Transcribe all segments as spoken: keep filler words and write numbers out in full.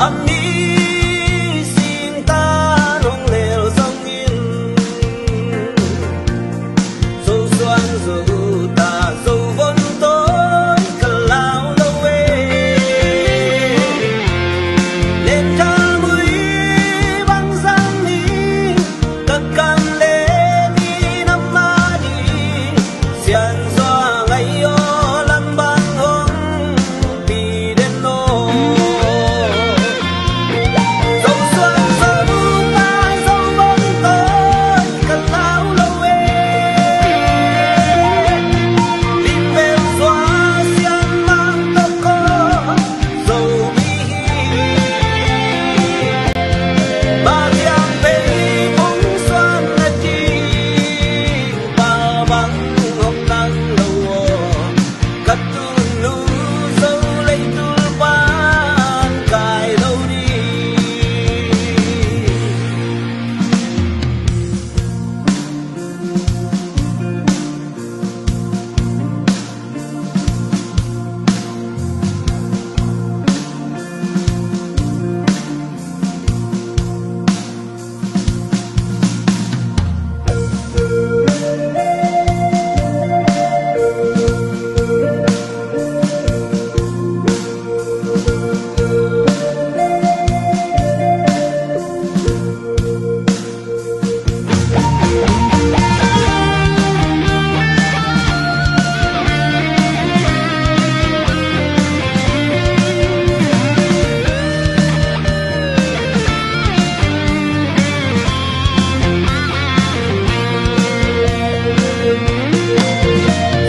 A mi singtan hong lel zongin, Zo suan, Zo ta, Zo von tawi ka lau lo e. Len thal mui bang zang ni, ka kam le ni na ma ni. Sian Zuang ai aw, lam bang hong pi den aw. Zo suan, Zo ta, Zo von tawi ka lau lo e. Lim bel sua sian mang tawh ko Zomi hi. Bang hiam pei hong suan na ding, pa bang hong nang lo aw. Ka tunu Zo leitung pan kai lo ding.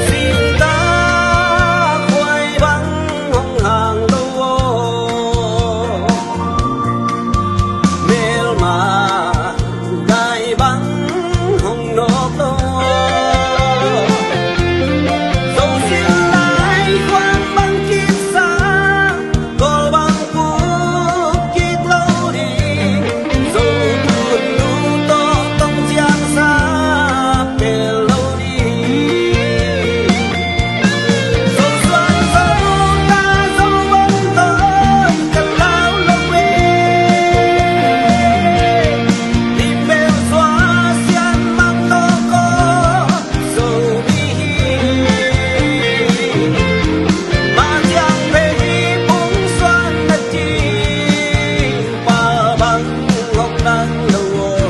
Singta khuai bang hong hang lo aw. Melma dai bang hong nawk lo. Zo sil lai khuan bang kisa, Kawl bang puk kik lo ding. Zo tunu tawh tong ciang sa pel lo ding. Zo suan, Zo ta, Zo von tawi ka lau lo e. Lim bel sua sian mang tawh ko Zomi hi. Bang hiam pei hong suan na ding, pa bang hong nang lo aw.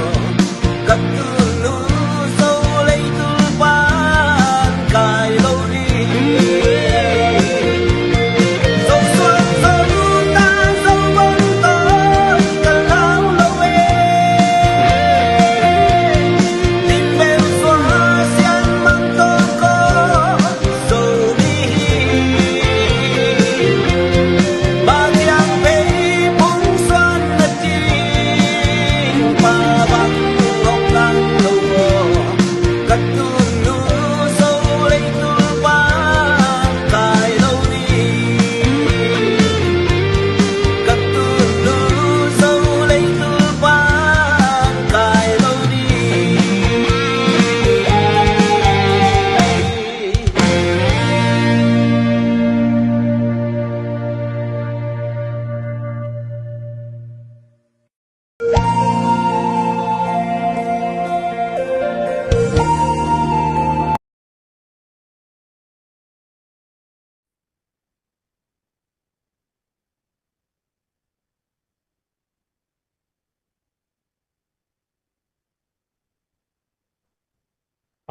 Ka tunu Zo leitung pan kai lo ding. Zo suan, Zo ta, Zo von tawi ka lau lo e. Lim bel sua sian mang tawh ko Zomi hi. Bang hiam pei hong suan na ding, pa bang hong nang lo aw. Ka tunu Zo leitung pan kai lo ding. Ka tunu Zo leitung pan kai lo ding.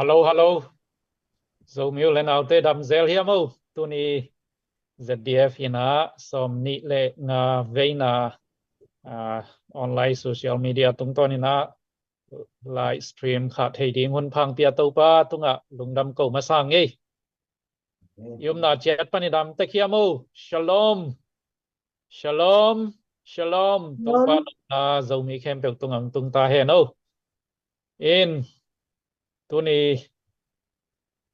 Hallo, hallo. Zomi u le naute dam zel hiam o? Tuni Z D F in ah sawmnih le nga veina, ah, online social media tungtawn in ah live stream khah thei ding hun pha hong pia Topa tungah lungdam ko masa ing ei. I omna ciat pan i dam tek hiam o? Shalom. Shalom. Shalom. Shalom. Topa lungdam Zomi khempeuh tungah hong tung ta hen o. In tuni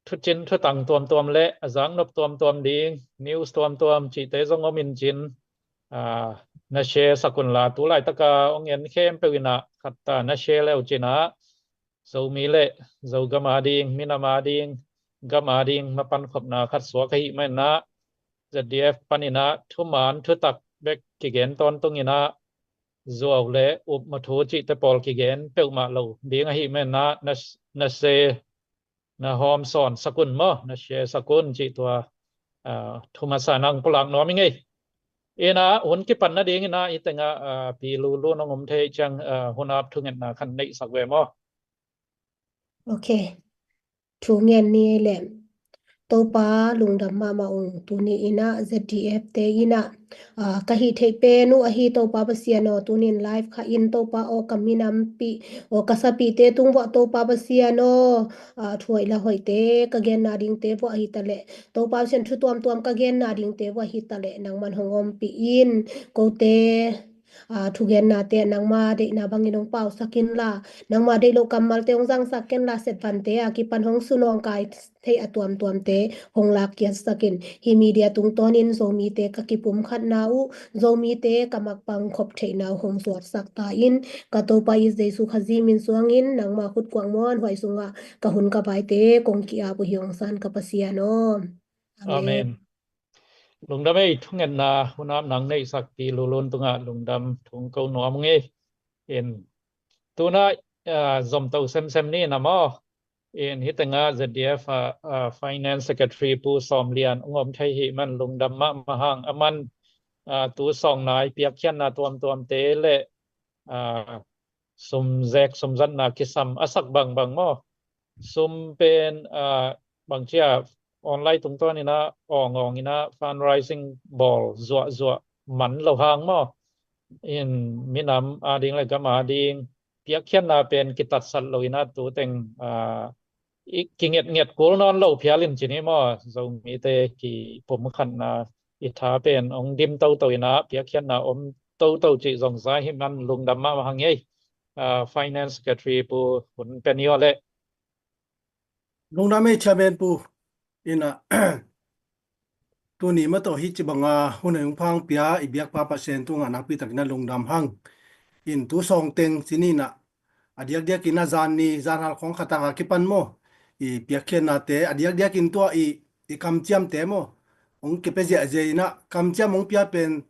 thucin thutang tuamtuam le a zaknop tuamtuam ding, news tuamtuam cihte zong om in cin, ah, na share sak un la, tu laitaka hong en khempeuh in ah khat ta na share le uh cin ah, Zomi le Zogam ading, minam ading, gam ading mapan khopna khat suak ahih manin ah, Z D F panin ah thuman thutak bek kigen tawntung in ah, zuau le upmawh thu cihte pawl kigen peuhmah lo ding ahih manin ah, na, na se na hawm sawn sak un maw, na share sak un cih tua, ah, thu masa in ah pulak nuam ing ei. In ah hun kipan nading in ah hih tengah, ah, Pi Lulun hong om thei ciang, ah, hun ap thungetna khat neihsak ve maw? Ok. Thu ngen ni ei leh. Topa lungdam mahmah ung. Tuni in ah Z D F te in ah, ah, ka hih theih pen uh ahi Topa Pasian aw, tuni in live kha in Topa aw, ka minampi aw, ka sapite tung vuah Topa Pasian aw, ah, thu hoih la hoihte, ka genna dingte vuah hi ta leh, Topa Pasian thu tuamtuam ka genna dingte vuah hi ta leh, nangman hong ompih in. Kote, ah, thugennate nangma deihna bangin hong pausak inla, nangma deih loh kammalte hong zangsak kenla, setvante a kipan hong sunawngkai thei a tuamtuamte hong lakkiatsak in. Hih media tungtawnin Zomite ka kipumkhatna uh, Zomite ka makpang khop theihna uh hong zuatsak ta in. Ka Topa Jesu Khazih min suangin nangma khut kuang muanhuai sungah ka hun ka vaite kong ki-ap uh hi, hong san ka Pasian aw. Amen. Amen. Lungdam ei, thungetna hun ap nang neihsak Pi Lulun tungah lungdam thu ko nuam ung ei. In tuna, ah, zomto semsem ni na maw. In hih tengah Z D F, ah, ah, Finance Secretary Pu Sawm Lian hong om thei hi man lungdam mahmah hang. Aman, ah, tu sawng nai piakkhiatna tuamtuamte le, ah, sum zek sum zatna kisam a sak bangbang maw. Sum pen, ah, bangci a online tungtawn in ah awngawng in ah fundraising bawl zuahzuah man lo hang maw. In minam ading le gam ading piakkhiatna pen kitatsat lo in ah tu teng, ah, i kingetnget kul nawn lo phial in ci ni maw. Zomite kipumkhatna i tha pen hong dim toto in ah piakkhiatna om toto cih zong za hi man lungdam mahmah hang ei. Ah, Finance Secretary Pu hun pia ni aw leh. Lungdam ei Chairman Pu. In ah, tuni mah tawh hih ci banga hun a hong pia i biakpa Pasian tungah nakpi takin ah lungdam hang. In tu sawng teng ci ni in ah, a diakdiakin ah zan ni, zan hal khawng khat a kipan maw, i piakkhiatnate, a diakdiakin tua i, i kamciamte maw, hong kipia ziahziah in ah, kamciam hong pia pen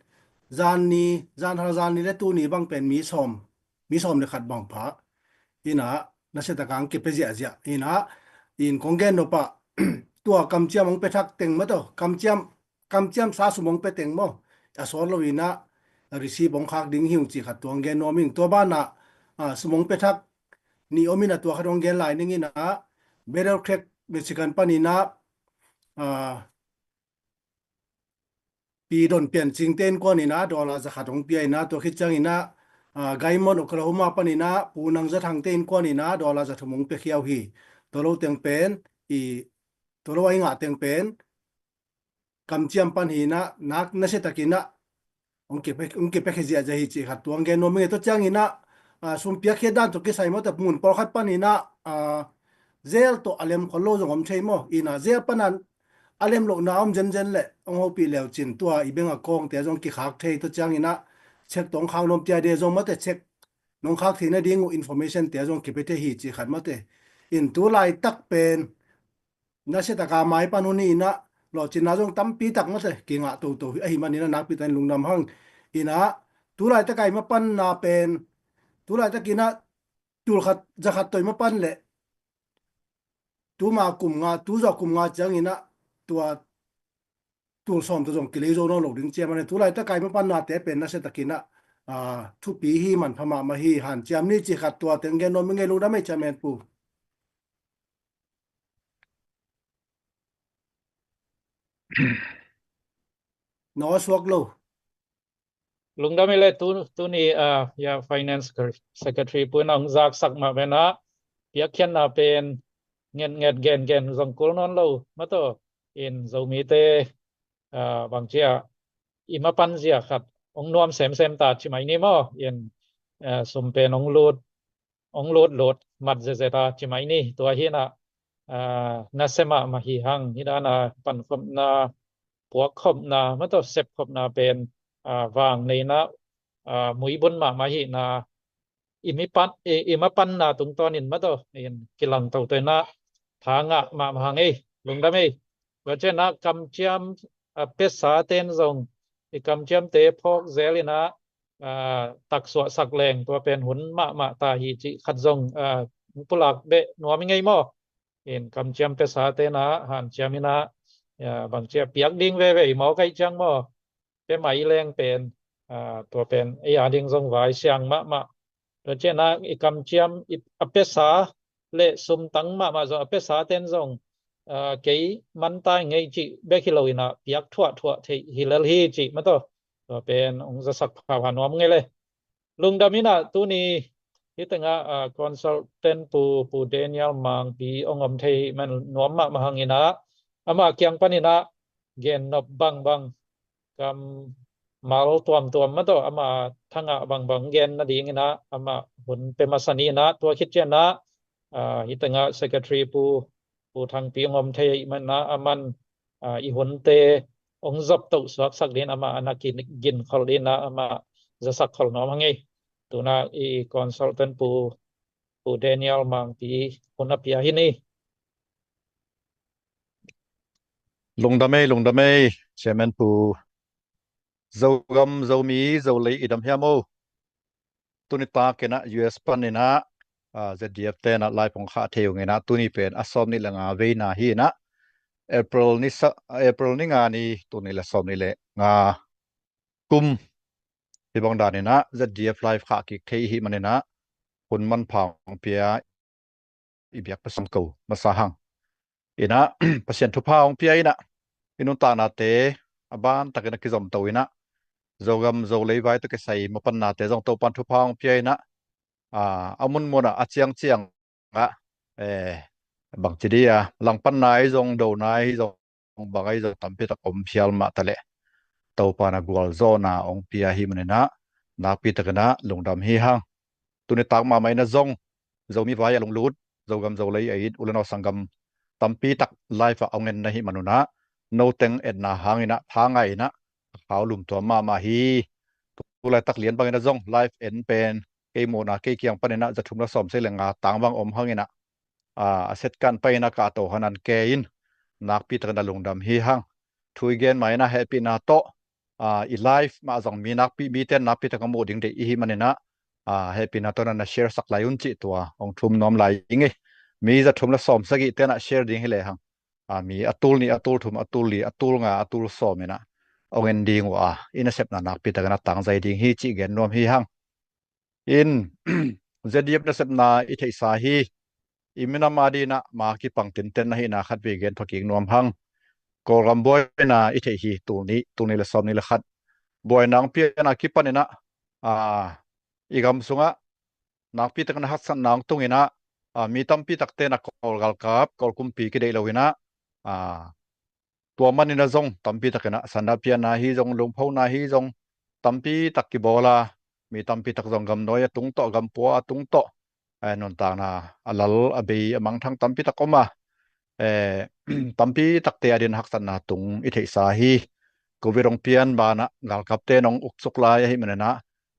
zan ni, zan hal zan ni le tuni bang pen mi sawm, mi sawm le khat bang pha. In ah, nasia takin hong kipia ziahziah. In ah, in kong gen nop ah, tua kamciam hong pia thak teng mah tawh, kamciam, kamciam sa sum hong pia teng maw, a sawt lo in ah, receipt hong khak ding hi ung cih khat tua hong gen nuam ing. Tua banah, ah, sum hong pia thak nih om in ah, tua khat hong gen lai ning in ah, Battle Creek, Michigan pan in ah, ah, Pi Don Pian Cing te innkuan in ah dollar za khat hong pia in ah, tua khit ciangin ah, ah, Guymon, Oklahoma pan in ah Pu Nang Za Thang te innkuan in ah dollar za thum hong piakhia uh hi. Tua lo teng pen, i, tua lo a i ngah teng pen kamciam pan hi in ah, nak nasia takin ah hong kipia, hong kipia khia ziahziah hi cih khat tua hong gen nuam ing ei. Tua ciangin ah, ah, sum piakkhiat dan tawh kisai maw, tua mun pawlkhat pan in ah, ah, zel tawh a lem khol lo zong om thei maw. In ah zel pan a lem lohna om zenzen leh hong hopih le uh cin, tua i bank account te zong kikhak thei. Tua ciangin ah cheque tawh hong khak nuam te a ding zong mate, cheque nong khak theih nading uh information te zong kipia thei hi cih khat mate. In tu laitak pen nasia takin mai pan hun hi in ah, lawhcinna zong tampi tak mate kingah toto hi ahih manin ah nakpi takin lungdam hang. In ah, tu laitak a i mapanna pen, tu laitakin ah tul khat za khat tawh i mapan leh, tuma kum nga, tu zawh kum nga ciangin ah tua tul sawm tawh zong kilei zo nawn lo ding ci a, manin tu laitak a i mapannate pen nasia takin ah, ah, thupi hi, manpha mahmah hi, hanciam ni cih khat tua teng gen nuam ing ei. Lungdam ei Chairman Pu. Na aw suak lo. Lungdam ei leh tu, tuni, ah, ya, Finance Secretary Pu in ah hong zaksak mah pen ah, piakkhiatna pen ngetnget gengen zong kul nawn lo mah tawh. In Zomite, ah, bangci a i mapan zia khat hong nuam semsem ta ci mai ni maw. In, ah, sum pen hong lut, hong lutlut mat zetzet a ci mai ni. Tua hi in ah, ah, nasia mahmah hi hang. Hih dan a pankhopna, puakkhopna mah tawh sepkhopna pen, ah, vang nei in ah, ah, muibun mahmah hi in ah, i mipan, i, i mapanna tungtawnin mah tawh in kilang toto in ah, tha ngah mahmah hang ei. Lungdam ei. Tua ciangin ah kamciam, ah, piasa ten zong i kamciamte phawk zel in ah, aa, taksuahsak leng tua pen hun mahmah ta hi cih khat zong, aa, pulak beh nuam i ngei maw? In kamciam piasate in ah hanciam in ah, aa, bangci a piak ding veve i mawk ahih ciang maw? Pia mai leng pen, aa, tua pen ei a ding zong vai siang mahmah. Tua ciangin ah i kamciam i, a piasa le sumtang mahmah zong a piasate'n zong, aa, kei man ta i ngei cih bek hi lo in ah piak thuahthuah theih hi lel hi cih mah tawh. Tua pen hong zasak pha nuam ngei le. Lungdam in ah tuni hih tengah, aa, consultant pu, pu Daniel Mangpi hong om thei man nuam mahmah hang in ah, amah kiang pan in ah gennop bangbang, kammal tuamtuam mah tawh amah thangah bangbang gen nading in ah, amah hun pia masa ni in ah, tua khit ciangin ah, aa, hih tengah secretary pu, pu Thangpi hong om thei ahih manin ah, aman, aa, i hunte hong zop toh suaksak dingin amah a na kin, gin khol dingin ah amah zasak khol nuam hang ei. Tu in ah i consultant pu, pu Daniel Mangpi hun a pia hi ni. Lungdam ei, lungdam ei, Chairman pu. Zogam, Zomi, Zolei i dam hiam o? Tuni tak in ah U S pan in ah, aa, Z D F te'n ah live hong khah thei ung in ah, tuni pen a sawm nih le nga veina hi in ah, April ni sa, April ni nga ni, tul nih le sawm nih le nga kum. Hih bang dan in ah Z D F live khah kik thei i hih manin ah hun manpha hong pia i biak Pasian ko masa hang. In ah Pasian thupha hong pia in ah i nuntaknate a ban takin a kizom to in ah, Zogam Zolei vai tawh kisai mapannate zong Topa'n thupha hong pia in ah, aa, a munmun ah a ciangciang ah, eh, bangci dih a langpanna ahi zong, dona ahi zong, bang ahi zong tampi tak om phial mah ta leh Topa'n a gualzawhna hong pia ahih manin ah nakpi takin ah lungdam hi hang. Tuni tak mahmah in ah zong Zomi vai a lunglut, Zogam Zolei a it u le nau sanggam tampi tak live ah hong en na hih man un ah, no teng etna hangin ah tha ngai in ah a khau lum tuam mahmah hi. Tu laitak lian bangin ah zong live en pen kei muhna kei kiang pan in ah za thum le sawm sagih le nga tang bang om hang in ah, aa, a set kan pai in ah ka to han an ke in nakpi takin ah lungdam hi hang. Thu i gen ma in ah hehpihna tawh, aa, i live mah zong mi nakpi, mite'n nakpi takin a muh ding deih i hih manin ah, aa, hehpihna tawh na na share sak lai un cih tua hong thum nuam lai i ngei. Mi za thum le sawm sagih te'n ah share ding hi lehang, aa, mi a tul nih, a tul thum, a tul li, a tul nga, a tul sawm in ah hong en ding uh a, i nasepna nakpi takin ah tangzai ding hi cih gen nuam hi hang. In Z D F nasepna i theihsa hi. I minam a dingin ah ma kipang tinten ahihna khatvei gen pha kik nuam hang. Kawlgam buaina i theih hi, tul nih, tul nih le sawm nih le khat buaina hong piakna kipan in ah, aa, i gam sungah nakpi takin ah haksatna hong tung in ah, aa, mi tampi takte'n ah Kawl galkap, Kawl kumpi kideih lo in ah, aa, tua man in ah zong tampi takin ah sandah piakna hi zong, lungphona hi zong tampi tak kibawl a, mi tampi tak zong gamnuai a tung tawh, gampua a tung tawh, eh, nuntakna a lal, a bei, a mangthang tampi tak om a, eh, tampi takte a dingin haksatna tung i theihsa hi. Covid hong pian ban ah galkapte'n hong uk suk lai ahih manin ah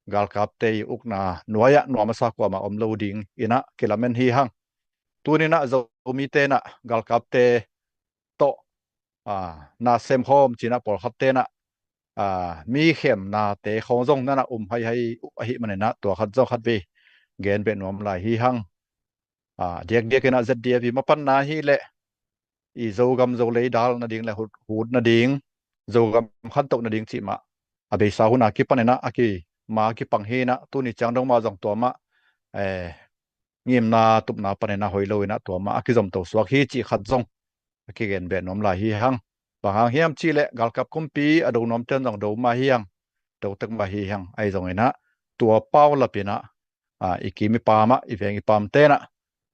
galkapte i ukna nuai ah nuam a sa kuamah om lo dingin ah kilamen hi hang. Tuni in ah Zomite'n ah galkapte tawh, aa, na sem khawm ci in ah pawlkhatte'n ah, aa, mi khemnate khawng zong na na um haihai uh ahih manin ah tua khat zong khatvei gen beh nuam lai hi hang. Aa, diakdiak in ah Z D F i mapanna hi leh i Zogam Zolei dal nading le hut, hut nading, Zogam khantoh nading cih mah a beisa hun a kipan in ah a ki, ma kipang hi in ah, tuni ciang dong mah zong tua mah, eh, ngimna tupna pan in ah hoih lo in ah tua mah a kizom to suak hi cih khat zong a kigen beh nuam lai hi hang. Bang hang hiam cih leh galkap kumpi a do nuamte'n zong do mah hi hang, do tek mah hi hang. Ahi zongin ah tua paulap in ah, aa, i kim i pam ah, i veng i pamte'n ah,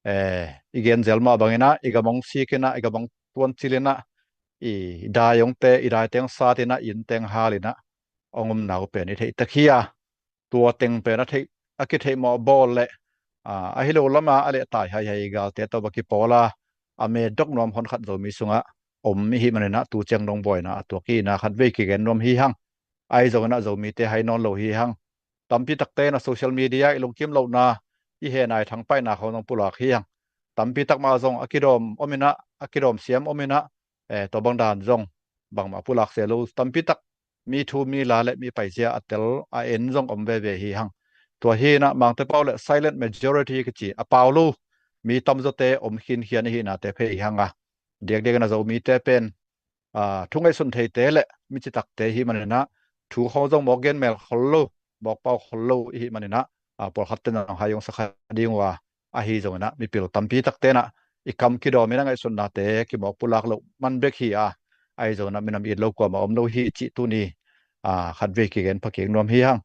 eh, i gen zel mah bangin ah i gam hong sik in ah, i gam hong tuancil in ah, i dai hongte, i daite hong sat in ah, i innte hong hal in ah hong omna uh pen i theih tek hi a, tua teng pen a theih, a kitheih mawh bawl leh, aa, ahi lo lam ah a lehtai haihai galte tawh va kipawl a, a medok nuam honkhat Zomi sungah om i hih manin ah tu ciang dong buaina a tuak hi in ah khatvei kigen nuam hi hang. Ahi zongin ah Zomite hai nawn lo hi hang. Tampi takte'n ah social media i lungkim lohna, i hehna, i thangpaihna khawng zong pulak hi hang. Tampi tak mah zong a kidawm om in ah, a kidawm siam om in ah, eh, tua bang dan zong bangmah pulak se lo. Tampi tak mi thu mi la le mi paizia a tel a en zong om veve hi hang. Tua hi inah Mangte pau le silent majority kici a pau lo mi tamzawte om khinkhian i hihnate phei hi hang a, diakdiak inah Zomite pen thu ngaihsun theite le mi citakte i hih maninah thu khawng zong mawk gen mel khol lo, mawk pau khol lo i hih maninah pawlkhatte zong hai hong sakha ding uh a, ahi zonginah mipil tampi takte inah i kam kidawm inah ngaihsutnate kimawk pulak loh man bek hi a, ahi zonginah minam it lo kuamah om lo hi cih tuni khatvei kigen phakik nuam hi hang.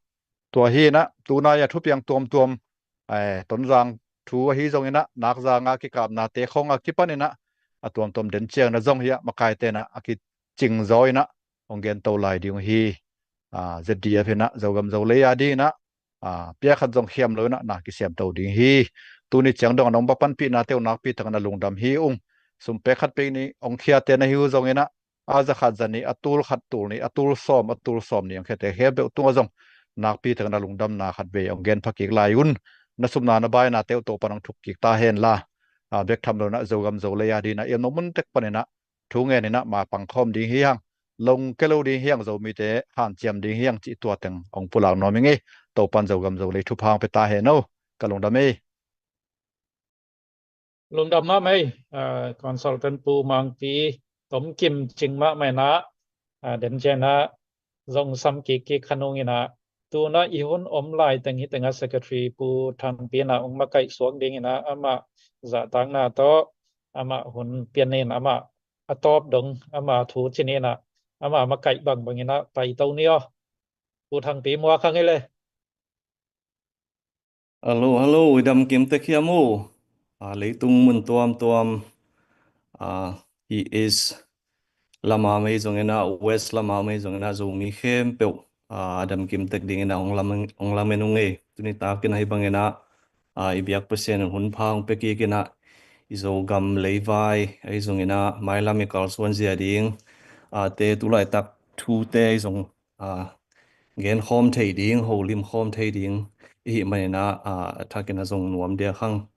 Tua hi inah tunai a thupiang tuamtuam, Tonzang thu ahi zonginah nakzanga kikapnate khawng a kipan inah a tuamtuam den ciangna zong hi a, makaite inah a kicing zaw inah hong gen to lai ding uh hi. Z D F inah Zogam Zolei a ding inah piakhat zong khiam lo inah na kisiam to ding hi. Tuni ciang dong a nong ba panpihnate uh nakpi takin a lungdam hi ung. Sum pek khat pek nih hong khiate na hi uh zonginah a za khat za nih, a tul khat tul nih, a tul sawm, a tul sawm nih hong khiate khempeuh tungah zong nakpi takin a lungdamna khatvei hong gen phakik lai un. Na sumna na bainate uh Topan hong thuk kik ta hen la. Bek tham lo inah Zogam Zolei a ding inah i omna mun tek pan inah thu ngen inah ma pangkhawm ding hi hang, lungke lo ding hi hang, Zomite hanciam ding hi hang cih tua teng hong pulak nuam ing ei. Topan Zogam Zolei thupha hong pia ta hen o. Ka lungdam ei. Lungdam mahmah ei. Consultant Pu Mangpi, tomkim cing mahmah inah, den ciang inah zong sam kikkik kha nung inah, tunah i hun om lai teng hi tengah Secretary Pu Thangpi inah hong makaih suak ding inah amah zahtakna tawh amah hun pian in amah a tawp dong amah thu ci ni inah amah makaih bangbang inah pai to ni aw. Pu Thangpi muak hang ei le. Hello, hello, i damkim tek hiam o? Leitung mun tuamtuam, i East lama mei zonginah, West lama mei zonginah Zomi khempeuh a damkim tek dinginah hong lamen ung ei. Tuni takin ahi banginah i biak Pasian in hun pha hong pia kik inah i Zogam leivai ahi zonginah mailam i kalsuan zia ding te tulaitak thute ahi zong genkhawm thei ding, holim khawm thei ding i hih maninah a thakin a zong nuam diak hang.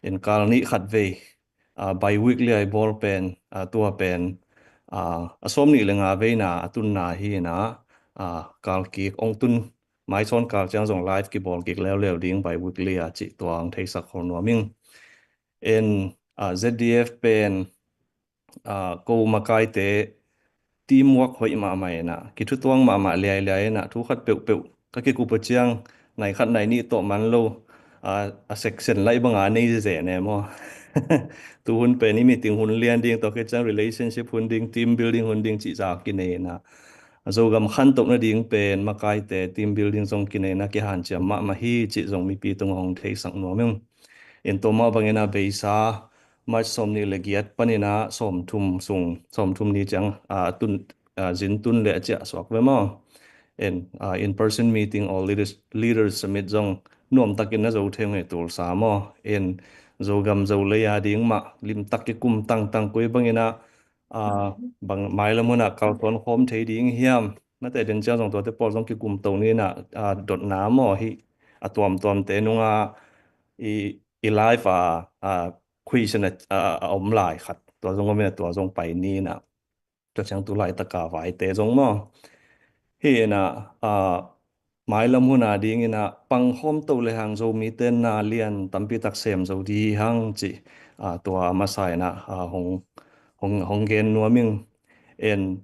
In kal nih khatvei, bi-weekly a i bawl pen, tua pen a sawm nih le nga veina a tunna hi inah, kal kik hong tun, maisawn kal ciang zong live kibawl kik leuleu ding bi-weekly a cih tua hong theisak khol nuam ing. In Z D F pen ko makaite teamwork hoih mahmah inah, kithutuang mahmah liailiai inah, thu khat peuhpeuh ka kikup uh ciang nai khat nai nih tawh man lo, a section laih banga nei zeze ne maw? Tu hun pen i meeting hun lian ding tawh khit ciang relationship hun ding, team building hun ding cih za kinei inah, Zogam khantoh nading pen makaite team building zong kinei inah kihanciam mahmah hi cih zong mipi tungah hong theisak nuam ing. In tua mah banginah beisa March sawm nih le giat paninah sawmthum sung, sawmthum ni ciang a tun, zin tun le a ciah suak ve maw? In person meeting or leaders, leaders summit zong nuamtakin na zo thei ung ei, tulsa maw? In Zogam Zolei a ding mah limtak kikum tangtang koi banginah bang mailam hunah kalsuan khawm thei ding hiam? Nate den ciang zong tuate pawl zong kikum to ni inah, dotna maw hi a tuamtuamte nunga i, i live a, a question a, a om lai khat tua zong om inah tua zong pai ni inah, tua ciang tulaitaka vaite zong maw hi inah, mailam huna dinginah pangkhawm to lehang Zomite na lian tampitak sem zo dih hang cih tua a masa inah hong, hong gen nuam ing. En,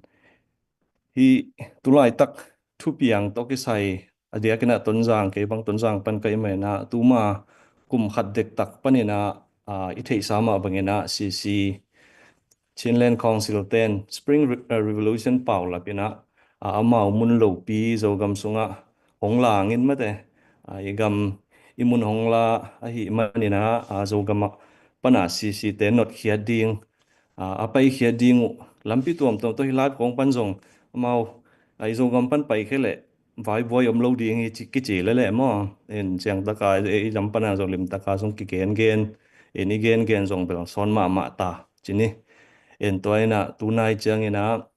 hih tulaitak thupiang tawh kisai a diakinah Tonzang, kei bang Tonzang pan ka i maninah tuma kum khat dektak paninah i theihsa mah banginah C C, Chinland Council ten Spring Revolution paulap inah amau mun lopi Zogam sungah hong langin mate, i gam i mun hong la ahih maninah Zogam ah pana C C te notkhiat ding, a paikhiat ding uh lampi tuamtuam tawh hi lai kong pan zong amau i Zogam pan paikhia leh vaibuai om lo ding hi kici leleh maw? En, ciangtaka i lam pana zong limtaka zong kigengen, en, i gengen zong bel sawn mahmah ta ci ni. En, tua inah tunai cianginah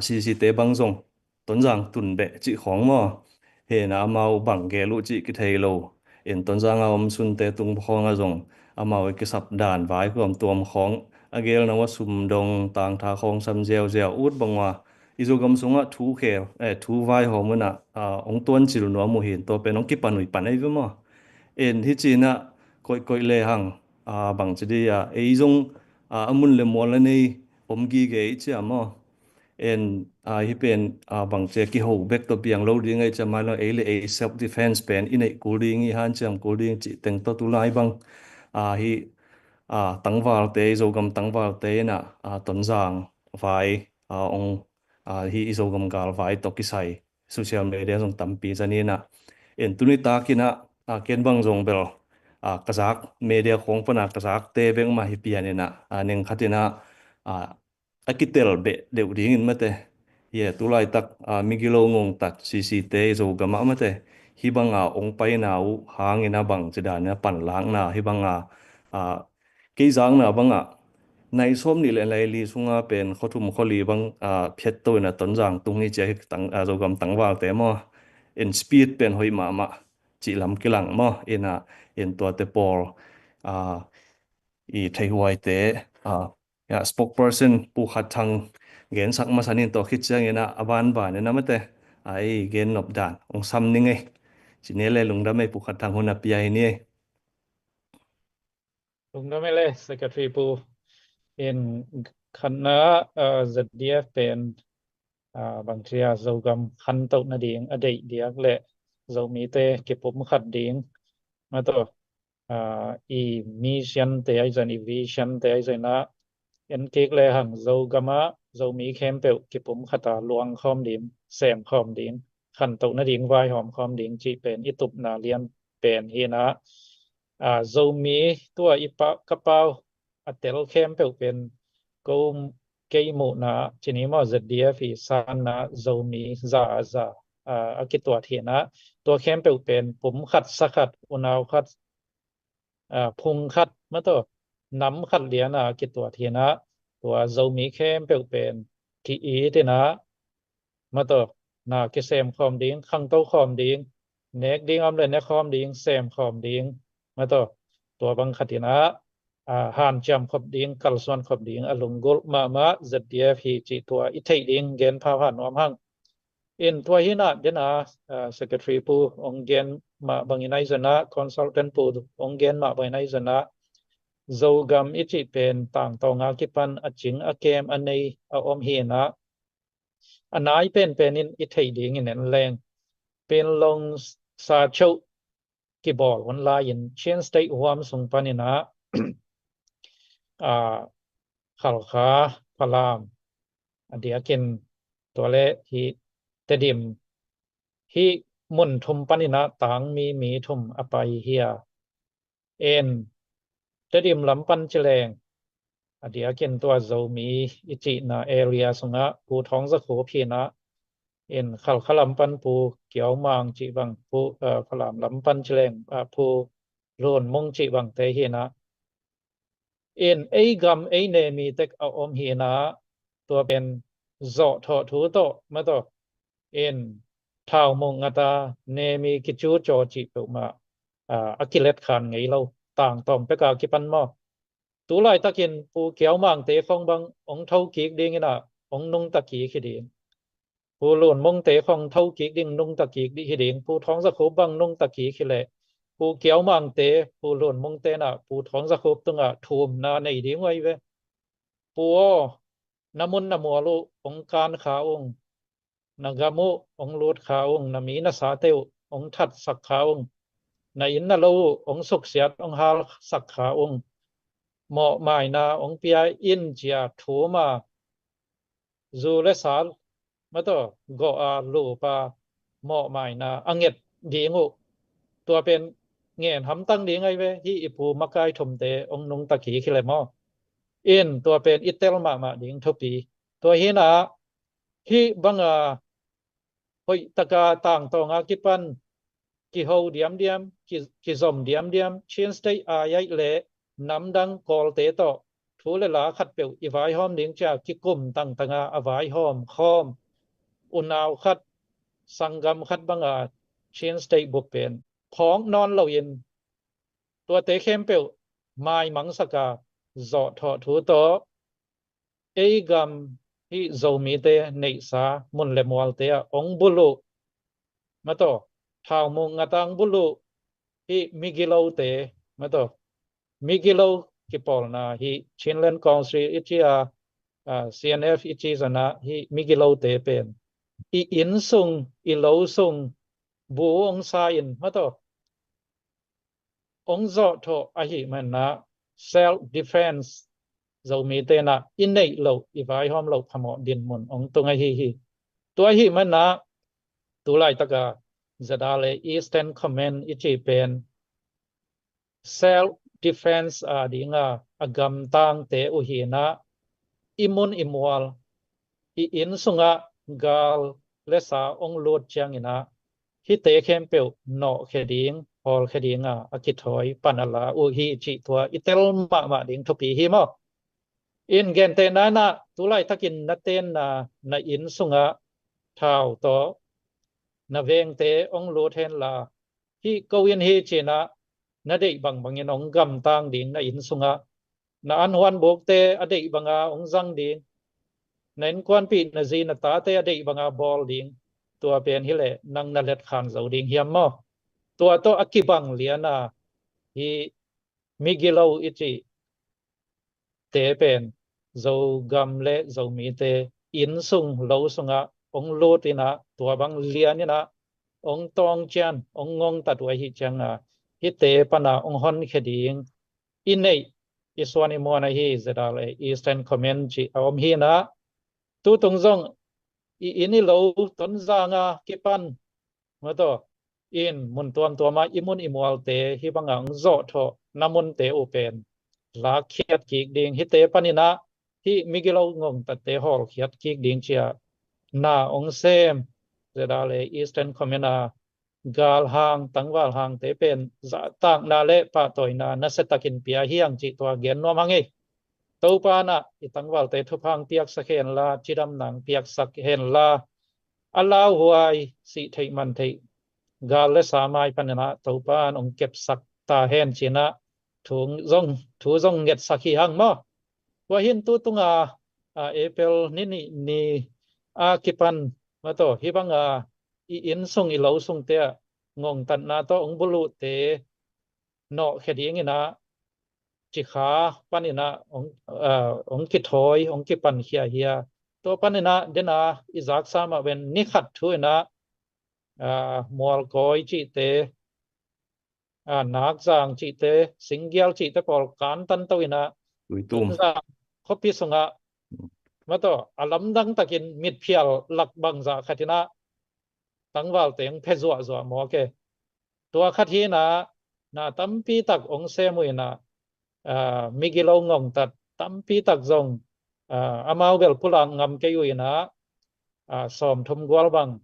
C C te bang zong Tonzang tun beh cih khawng maw? Hena amau bang gel uh cih kithei lo. En, Tonzanga om sunte tung khawngah zong amau i kisap dan vai kuam tuam khawng a gelna uh a sum dong tangtha khawng sam ziauziau ut bang uh a i Zogam sungah thu khel, eh, thu vaihawm unah, ah, hong tuancil nuam uh hi. Tua pen hong kipan uh hi pan ei ve maw. En hi cinah koihkoih lehang, ah, bangci dih ah, ei zong, ah, a mun le mual a nei om gige i cia maw. En, ah, hi pen, ah, bangci a kiho bek tawh piang lo ding ei cia mai lo, ei le ei self defense pen i neih kul ding, i hanciam kul ding cih teng tawh tulai bang, ah, hi, ah, tangvalte, Zogam tangvalte inah, ah, Tonzang vai, ah, ong, ah, hi i Zogam galvai tawh kisai social media zong tampi zaninah. En tuni takinah, ah, ken bang zong bel, ah, ka zak media khawng pana ka zakte bek mah hi pianinah, ah, neng khatinah, ah, a kitel beh deuh dingin mate. Hi e, tulaitak, ah, migilo ngongtat sisite Zogamah mate. Hi banga ong paina uh hangin a bang cidana panlakna hi banga, ah, kei zakna bangah nai sawm nih le nai li sunga pen khuathum khuali bang, ah, phiatto ina Tonzang tung hi cia hi tang, ah, Zogam tangvalte maw. In speed pen hoih mahmah cih lam kilang maw. Ina in tuate pawl, ah, i theihuaite, ah, ya, spokesperson Pu Khat Thang gensak masa nin tawh khit ciangin ah a banban ina mate, ah, i gen nop dan ong sam ning ei. Cine le lungdam ei, Pu Khat Thang hun a pia hi ni ei. Lungdam ei le Secretary Pu. In khatna, ah, Z D F pen, ah, bangcia Zogam khantoh nading a deih diak le Zomite kipum khat ding, mataw, ah, i mission te ahi zan, i vision te ahi zan ah, en kik le hang Zogam ah Zomi khempeuh kipum khat a luang khawm ding, sem khawm ding, khantoh nading vaihawm khawm ding cih pen i tupna lian pen hi na. Ah, Zomi tua i pa, ka pau a tel khempeuh pen ko kei muhna cini maw Z D F i sanna Zomi za a za, ah, a kituat hi na. Tua khempeuh pen pum khat, sa khat, unau khat, ah, phung khat, mataw, nam khat liana kituat hi na. Tua Zomi khempeuh pen ki-it ina, mataw, na kisem khawm ding, khangto khawm ding, nek ding om le ne khawm ding, sem khawm ding, mataw, tua bang khat ina, ah, hanciam khop ding, kalsuan khop ding a lunggulh mahmah Z D F hi cih tua i theih ding gen phauha nuam hang. In tua hi na dena, ah, Secretary Pu ong gen mah bangin ahi zan ah, Consultant Pu ong gen mah bangin ahi zan ah, Zogam i cih pen tangtawnga kipan a cing a kem a nei a om hi na. A nai penpen in i theih dingin en leng, Panglong sachoh kibawl hun lai-in Chin State huam sung panin ah, ah, Khalkha, Falam, a diakin tua le hi Tedim, hi mun thum panin ah tangmi mi thum a pai hi a. En Tedim lam pan ci leng, a diakin tua Zomi i cihna area sungah Pu Thawng Za Khup hi na. En Khalkha lam pan Pu Kiau Mang cih bang, Pu, eh, Falam lam pan ci leng, ah, Pu Lun Mung cih bangte hi na. En ei gam ei nemi tek a om hi na, tua pen zawh thawh thu tawh, mataw, en thau mung ngata nemi kicu caw cih peuhmah, ah, a kilet khan ngei lo, tangtawng peka kipan maw. Tulaitakin Pu Kiau Mangte khawng bang ong tho kik dingin ah ong nungta kik hi ding. Pu Lun Mungte khawng tho kik ding, nungta kik dih hi ding. Pu Thawng Za Khup bang nungta kik hi leh, Pu Kiau Mangte, Pu Lun Mungte na Pu Thawng Za Khup tungah thumna nei ding uh ahi ve. Pu aw, na mun na mual uh ong kan kha ung, na gam uh ong lut kha ung, na mi na sate uh ong thatsak kha ung, na inn na lo uh ong suksiat ong halsak kha ung. Mawhmaina ong pia in cia thuma, zu le sal, mataw, gawh a lupa mawhmaina a nget ding uh. Tua pen ngen hamtang ding ahi ve, hi i pu makai thumte ong nungta kik hi le maw. In tua pen i tel mahmah ding thupi. Tua hi na, hi banga hoih taka tangtawnga kipan kiho diamdiam, ki, kizom diamdiam, Chin State a yaih le namdang Kawlte tawh thu le la khatpeuh i vaihawm ding cia kikum tangtanga a vaihawm khawm unau khat, sanggam khat banga Chin State bup pen phawk nawn loin tuate khempeuh maimangsaka zawh thawh thu tawh ei gam, hih Zomite neihsa mun le mualte ah ong buluh, mataw, thau muk ngat ah ong buluh hih migilote, mataw, migilo kipawlna hih Chinland Council i ci a, ah, C N F i ci zong ah hih migilote pen i inn sung, i lo sung, bu ong sa in, mataw, ong zawhthawh ahih manin ah self defense Zomite in ah i neih loh, i vaihawm loh phamawh dinmun ong tung ahi hi. Tua ahih manin ah tu laitak a ZRA Eastern Command i cih pen self defense a ding a, a gamtangte uh hi in ah, i mun i mual, i inn sungah gal le sa ong lut ciangin ah hihte khempeuh nawhkhia ding, hawlkhia ding a, a kithawi pan a la uh hi cih tua i tel mahmah ding thupi hi maw. In gentehna in ah tu laitakin na tenna, na inn sungah thau tawh na vengte ong lut hen la, hih ko inn hi ci in ah na deih bangbangin ong gamtang ding, na inn sungah na anhuan bukte a deih banga ong zang ding, na innkuanpih na zi na tate a deih banga bawl ding, tua pen hi leh nang na letkhan zo ding hiam maw? Tua tawh a kibang lian a, hih migilo i cih te pen Zogam le Zomite inn sung lo sungah ong lut in ah, tua bang lian in ah ong tawng cian, ong ngongtat uh ahih ciang a, hihte pan a ong honkhia ding i neih, i suan i muan ahi ZRA Eastern Command cih a om hi in ah, tutung zong i inn i lo Tonzang a kipan, mataw, in mun tuamtuam ah i mun i mualte hih bang a ong zawhthawhna munte uh pen lakkhiat kik ding, hihte panin ah hih migilo ngongtatte hawlkhiat kik ding ci a na ong sem ZRA Eastern Command a galhang, tangvalhangte pen zahtakna le pahtawina nasiatakin pia hi hang cih tua gen nuam hang ei. Topa in ah i tangvalte thupha ong piaksak hen la, cidamna ong piaksak hen la, a lauhuai, sih theih man theih gal le sa mai panin ah Topa in ong kepsak ta hen ci in ah thu zong, thu zong ngetsak hi hang maw. Tua hi in tutung a, a, April ni nih ni a kipan, mataw, hih bang a i inn sung, i lo sungte ah ngongtatna tawh ong buluhte nawhkhia ding in ah Cikha panin ah ong, ah, ong kithawi, ong kipankhia hi a. Tua panin ah den a i zaksa mah ven, ni khat thu in ah, ah, Mualkawi cihte, ah, Nakzang cihte, Singgial cihte pawl kantan to in ah, Tuitum. Tonzang khuapi sungah, mataw, a lamdang takin mitphial lak bangzah khat in ah tangvalte ong phia zuahzuah mawk e. Tua khat hi in ah, na tampi tak ong sem uh in ah, ah, migilo ngongtat tampi tak zong, ah, amau bel pulak ngam kei uh in ah, ah, sawmthum gual bang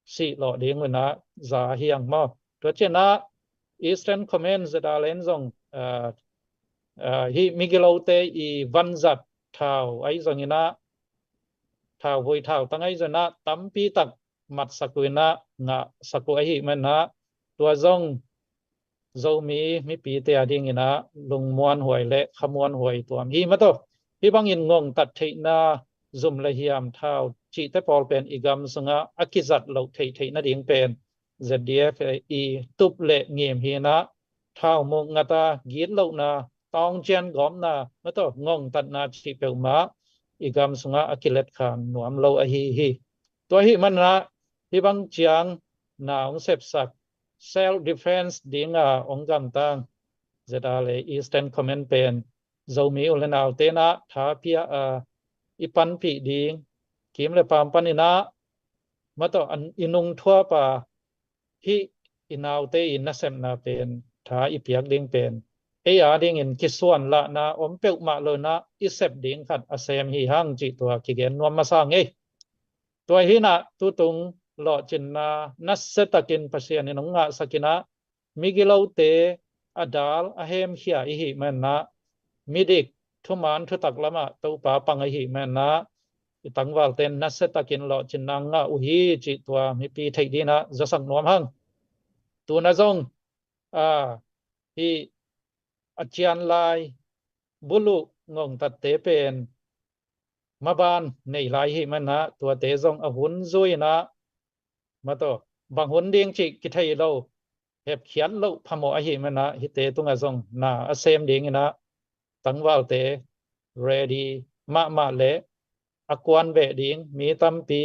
sih lawh ding uh in ah za hi hang maw. Tua ci in ah Eastern Command ZRA in zong, ah, ah, hih migilote i vanzat thau ahi zongin ah, thau vui thau tang ahi zongin ah tampi tak matsak uh in ah, ngahsak uh ahih manin ah, tua zong Zomi mipite a dingin ah lungmuanhuai le khamuanhuai tuam hi, mataw. Hih bangin ngongtat theihna, zum le hiam, thau cihte pawl pen i gam sungah a kizat loh theihtheih nading pen ZDF i tup le ngim hi in ah, thau muk ngat a gitlohna, tawngcian gawpna, mataw, ngongtatna cih peuhmah i gam sungah a kiletkhan nuam lo ahi hi. Tua ahih manin ah hih bang ciang na ong sepsak, self defense ding a ong gamtang ZRA Eastern Command pen Zomi u le naute in ah tha pia a, i panpih ding, kim le pam panin ah, mataw, an i nungthuap a, hih i naute i nasepna pen tha i piak ding pen ei a dingin kisuanlahna om peuhmah lo in ah i sep ding khat a sem hi hang cih tua kigen nuam masa ing ei. Tua hi in ah tutung lawhcinna nasiatakin Pasian in ong ngahsak in ah, migilote a dal a hemkhia i hih manin ah, midik, thuman thutak lamah Topa pang ahih manin ah, i tangvalte in nasiatakin lawhcinna ngah uh hi cih tua mipi theih dingin ah zasak nuam hang. Tuna zong, a, hih a cian lai buluh ngongtatte pen maban nei lai hi manah tuate zong a hun zui inah, mataw, bang hun ding cih kithei lo, hepkhiat loh phamawh ahi manah hihte tungah zong na a sem dinginah tangvalte ready mahmah le a kuan beh ding mi tampi,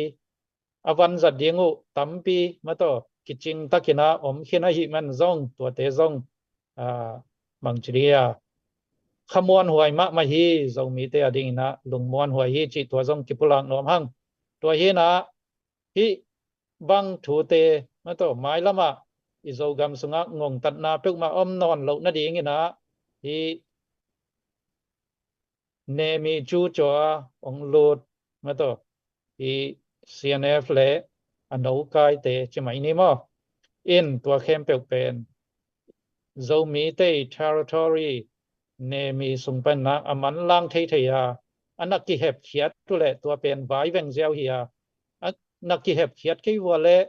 a vanzat ding uh tampi, mataw, kicing takinah om khin ahi man zong tuate zong, ah, bangci dia khamuanhuai mahmah hi, Zomite a dinginah lungmuanhuai hi cih tua zong kipulak nuam hang. Tua hinah hih bang thute, mataw, mailamah i Zogam sungah ngongtatna peuhmah om nawn loh nadinginah hih Nemi Cu Caw a ong lut, mataw, hih C N F le a nokaite ci mai ni maw? In tua khempeuh pen Zomite territory Nemi sung panah a manlang theithei a, a na kihepkhiat uh leh tua pen vaiveng ziau hi a, a na kihepkhiat kei vua leh,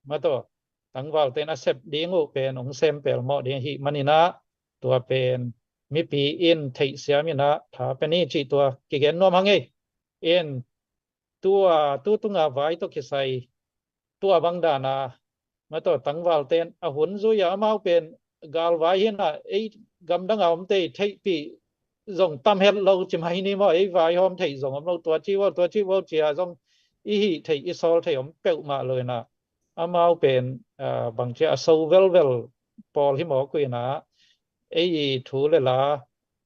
mataw, tangvalte'n a sep ding uh pen ong sem pelmawh ding ahi maninah tua pen mipi in theihsiam inah tha pe ni cih tua kigen nuam hang ei. In tua tu tunga vai tawh kisai tua bang dana, mataw, tangvalte'n a hun zui a, amau pen galvai hinah ei gamdanga omte i theihpih zong tam het lo ci mai ni maw? Ei vaihawm theih zong om lo, tua ci vo, tua ci vo cia zong i hih theih i sawl theih om peuhmah lo inah amau pen, ah, bangcia a so velvel pawl hi mawk uh inah ei i thu le la,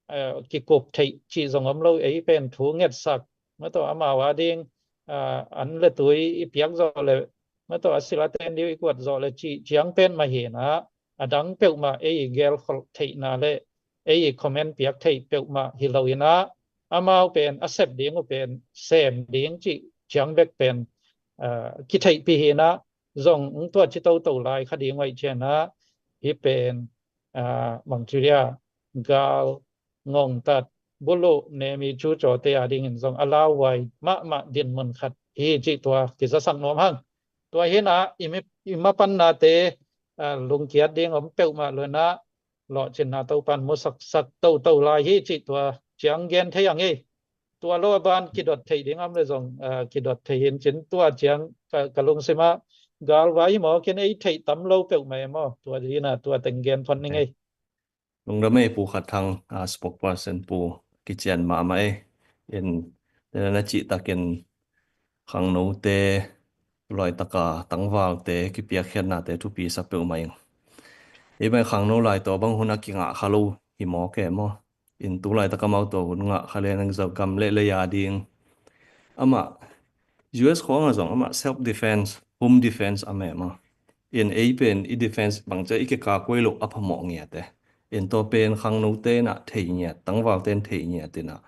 eh, kikup theih cih zong om lo, ei pen thu ngetsak, mataw, amau a ding, ah, an le tui i piak zawh le, mataw, a sil a ten ding i kuat zawh le cih ciang pen mah hinah a dang peuhmah ei i gelkholh theihna le ei i comment piak theih peuhmah hi lo inah amau pen a sep ding uh pen sem ding cih ciang bek pen, ah, kitheihpih hinah zong ong tua ci toto lai kha ding uh aih cianah hih pen, ah, bangci dia gal ngongtat buluh Nemi Cu Cawte a dingin zong a lauhuai mahmah dinmun khat hi cih tua kizasak nuam hang. Tua hinah i mi, i mapannate, ah, lungkiat ding om peuhmah lo inah lawhcinna Topa'n musaksak toto lai hi cih tua ciang gen thei ang ei. Tua lo a ban kidot theih ding om le zong, ah, kidot thei hin cin tua ciang ka, ka lungsimah galvai hi mawk in ei theih tam lo peuhmah ei maw? Tua dinah tua teng gen phot ning ei. Lungdam ei Pu Khat Thang, ah, spokesperson Pu, kician mahmah ei. In, na cihtakin khangnote, lawitaka tangvalte kipiakkhiatnate thupi sa peuhmah ing. Ei mah khangno lai tawh bang hun a kingah kha lo hi mawk e maw? In tu laitak amau tawh hun ngah kha le nang Zogam le lei a ding. Amah U S khuangah zong amah self defense, home defense a mem a. In ei pen i defense bangcia i kikakhuai loh a phamawh ngiat e. In tua pen khangnote inah thei ngiat, tangvalte'n thei ngiat inah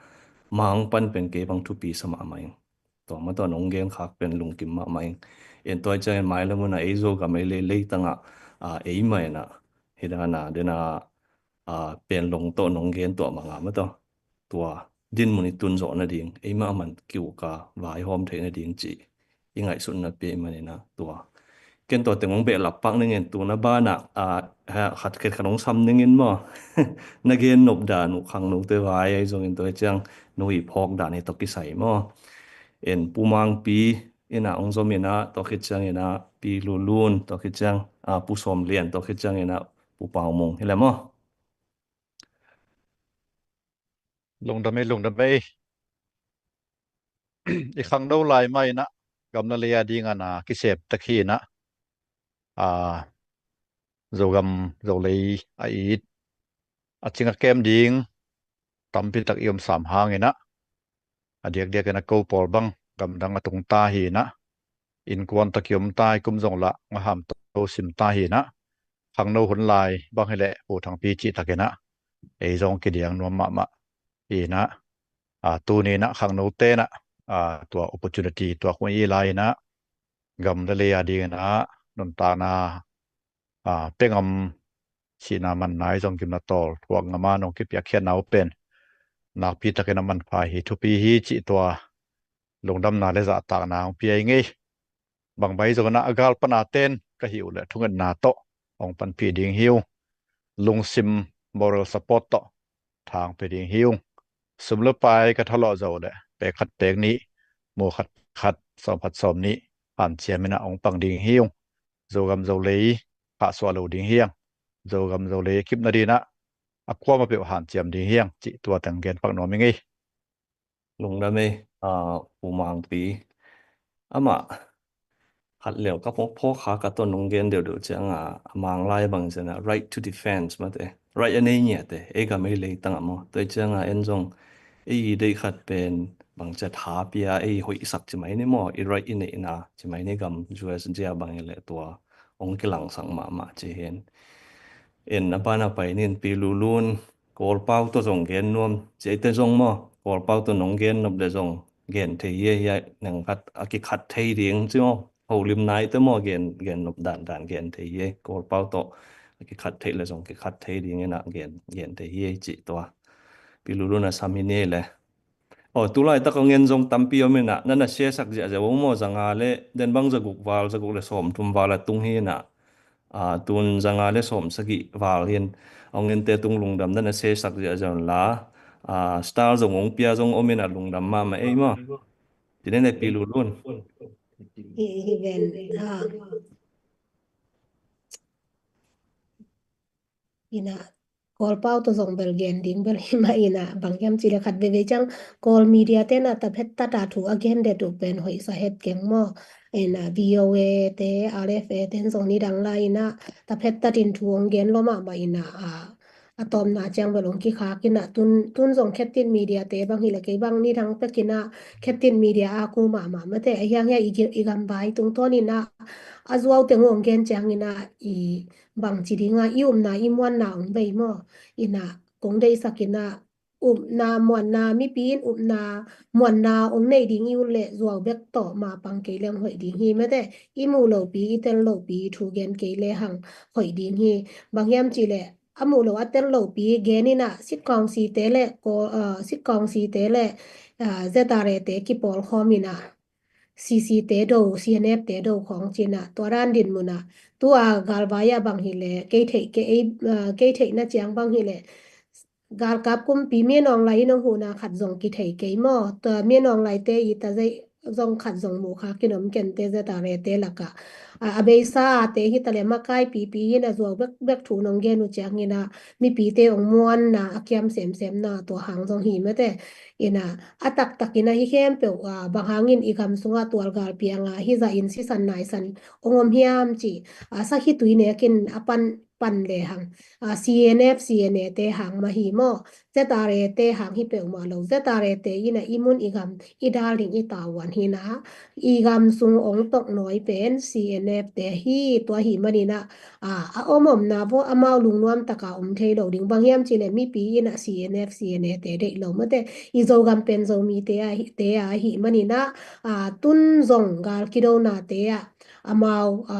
mang pan pen kei bang thupi sa mahmah ing. Tua mah tua nong gen khak pen lungkim mahmah ing. In tua ciangin mailam hunah ei Zogam ei lei, leitangah, ah, ei mah inah hih dana dena, ah, pen long tawh nong gen tua manga mah tua, tua dinmun i tun zawh nading, ei mah a man kiuka vaihawm theih nading cih i ngaihsutna pi ei maninah tua. Ken tua teng ong behlap pak ningin tuna banah, ah, ha, khat khat khat ong sam ningin maw? Na gen nop dan uh khangnote vai ei zongin tua ciang nu i phawk dan hi tawh kisai maw? In Pu Mangpi inah ong zom inah tua khit ciang inah Pi Lulun tua khit ciang, ah, Pu Sawm Lian tua khit ciang inah Pu Pau Mung hi le maw? Lungdam ei, lungdam ei. I khangno lai mah inah gam le lei a dingah na kisep tak hi inah, ah, Zogam Zolei a it a cing a kem ding tampi tak i om sam hang inah a diakdiak inah ko pawl bang gamdang a tung ta hi inah innkuan tawh kiom ta hi, kum zong lah ngaham to sim ta hi inah khangno hun lai bang hi leh Pu Thangpi cihtak inah ei zong kidiang nuam mahmah hi inah, ah, tuni inah khangnote inah, ah, tua opportunity tua kung i lai inah gam le lei a ding inah nuntakna, ah, pengam sihna manna i zong gimna tawl thuak ngam a nong kipiakkhiatna uh pen nakpi takin a manpha hi, thupi hi cih tua lungdamna le zahtakna hong pia i ngei. Bang bai zong inah a gal pana ten ka hih uh leh thungetna tawh hong panpih ding hi ung. Lungsim moral support tawh thang pe ding hi ung. Sum le pai ka thalawh zo leh pek khat pek nih, mu khat khat, sawm khat sawm nih hanciam in ah hong pang ding hi ung. Zogam Zolei khahsuah lo ding hi hang. Zogam Zolei kipna ding in ah a kuamah peuh hanciam ding hi hang cih tua teng gen pak nuam ing ei. Lungdam ei, ah, U Mangpi. Amah khat leu ka phawk, phawk kha ka ton nong gen deuhdeuh ciangin a Mang lai bang ciangin right to defense mate, right a nei ngiate, ei gam ei leitang ah maw. Tua ciangin en zong ei deih khat pen bang ciat ha pia ei hoihsak ci mai ni maw, i right i neihna ci mai ni gam U S zia bang i leh tua hong kilangsak mahmah ci hi. En a ban a pai nin Pi Lulun, Kawlpau tawh zong gen nuam ci eite zong maw, Kawlpau tawh nong gen nop le zong gen thei hi, hiai neng khat a kikhat thei ding ci maw, holim naite maw gen, gen nop dandan gen thei hi, Kawlpau tawh a kikhat theih le zong kikhat thei ding in ah gen, gen thei hi cih tua. Pi Lulun a sam hi ni le. Aw, tulaitak hong en zong tampi om in ah, na na share sak ziahziah uh maw, zanga le den bang zaguk val, zaguk le sawmthum val a tung hi in ah, ah, tun zanga le sawmsagih val hi in, hong ente tung lungdam na na share sak ziahziah un la, ah, star zong hong pia zong om in ah lungdam mahmah ei maw. Ci ni le Pi Lulun. Hi, hi ven, ah. In ah, Kawlpau tawh zong bel gen ding bel hi mah in ah, bang hiam cih le khat veivei ciang Kawl media te in ah taphet tat a thu a gen det uh pen hoihsa het keng maw. In ah, V O A te, R F A te in zong nidang lai in ah taphet tat in thu hong gen lua mahmah in ah, a, a tawpna ciang bel hong kikhak in ah, tun, tun zong Kheptin media te bang hi le kei bang nidang pek in ah Kheptin media a ku mahmah mate, a hiang hiang i gi-, i gam vai tungtawn in ah a zuau teng uh hong gen ciang in ah i bangci ding a, i upna i muanna hong bei maw. In ah kong deihsak in ah upna muanna, mipi in upna muanna hong neih ding i ut leh zuau bek tawh ma pang kei leng hoih ding hi mate. I muh lopi, i tel lopi, thu gen kei le hang hoih ding hi. Bang hiam cih leh a muh lo a tel lopi gen in ah sitkawngsi te le, ko, ah, sitkawngsi te le, ah, Z R A te kipawl khawm in ah C C te do, C N F te do khawng ci in ah, tua dan dinmun ah, tu a galvai ah bang hi le, kei theih, kei, ah, kei theihna ciang bang hi le, galkap kumpi Min Aung Hlaing in hong huhna khat zong kithei kei maw, tua Min Aung Hlaing te i ta zei zong khat zong muh kha kin om ken te Z R A te lak ah. A, a beisa a te hi ta le makai pipi hi in ah zuau bek, bek thu nong gen uh ciang in ah, mipi te hong muanna, a kiam semsemna tua hang zong hi mate. In ah, a taktak in ah hi khempeuh, ah, bang hangin i gam sung ah tualgal piang a, hi zah in sisan naisan hong om hiam cih, ah, sakhi tui nek in a pan, pan le hang, ah, C N F, C N A te hang mah hi maw. Z R A te hang hi peuhmah lo. Z R A te in ah i mun i gam i dal ding i tavuan hi in ah, i gam sung hong tawk nawi pen C N F te hi, tua hi man in ah, a, a om omna vaw amau lungnuam tak a om thei lo ding. Bang hiam cih leh mipi in ah C N F, C N A te deih lo mate. I Zogam pen Zomi te a hi, te a hi man in ah, a, tun zong gal kidona te ah amau, a,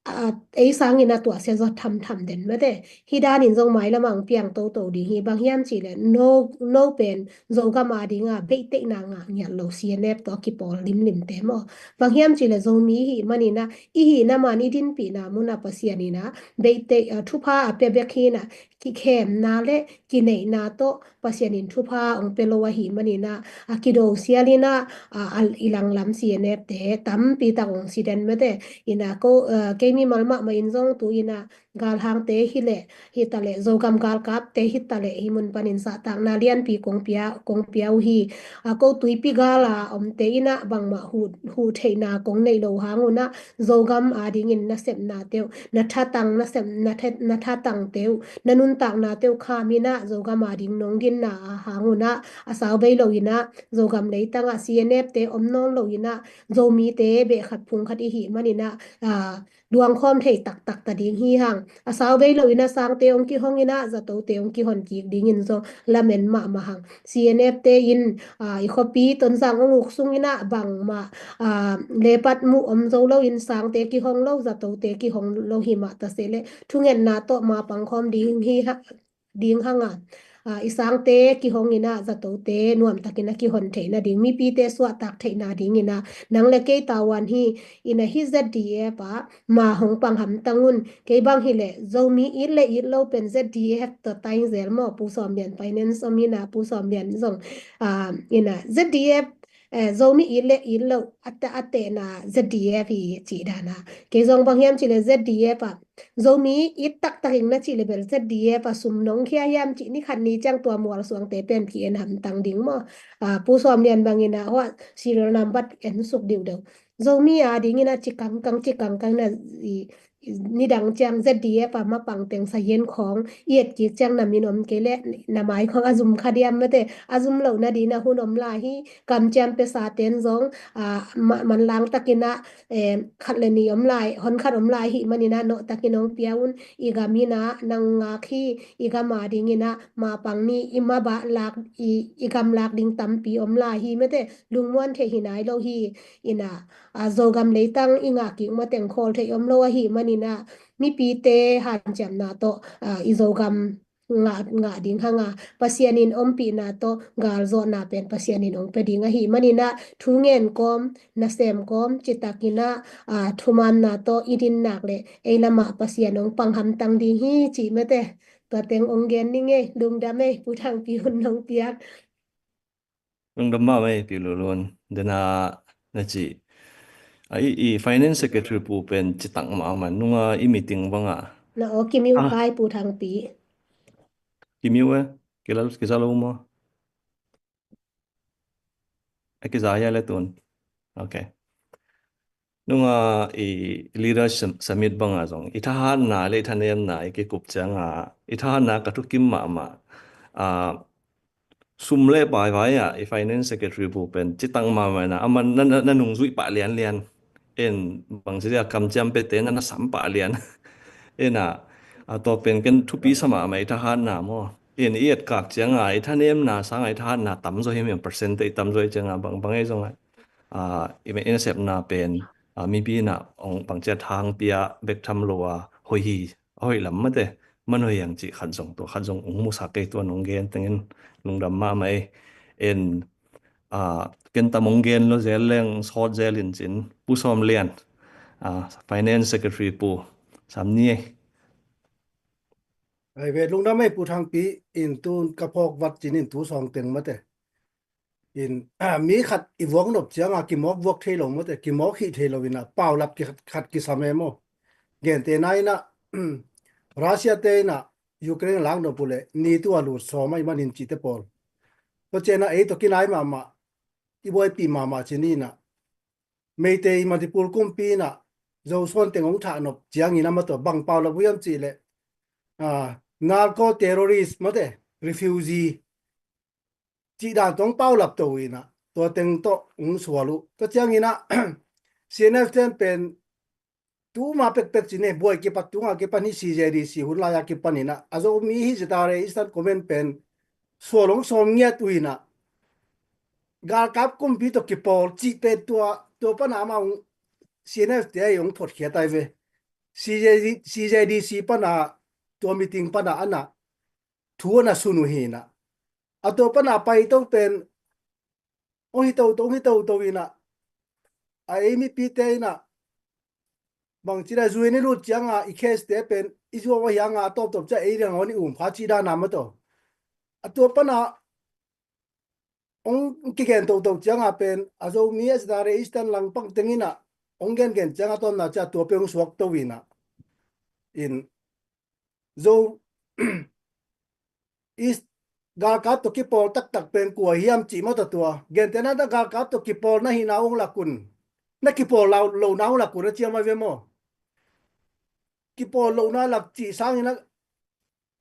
a, ei sang in ah tuahsia zaw thamtham den mate. Hi dan in zong mailam ah hong piang toto ding hi. Bang hiam cih leh no, no pen Zogam a ding a beihtheihna ngah ngiat lo C N F tawh a kipawl limlim te maw. Bang hiam cih leh Zomi i hih man in ah, i hihna man i dinpihna mun ah Pasian in ah beihtheih, ah, thupha a pia bek hi in ah, kikhemna le kineihna tawh Pasian in thupha hong pia lo ahih man in ah, a kido sial in ah, a, a, i langlam C N F te tampi tak hong si den mate. In ah ko, ah, kei mimal mahmah in zong tu in ah galhang te hi leh, hi ta leh, Zogam galkap te hi ta leh, hi mun pan in zahtakna lianpi kong pia, kong pia uh hi. A, ko tuipi gal a om te in ah bangmah huh, huh theihna kong neih lo hang un ah, Zogam a ding in na sepna te uh, na thatang, na sep, na that, na thatang te uh, na nuntakna te uh kham in ah, Zogam a ding nong dinna a hang un ah, a sau vei lo in ah, Zogam leitang ah C N F te om nawn lo in ah, Zomi te beh khat phung khat i hih man in ah, a, luangkhawm thei taktak ta ding hi hang. A sau vei lo in ah sangte hong kihong in ah, zatote hong kihon kik ding in zong lamen mahmah hang. C N F te in, a, i khuapi Tonzang hong uk sung in ah bangmah, a, lepat muh om zo lo in sangte kihong lo, zatote kihong lo hi mah ta se leh, thungetna tawh ma pang khawm ding hi ha, ding hang a. ah, i sangte kihong in ah, zatote nuamtakin a kihon theih nading, mipite suahtak theih nadingin ah, nang le kei tavuan hi in ah, hih Z D F ah ma hong pang hamtang un. Kei bang hileh Zomi it le it lo pen Z D F tawh taing zel maw, Pu Sawm Lian finance om in ah, Pu Sawm Lian zong, ah, in ah Z D F, eh, Zomi it le it lo a te-, a tehna Z D F hi cih dan a. Kei zong bang hiam cih leh Z D F ah Zomi it taktak in na cih leh bel Z D F ah sum nong khia hiam cih ni khat ni ciang tua mual suangte pen ki-en hamtang ding maw. Ah, Pu Sawm Lian bangin ah, hua serial number en suk diuhdeuh. Zomi a dingin ah ci kangkang, ci kangkang na i, i, nidang ciang Z D F ah mapang teng sayen khawng i et kik ciang na min om kei leh na mai khawng a zum kha diam mate, a zum loh nading ah hun om lai hi. Kamciam pesa ten zong, ah, ma-, manlang takin ah, eh, khat le nih om lai, hon khat om lai hi manin ah, nawh takin hong pia un. I gam in ah nang ngak hi, i gam a dingin ah ma pang ni, i mabah lak, i, i gam lak ding tampi om lai hi mate, lungmuan theih hi nai lo hi. In ah, ah, Zogam leitang i ngah kik maw teng khawl theih om lo ahih manin ah, mipite hanciamna tawh, ah, i Zogam ngah, ngah ding hang a, Pasian in ompihna tawh galzawhna pen Pasian in hong pia ding ahih manin ah, thu ngen kawm, nasem kawm, citakin ah, ah, thumaanna tawh i din nak leh ei lamah Pasian hong pang hamtang ding hi cih mate. Tua teng hong gen ning ei, lungdam ei, Pu Thangpi, hun nong piak. Lungdam mahmah ei, Pi Lulun. Dena na ci, a, i, i finance secretary pu pen citak mahmah, nunga i meeting banga. Na aw, kimiu, ah, kai, Pu Thangpi. Kimiu e, kilal, kiza lo maw? A kiza hia le tun. Ok. Nunga i leader sum-, summit banga zong, i thahatna le i thanemna i kikup cianga, i thahatna ka thukim mahmah. Ah, sum le pai vai ah, i finance secretary pu pen citak mahmah na, aman na, na, na nungzuih pah lianlian. En bangci dia kamciam pete na, na sam pah lian. En ah, a tua pen ken thupi sa mahmah i thahatna maw. En i etkak cianga, i thanemna sanga i thahatna tamzaw hi, mian percentage tamzaw hi cianga, bangbang ei zong ah, ah, i, i nasepna pen, ah, mipi in ah hong bangcia thang pia bek tham lo a, hoih hi, a hoih lam mate, man hoih hiang cih khat zong, tua khat zong hong musak kei, tua nong gen tengin lungdam mahmah ei. En, ah, ken tam hong gen lo zel leng sawt zel in cin, Pu Sawm Lian, ah, finance secretary pu, sam ni ei. Ai ve, lungdam ei Pu Thangpi, in tun ka phawk vat cin in tu sawng teng mate. In, ah, mi khat i vuak nop cianga kimawk vuak thei lo mate, kimawk hih thei lo in ah, paulap ki khat, khat kisam e maw. Gentehna in ah, Russia te in ah Ukraine lak nop uh leh, NATO a lut sawm ahih manin cihte pawl. Tua ciang ah ei tawh kinai mahmah, i buaipih mahmah cin in ah, Meitei Manipur kumpi in ah Zosuan teng hong thah nop ciangin ah, amah tawh bang paulap uh hiam cih leh, ah, narco terrorist mate, refugee cih dan tawh hong paulap to uh in ah, tua teng tawh hong sual uh. Tua ciangin ah, C N F ten pen tuma pekpek cin e, buai kipat tunga kipan hi, C J D C hun lai-a kipan in ah, a Zomi hi, Z R A Eastern Command pen sual hong sawm ngiat uh in ah, galkap kumpi tawh kipawl cih pen tua, tua pana amah hong, C N F te ahi hong photkhiat ai ve. C J D, C J D C pana, tua meeting pana ana thu ana sun uh hi in ah, a tua pana paito pen hong hi toto, hong hi toto in ah, a ei mipite in ah, bangci dan zui ni lut cianga i case te pen i zuau ahi hanga, a tawptawp ciang ei riang hong i um kha cih dan a maw tawh. A tua pana hong kigen toto cianga pen, a Zomi a Z R A Eastern langpang teng in ah hong gengen cianga, tawmna ciang tua pen hong suak to in ah, in Zo East galkap tawh kipawl taktak pen kua hiam cih maw tawh tua. Gentehna in ah galkap tawh kipawl na hihna hong lak un, na kipawl lo, lohna hong lak un a ciam ai ve maw. Kipawl lohna lak cih sangin ah,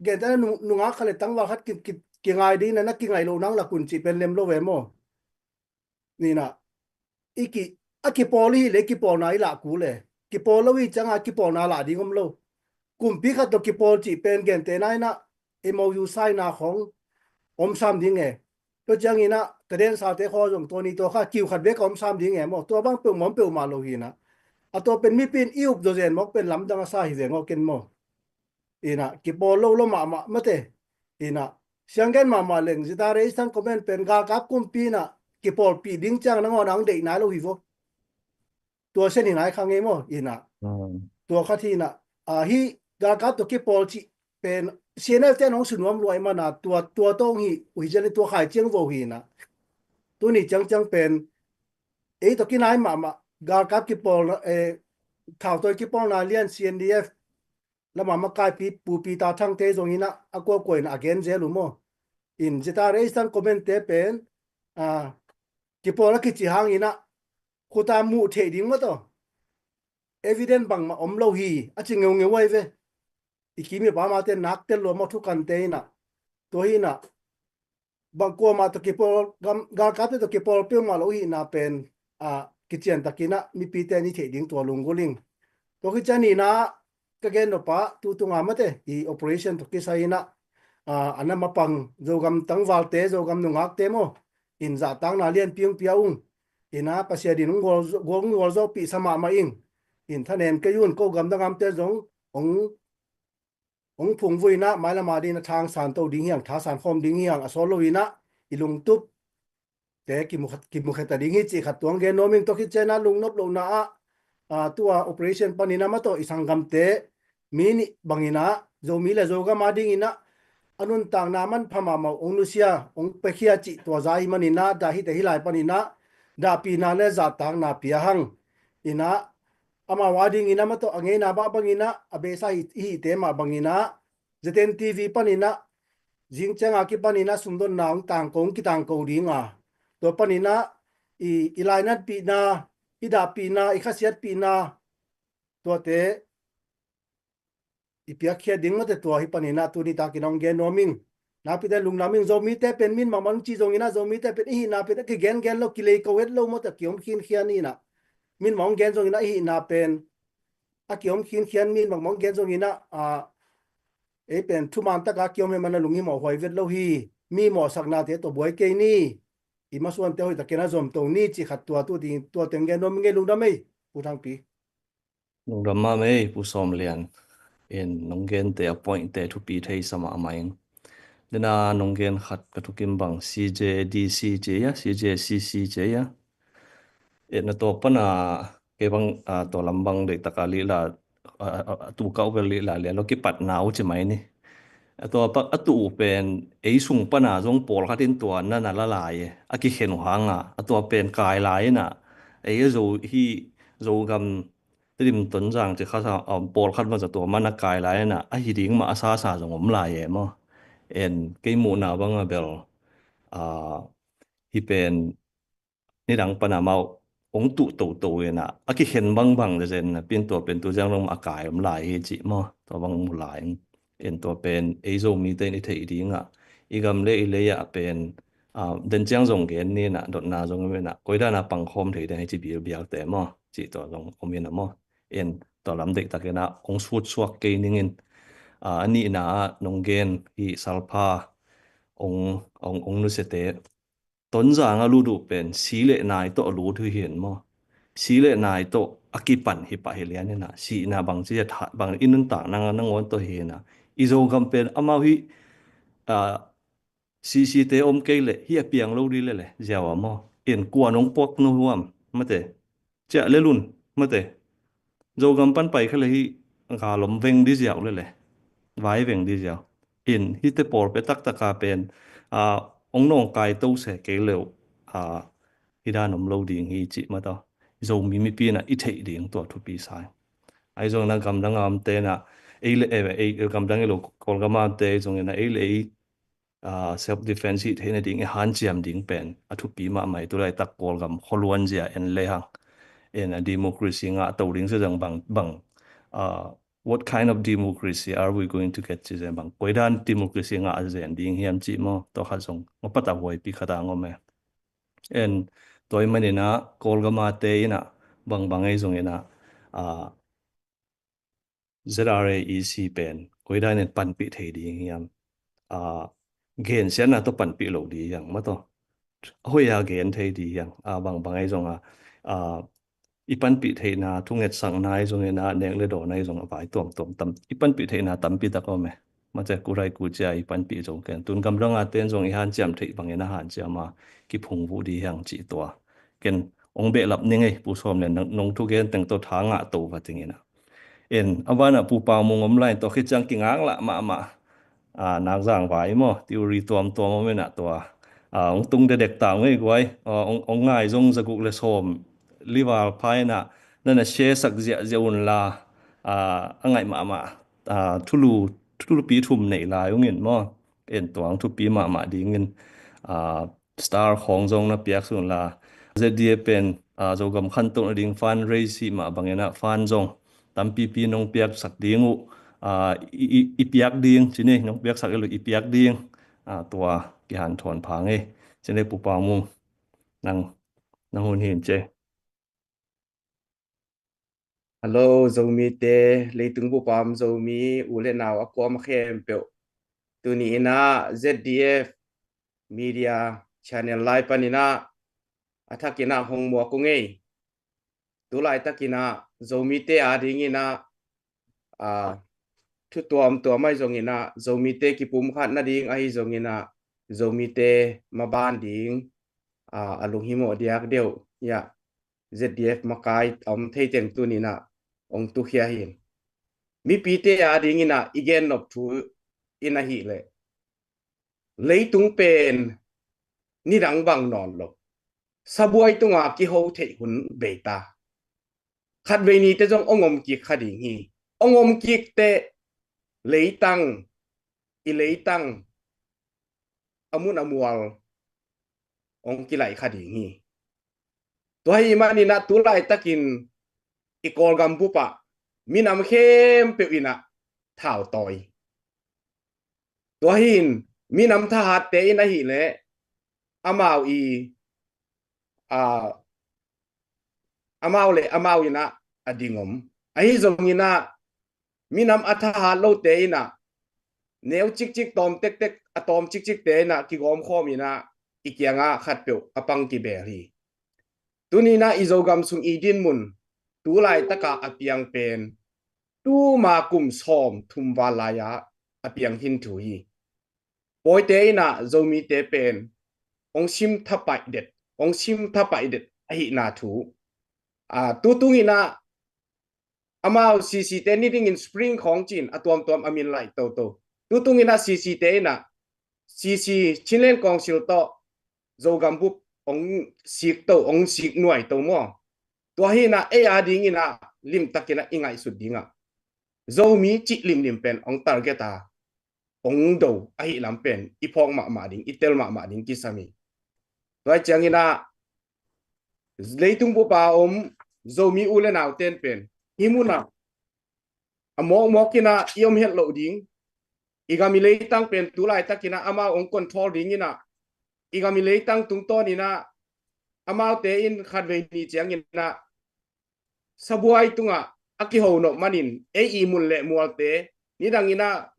gentehna nu-, nungak khat le tangval khat ki, ki, kingai ding in ah, na kingaih lohna hong lak un cih pen lem lo ve maw. Ni in ah, i ki, a kipawl i hih leh kipawlna i lah kul e. Kipawl lo i hih cianga kipawlna lah ding om lo. Kumpi khat tawh kipawl cih pen gentehna in ah M O U sign-na khawng om sam ding e. Tua ciangin ah, tadensate khawng zong tua ni tua kha kiu khat bek a om sam ding e maw. Tua bang peuhmah om peuhmah lo hi in ah, a tua pen mipi in i up zawzen mawk pen lamdang a sa hi veng aw ken maw. In ah, kipawl lo lo mahmah mate. In ah, Siang gen mahmah leng, zitare Eastern Command pen galkap kumpi inah kipawlpih ding ciang nangawn ang deih nai lo hi vo. Tua sia ni nai kha ngei maw inah. Tua khat hi inah, ah, hi galkap tawh kipawl cih pen C N L ten hong sunuam luai mana tua, tua tawng hi uh hi cian tua khai ciang vo hi inah. Tuni ciangciang pen ei tawh kinai mahmah galkap kipawlna, eh, thautawi kipawlna lian C N D F lama makaipi pupi ta thangte zong inah a kuakua inah a gen zel uh maw. In zitare Eastern Command te pen, ah, kipawl a kici hang inah khuta muh theih ding maw tawh evidence bangmah om lo hi a ci ngeungeu ai ve. I kim i pamate nak tel lua maw thukante inah. Tua hi inah bang kuamah tawh kipawl, gam, galkapte tawh kipawl peuhmah lo hihna pen, ah, kiciantakinah mipite ni theih ding tua lunggulh ing. Tua kician inah ka gen nopah tutunga mate i operation tawh kisai inah, ah, a na mapang Zogam tangvalte, Zogam nungakte maw in zahtakna lianpi hong pia ung. Inah Pasian in hong gual, gual, hong gualzawhpih sa mahmah ing. In thanem kei un ko gamdang amte zong hong hong phungvui inah mailama ding inah thangsan to ding hiang, thasan khawm ding hiang a sawl lo inah i lungtup te kimukheta ding hi cih khat tuang gen nuam ing. Tua khit cianah lungnop lohna ah, ah, tua operation paninah maw tawh i sanggamte mi nih banginah Zomi le Zogam a dinginah a nuntakna manpha mahmah hong nusia hong piakhia cih tua za hi maninah dah hite hi lai paninah dahpihna le zahtakna pia hang. Inah amau a dingin a maw tawh a ngeina mah banginah a beisa i hihte mah banginah Z N T V paninah zingcianga kipaninah sumdonna hong tangko hong kitangko dinga tua paninah i, i lainatpihna, i dahpihna, i khasiatpihna tuate i piakkhiat ding mate tua hi paninah tuni takin hong gen nuam ing. Nakpite lungnuam ing. Zomite pen min mahmah hong ci zonginah Zomite pen i hihna pen a kigengen lo kileiko het lo mate a kiom khinkhian inah min mah hong gen zonginah i hihna pen a kiom khinkhian min mahmah hong gen zonginah, ah, ei pen thuman taka kiom he mana lunghimawh huai vet lo hi. Mi mawhsaknate tawh buai kei ni. I masuante hoihtakin a zomto ni cih khat tua tu ding tua teng gen nuam ing ei lungdam ei Pu Thangpi. Lungdam mahmah ei Pu Sawm Lian. In nong gente a pointte thupi thei sa mahmah ing. Dena nong gen khat ka thukim bang C J D C ci a, C J C C ci a. Etna tua pana kei bang, ah, tua lam bang deihtaka lihla, ah, ah, ah, tu kau bel lihla lian lo kipatna uh ci mai ni. A tua pak a tu uh pen ei sung pana zong pawlkhat in tua na na la lai e. A kikhen uh hanga a tua pen kai lai inah ei a Zo hi Zogam Tedim Tonzang ci khat a, a pawlkhat mah za tua mana kai lai inah a hi ding mah a sasa zong om lai e maw. En kei muhna banga bel, ah, hi pen nidang pana mau hong tuh toto inah a kikhen bangbang zezen na pin tua pen tu ziang long a kai om lai hi cih maw. Tua bang mu lai in tua pen ei Zomite in i theih dingah i gam le i lei ah pen, ah, den ciang zong gen ninah dotna zong om inah koidana pangkhawm thei ding hi ci bialbialte maw cih tua zong om inah maw. En tua lam deihtakinah hong sutsuak kei ningin, ah, a nihna ah nong gen hi salpha hong, hong, hong nusiate Tonzang a lut uh pen si le nai tawh a lut uh hi hen maw. Si le nai tawh a kipan hi pah hi lian inah sihna bangci a that bang i nuntak nang nangawn tawh hi inah i Zogam pen amau hi, ah, C C te om kei leh hi a piang lo dih lele ziau a maw. In kuan hong puak nu huam mate ciah le lun mate. Zogam pan pai kha le hi galom veng dih ziau lele vai veng dih ziau. In hite pawlpi taktaka pen, ah, hong nawngkai to se kei leuh, ah, hi dan om lo ding hi cih mata Zomi mipi inah i theih ding tua thupi sai. Ahi zongna gamdang amte inah ei le ei, ei gamdang ei lo Kawlgam amte ei zongin a ei le ei, ah, self defense hi theihna ding i hanciam ding pen a thupi mahmah hi. Tulaitak Kawlgam khualuan zia en le hang en a democracy ngah to ding zia zang bang, bang, ah, what kind of democracy are we going to get ci zen bang koidan democracy ngah zen ding hiam cih maw. Tua khat zong ngapata huaipi khat a ngom e. En tua i maninah Kawlgam ate inah bangbang ei zonginah, ah, Z R A E C pen koidan in panpih thei ding hiam. Ah, gensiatna tawh panpih lo dih hiang mataw. A hoih a gen thei dih hiang, ah, bangbang ei zonga, ah, i panpih theihna thungetsakna ei zongin a nek le dawn ei zong a vai tuamtuam tam i panpih theihna tampi tak om e. Mace kurai kucia i panpih zong ken tun gamdang a ten zong i hanciam theih bangin a hanciam a kiphung vuh di hiang cih tua. Ken ong behlap ning ei, Pu Sawm, le nong thugen teng tawh tha ngah to va tingin a. En a vanah Pu Pau Mung om lai tawh khiciang kingaklah mahmah. Nakzang vai maw, theory tuamtuam om inah tua ong tung dedek ta ung ei guai. Ong ngai zong zaguk le sawm lival pha inah nana share sak ziahziah unla a ngaih mahmah. Thulu thulupi thum neih lai ungin maw, en tuang thupi mahmah dingin star khawng zong na piak sunla, Z D F pen Zogam khantohna ding fundraise hih mah bangin ah fund zong tampipi nong piaksak ding uh, i piak ding cini, nong piaksak i lo i piak ding. Tua kihanthawn pha ngei cini. Pu Pau Mung, nang, nang hun hin ce. Hello Zomite, leitung bup a om Zomi u le nau a kuama khempeuh, tuni inah Z D F Media Channel lai paninah a thakinah hong muak ung ei. Tulaitak inah Zomite a dinginah thu tuamtuam ahi zonginah, Zomite kipumkhat nading ahi zonginah, Zomite maban ding a lunghimawh diak deuh hiah Z D F makai a om theiteng tuninah ong tukhia hin. Mipite a dinginah i gennop thu in ahileh, leitung pen nidang bang nawn lo, sabuai tunga kiho theih hun beita. Khatvei nite zong ong om kik kha ding hi. Ong om kik teh leitang, i leitang a mun a mual ong kilaih kha ding hi. Tua hi maninah tulaitakin i Kawlgam bupah minam khempeuh inah thautawi. Tua hin minam thahatte in ahileh amau i amau le amau inah a ding om. Ahi zonginah minam a thahat lote inah neu cikcik tawm tektek a tawm cikcikte inah kigawmkhawm inah i kiangah khatpeuh a pang kibel hi. Tuninah i Zogam sung i dinmun tulaitaka a piang pen tuma kum sawm thum val lai-ah a piang hin thu hi. Pawite inah Zomite pen ong sim thapaih det, ong sim thapaih det ahihna thu. Tutung inah amau C C te nidingin spring khawng cin a tuamtuam a min laih toto. Tutung inah C C te inah C C Chinland Council tawh Zogam bup ong sik to, ong sik nuai to maw. Tua hinah ei a dinginah limtakinah i ngaihsut dingah Zomi cih limlim pen ong target a ong do ahih lam pen i phawk mahmah ding, i tel mahmah ding kisam hi. Tua cianginah leitung bupa om Zomi u le nauten pen hih munah a mawkmawk inah i om het loh ding. I gam i leitang pen tulaitakinah amau ong control dinginah i gam i leitang tungtawninah amaute in khatvei ni cianginah sabuai tungah a kiho nop manin ei i mun le mualte nidanginah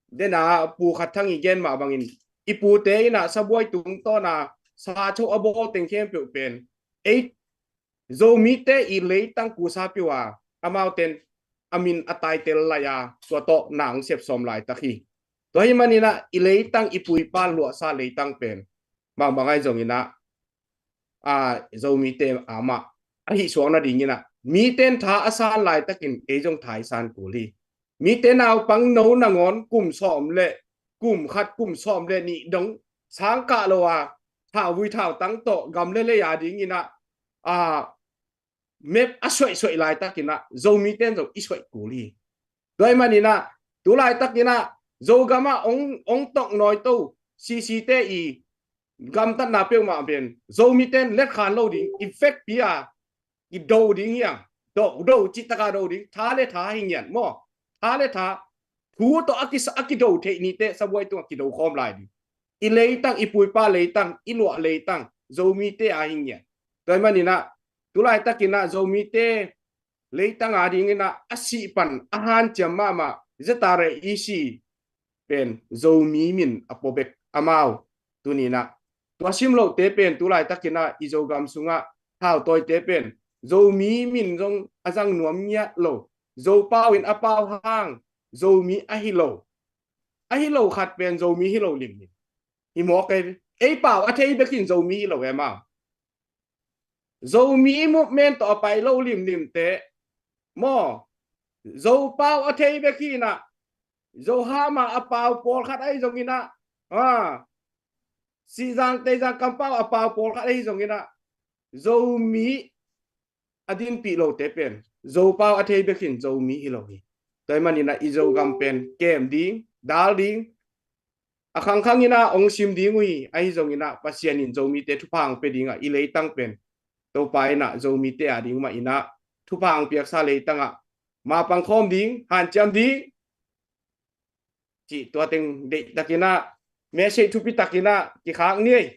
dena pu khat thang i gen mah bangin i pute inah sabuai tungtawna sa cho a bawl teng khempeuh pen ei Zomite i leitang kusa piu a amauten a min a taitel lai a tua tawh na ong sepsawm laitak hi. Tua hi maninah i leitang i puipa luahsa leitang pen bangbangai zonginah a Zomite amah ahi suak nadinginah miten tha a san laitakin ei zong tha i san kul hi. Mite naupang no nangawn kum sawm le kum khat kum sawm le nih dong sangkah lo a thauvui thautang tawh gam le lei a dinginah a mep a suaihsuaih laitakinah Zomiten zong i suaih kul hi. Tua hi maninah tulaitakinah Zogamah ong, ong toknawi to C C te i gamtatna peuhmah pen Zomiten letkhan lo ding, i vekpi a i do ding hiang, do, do cihtaka do ding, tha le tha hi ngian maw. Tha le tha thu tawh a kisa a kido theih nite sabuai tungah kido khawm lai ding. I leitang, i puipa leitang, i luah leitang Zomite a hi ngian. Tua hi maninah tulaitakinah Zomite leitang a dinginah a sih pan a hanciam mahmah Z R A E C pen Zomi min a pua bek amau tuninah tua sim lohte pen tulaitakinah i Zogam sungah thautawite pen Zomi min zong a zang nuam ngiat lo, Zopau in a pau hang Zomi ahi lo, a hi lo khat pen Zomi hi lo limlim hi mawk ei. Ei pau a thei bekin Zomi hi lo e maw. Zomi movement tawh a pai lo limlim te maw, Zo pau a thei bek hi inah, Zo hama a pau pawlkhat ahi zong inah, a, Sihzang Teizang kampau a pau pawlkhat ahi zong inah, Zomi a dinpih lote pen Zo pau a thei bekin Zomi hi lo hi. Tua hi man inah i Zogam pen kem ding, dal ding, a khangkhang inah ong sim ding uh hi. Ahi zong inah Pasian in Zomite thupha ong pia dingah i leitang pen Topa inah Zomite a ding mah inah thupha ong piaksa leitangah mapang khawm ding, hanciam ding cih tua teng deihtak inah, message thupi tak inah kikhak ni ei.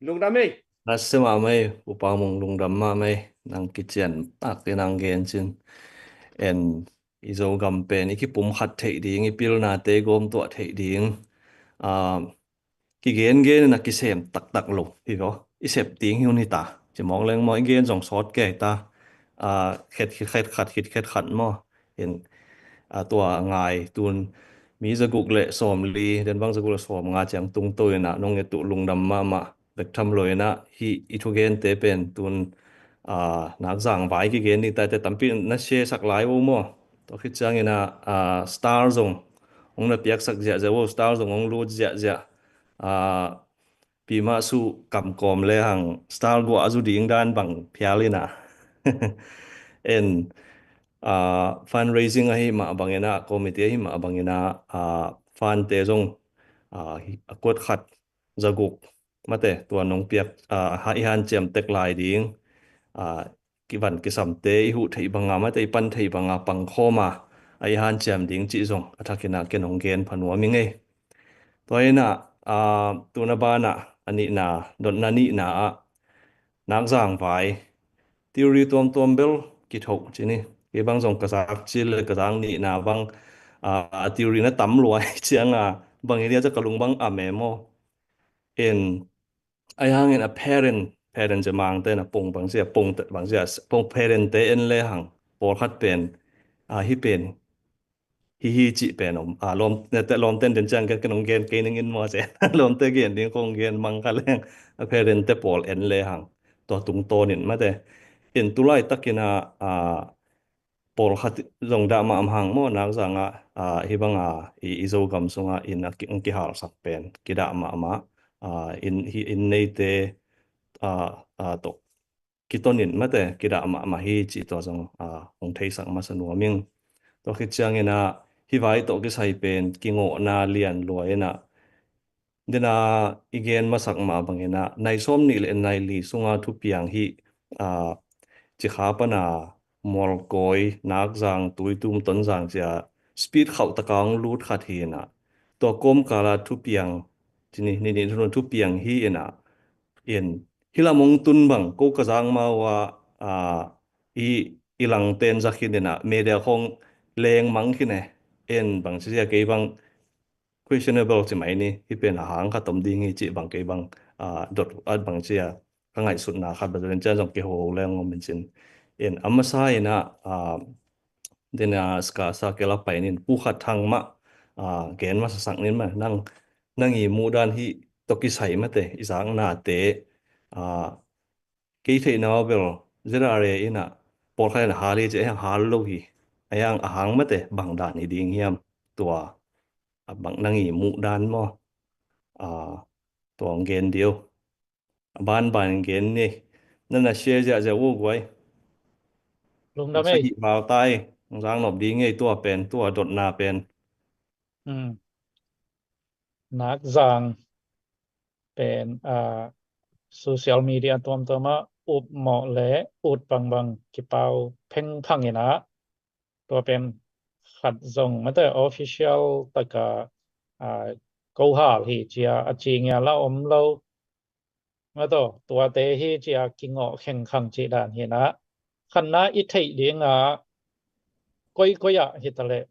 Lungdam ei. Nasia mahmah ei, Upa Mung, lungdam mahmah ei. Nang kician tak te nang gen cin. En, i Zogam pen i kipumkhat theih ding, i pilnate gawmtuah theih ding, a, kigengen in a kisem taktak lo hi vaw. I sep ding hi un hi ta. Ci mawk leng maw, i gen zong sawt kei ta. A, khet khit khet khat, khit khet khat maw. In, a, tua ngai tun mi zaguk le sawmli, den bang zaguk le sawmnga ciang tungto inah nong et uh lungdam mahmah bek tham lo inah, hih i thugente pen tun, a, Nakzang vai kigen ding tate tampi na share sak lai uh maw. Tua khit ciang inah, a, star zong hong na piaksak ziahziah uh, star zong hong lut ziahziah. A, pi mah suh kamkawm le hang star guah a zu ding dan bang phial inah. En, a, fundraising ahi mah bang inah, committee ahi mah bang inah, a, fund te zong, a, a kuat khat zaguk mate tua nong piak, a, ha, i hanciam tek lai ding, a, kivan kisamte i huh theih banga mate i pan theih banga pangkhawma a i hanciam ding cih zong a thak inah ken hong gen pha nuam ing ei. Tua inah, a, tuna banah a nihna, dotna nihna ah Nakzang vai theory tuamtuam bel kithoh cin hi. Kei bang zong ka zak cil le ka zak nihna bang, a, a theory na tam luai cianga bang hi dia ca ka lung bang a memaw. En, ahi hangin a parent, parent cia mangte na pong bang cia, pong te, bang cia, pong parent te en le hang, pawlkhat pen, a, hi pen, hi hi cih pen om, a, lawm, nete lawmten den ciang gen, ken hong gen kei ning in maw cia, lawmte gen ding kong gen mang kha leng, a parent te pawl en le hang, tua tungtawnin mate. In tulai takin a, a, pawlkhat zong dah mahmah hang maw, Nakzang ah, a, hi banga i, i Zogam sungah in a ki, kihalsak pen kidah mahmah, a, in, hi, in neite, a, a, tawh kitonin mate kidah mahmah hi cih tua zong, a, hong theisak masa nuam ing. Tua khit ciangin a, hi vai tawh kisai pen kingawhna lian lua in a, dena i gen masak mah bangin a, nai sawm nih le nai li sunga thupiang hi, a, cikha pana Mualkawi, Nakzang, Tuitum, Tonzang cia speed khauh taka hong lut khat hi in a, tua kawmkala thupiang, cini, ni, ni, thupiang hi in a, in, hi lam hong tun bang, ko ka zang ma uh a, a, i, i langten za khin in a, media khong leng mang khin e, en bang cia kei bang, questionable ci mai ni, hi pen a hang khat om ding hi cih bang kei bang, a, dot, a, bang cia ka ngaihsutna khat bang cia zong kei ho leng om in cin. In a masa in a, a, dena ska sa kela pai nin pu khat thang mah, a, gen masa sak nin mah nang, nang i muh dan hi tawh kisai mate, i zaknate, a, kei theihna uh bel, Z R A in a, pawlkhat in a hal hi ci, a hiang hal lo hi. A hiang a hang mate, bang dan hi ding hiam, tua, a bang nang i muh dan maw. A, tua hong gen dih uh. A banban gen ni. Nana share ziahziah uh guai. Lungdam ei. Sa hih val tai, hong zang nop ding ei tua pen, tua dotna pen. Hmm. Nakzang pen, a, social media tuamtuam ah up mawh le ut bangbang kipau phengphang in a, tua pen khat zong mate official taka, a, ko hal hi cia a ci ngia la om lo. Mate tuate hi cia kingawh khengkhang cih dan hi in a, khatna i theih ding a, koikoi ah hi ta leh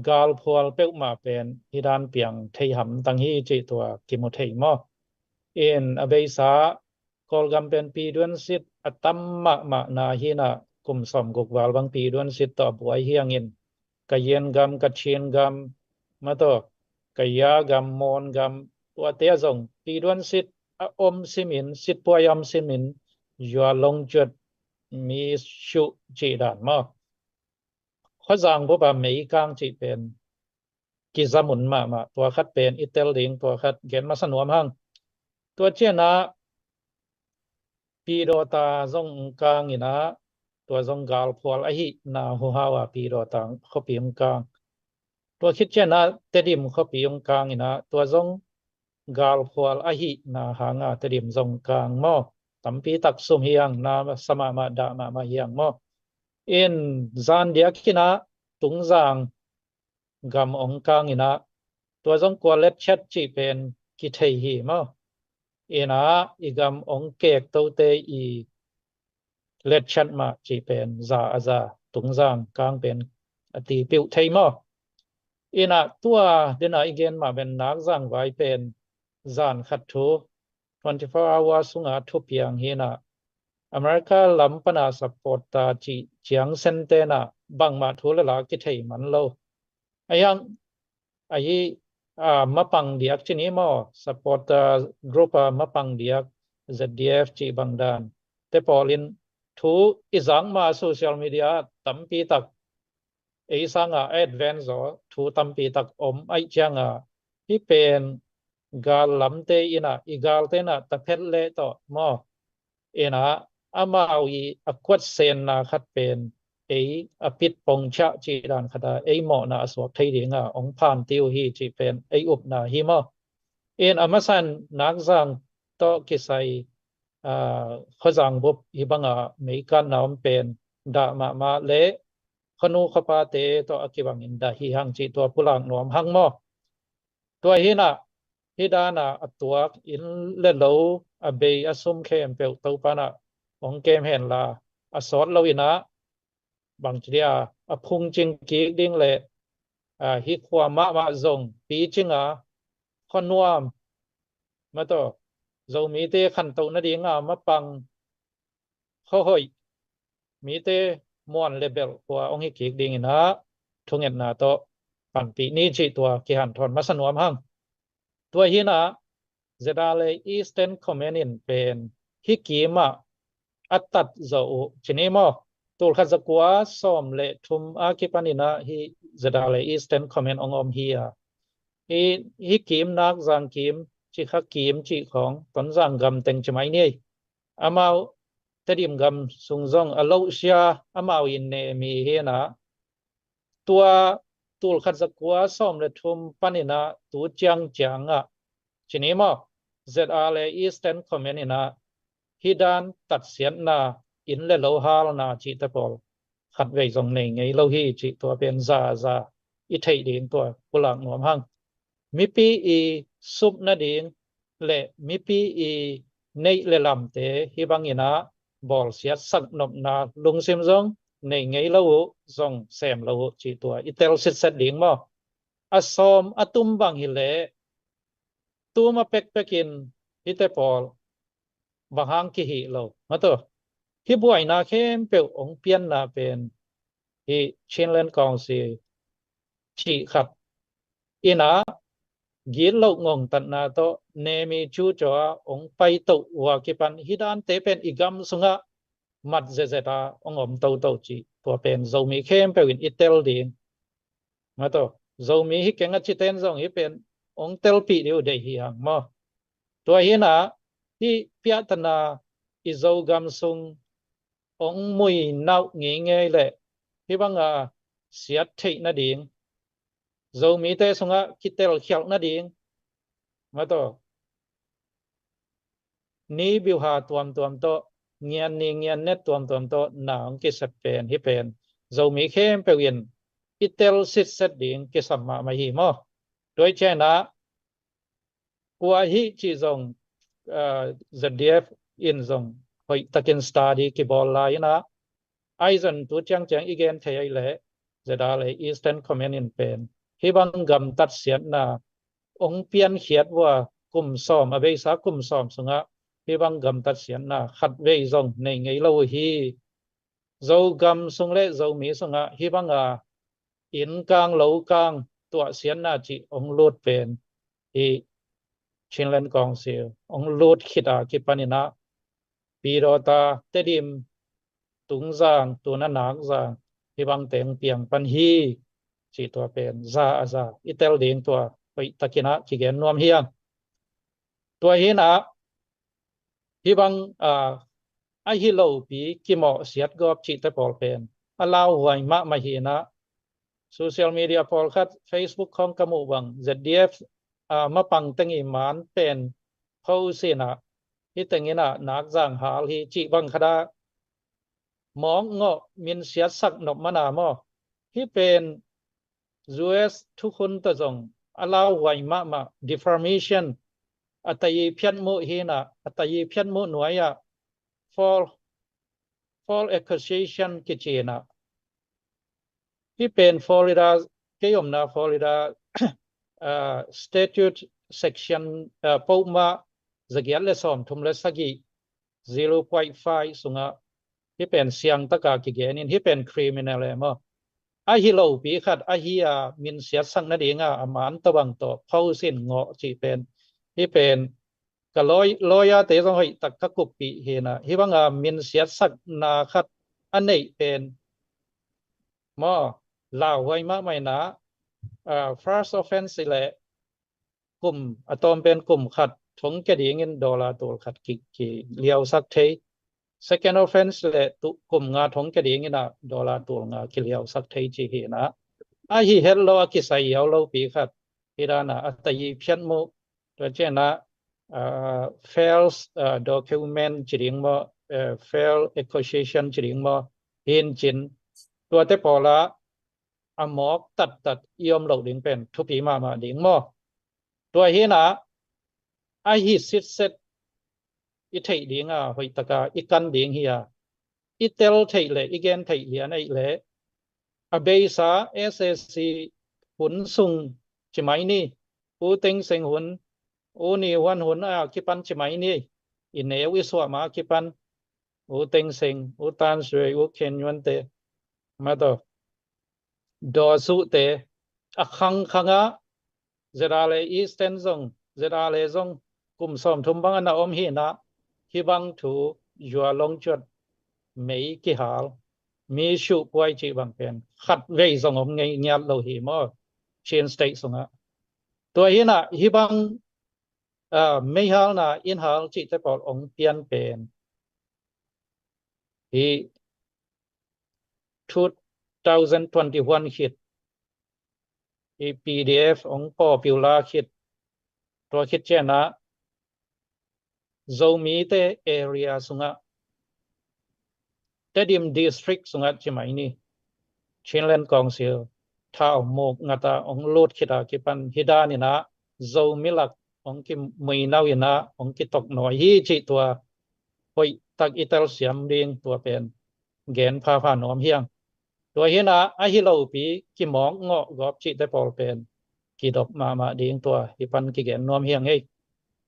galphual peuhmah pen hi dan piang thei hamtang hi cih tua kimu thei maw. In a beisa Kawlgam pen piduan sit a tam mahmah na hi in a, kum sawmguk val bang piduan sit tawh a buai hiangin Kayin gam, Kachin gam, Mataw, Kaya gam, Mon gam, tuate ah zong piduan sit a om simin, sitpuai a om simin, Yua Long Cuat, Mi Shu cih dan maw. Khuazang bup a meikang cih pen kizamun mahmah, tua khat pen i tel ding, tua khat gen masa nuam hang. Tua cianah Pidawta zong kang inah, tua zong galphual ahihna huhau a Pidawta khuapi hong kang. Tua khit cianah Tedim khuapi hong kang inah, tua zong galphual ahihna hanga Tedim zong kang maw. Tampi tak sum hiang, na sa mahmah, dah mahmah hiang maw. In zan diak inah Tungzang gam ong kang inah, tua zong kua letchet cih pen kithei hi maw. Inah i gam ong kek tote i letchet mah cih pen za a za, Tungzang kang pen a tipiuh thei maw. Inah tua dena i gen mah pen Nakzang vai pen zan khat thu twenty-four hour sunga thupiang hi inah, America lam pana supporter cih ciang sente inah bangmah thu le la kithei man lo. Ahi hang, ahi, a, mapang diak ci ni maw, supporter group a mapang diak, Z D F cih bang dan te pawlin thu i zak ma social media tampi tak ei sanga advance zaw thu tampi tak om aih cianga, hih pen gal lamte inah, i galte inah taphet leh tawh maw. Inah amau i a kuatsenna khat pen ei a pit pongchiah cih dan khat a ei mawhna a suak thei dinga ong phanti uh hi cih pen ei upna hi maw. In a masa in Nakzang tawh kisai, a, khuazang bup hih banga meikatna om pen dah mahmah le khuanu khuapate tawh a kibangin dah hi hang cih tua pulak nuam hang maw. Tua hi inah, hih dana a tuak inn le lo a bei a sum khempeuh Topa inah ong kem henla, a sawt lo inah bangci dia a phungcing kik ding le, a, hih khua mahmah zong picinga khuanuam, mataw, Zomite khantoh nadinga mapang khuahoih, mite muan le belh khua ong hi kik ding inah thungetna tawh panpih ni cih tua kihanthawn masa nuam hang. Tua hi inah Z R A Eastern Command in pen hih kimah a tat zawh uh ci ni maw. Tulkhat zakua sawm le thum a kipan inah hih Z R A Eastern Command ong om hi a, hih, hih kim Nakzang kim, Cikha kim cih khawng Tonzang gam teng ci mai ni. Amau Tedim gam sung zong a lohsia amau in nemi hi inah, tua tulkhat zakua sawm le thum pan inah tu ciangciangah ci ni maw, Z R A Eastern Command inah hih dan tatsiatna, inn le lo halna cihte pawl khatvei zong nei ngei lo hi cih tua pen za a za i theih ding tua pulak nuam hang. Mipi i sup nading le mipi i neih le lamte hih bang inah bawlsiat sak nopna lungsim zong nei ngei lo uh, zong sem lo uh cih tua i tel sitset ding maw. A sawm a tum bang hileh tuma pekpekin hihte pawl bang hang kihih lo, mataw, hih buaina khempeuh ong pianna pen hih Chinland Council cih khat inah gitloh ngongtatna tawh nemi cucaw a ong paitoh uh a kipan hih dante pen i gam sungah mat zetzet a ong om toto cih tua pen Zomi khempeuh in i tel ding. Mataw, Zomi hi keng a citen zong hih pen ong telpih ding uh deih hi hang maw. Tua hi inah hih piahtana i Zogam sung ong mui nauh ngeingei le hih banga siat theih nading, Zomite sungah kitel khialh nading, mataw, ni biuha tuamtuam tawh, ngian ni ngian net tuamtuam tawh na ong kisep pen hih pen Zomi khempeuh in i tel sitset ding kisam mahmah hi maw. Tua hi ciangah kua hi cih zong, ah, Z D F in zong hoihtakin study kibawl lai inah, ahi zong tu ciangciang i gen thei ahih leh Z R A Eastern Command in pen hih bang gamtat siatna ong piankhiat uh a kum sawm, a beisa kum sawm sungah hih bang gamtat siatna khatvei zong nei ngei lo uh hi. Zogam sung le Zomi sungah hih banga inn kang lo kang tuahsiatna cih hong lut pen hi Chinland Council hong lut khit a kipaninah Pidawta, Tedim, Tungzang, tuna Nakzang, hih bang teng piang pan hi. Cih tua pen za a za i tel ding tua hoih takinah kigen nuam hiang. Tua hinah hih bang a, ahi lopi kimawhsiat gawp cihte pawl pen a lauhuai mahmah hinah social media pawlkhat, Facebook khawng ka muh bang Z D F a, mapang teng i man pen ho sinah hih tenginah Nakzang hal hi cih bang khatah mawk ngawh minsiatsak nop mana maw? Hih pen U S thukhun tawh zong a lauhuai mahmah, defamation, a tayi phiatmuh hinah, a tayi phiatmuh nuai-ah false, false accusation kicinah. Hih pen Florida, kei omna Florida uh, statute section uh, pokmah zagiat le sawmthum le sagih, zero point five sungah hih pen siangtaka kigenin hih pen criminal e maw? Ahi lopi khat ahi a minsiatsak nadinga a man tawh bang tawh phosin ngawh cih pen hih pen ka lawi-, lawyer-te zong hoih tak ka kuppih hinah hih banga minsiatsakna khat a neih pen maw, lauhuai mahmah inah uh, first offense le kum a tawm pen kum khat thong kia dingin dollar tul khat ki, ki liausak thei. Second offense le tu kum nga thong kia dingin a dollar tul nga ki liausak thei ci hinah. Ahi het lo a kisai yau lopi khat hi dana a tayi phiatmuh, tua cianah uh, false uh, document ci ding maw, uh, false accusation ci ding maw, hin cin tuate pawlah a mawk tattat i om loh ding pen thupi mahmah ding maw? Tua hinah ahi sitset i theih dinga hoihtaka i kan ding hi a, i tel theih le i gen theih lian aih le a beisa S A C hun sung ci mai ni, U Thein Sein hun, U Ni Huan hun a kipan ci mai ni, i neu i suah ma a kipan U Thein Sein, U Than Shwe, U Khen Yun te, ma tawh Daw Suu te a khangkhangah Z R A Eastern zong, Z R A zong kum sawmthum bang a na om hinah hih bang thu zua longcuat mei kihal, mi suhpuai cih bang pen khat vei zong om ngei ngiat lo hi maw, Chin State sungah. Tua hinah hih bang uh, meihalna innhal cihte pawl ong pian pen hi two thousand twenty-one khit hi P D F ong popular khit, tua khit cianah Zomite area sungah Tedim District sungah ci mai ni, Chinland Council thau muk ngata ong lut khita kipan hi daninah Zomi lak ong kimuinau inah ong kitok nawi hi cih tua hoih tak i telsiam ding tua pen gen phapha nuam hiang. Tua hinah ahi lopi kimawk ngawh gawp cihte pawl pen kidop mahmah ding tua hi pan kigen nuam hiang ei.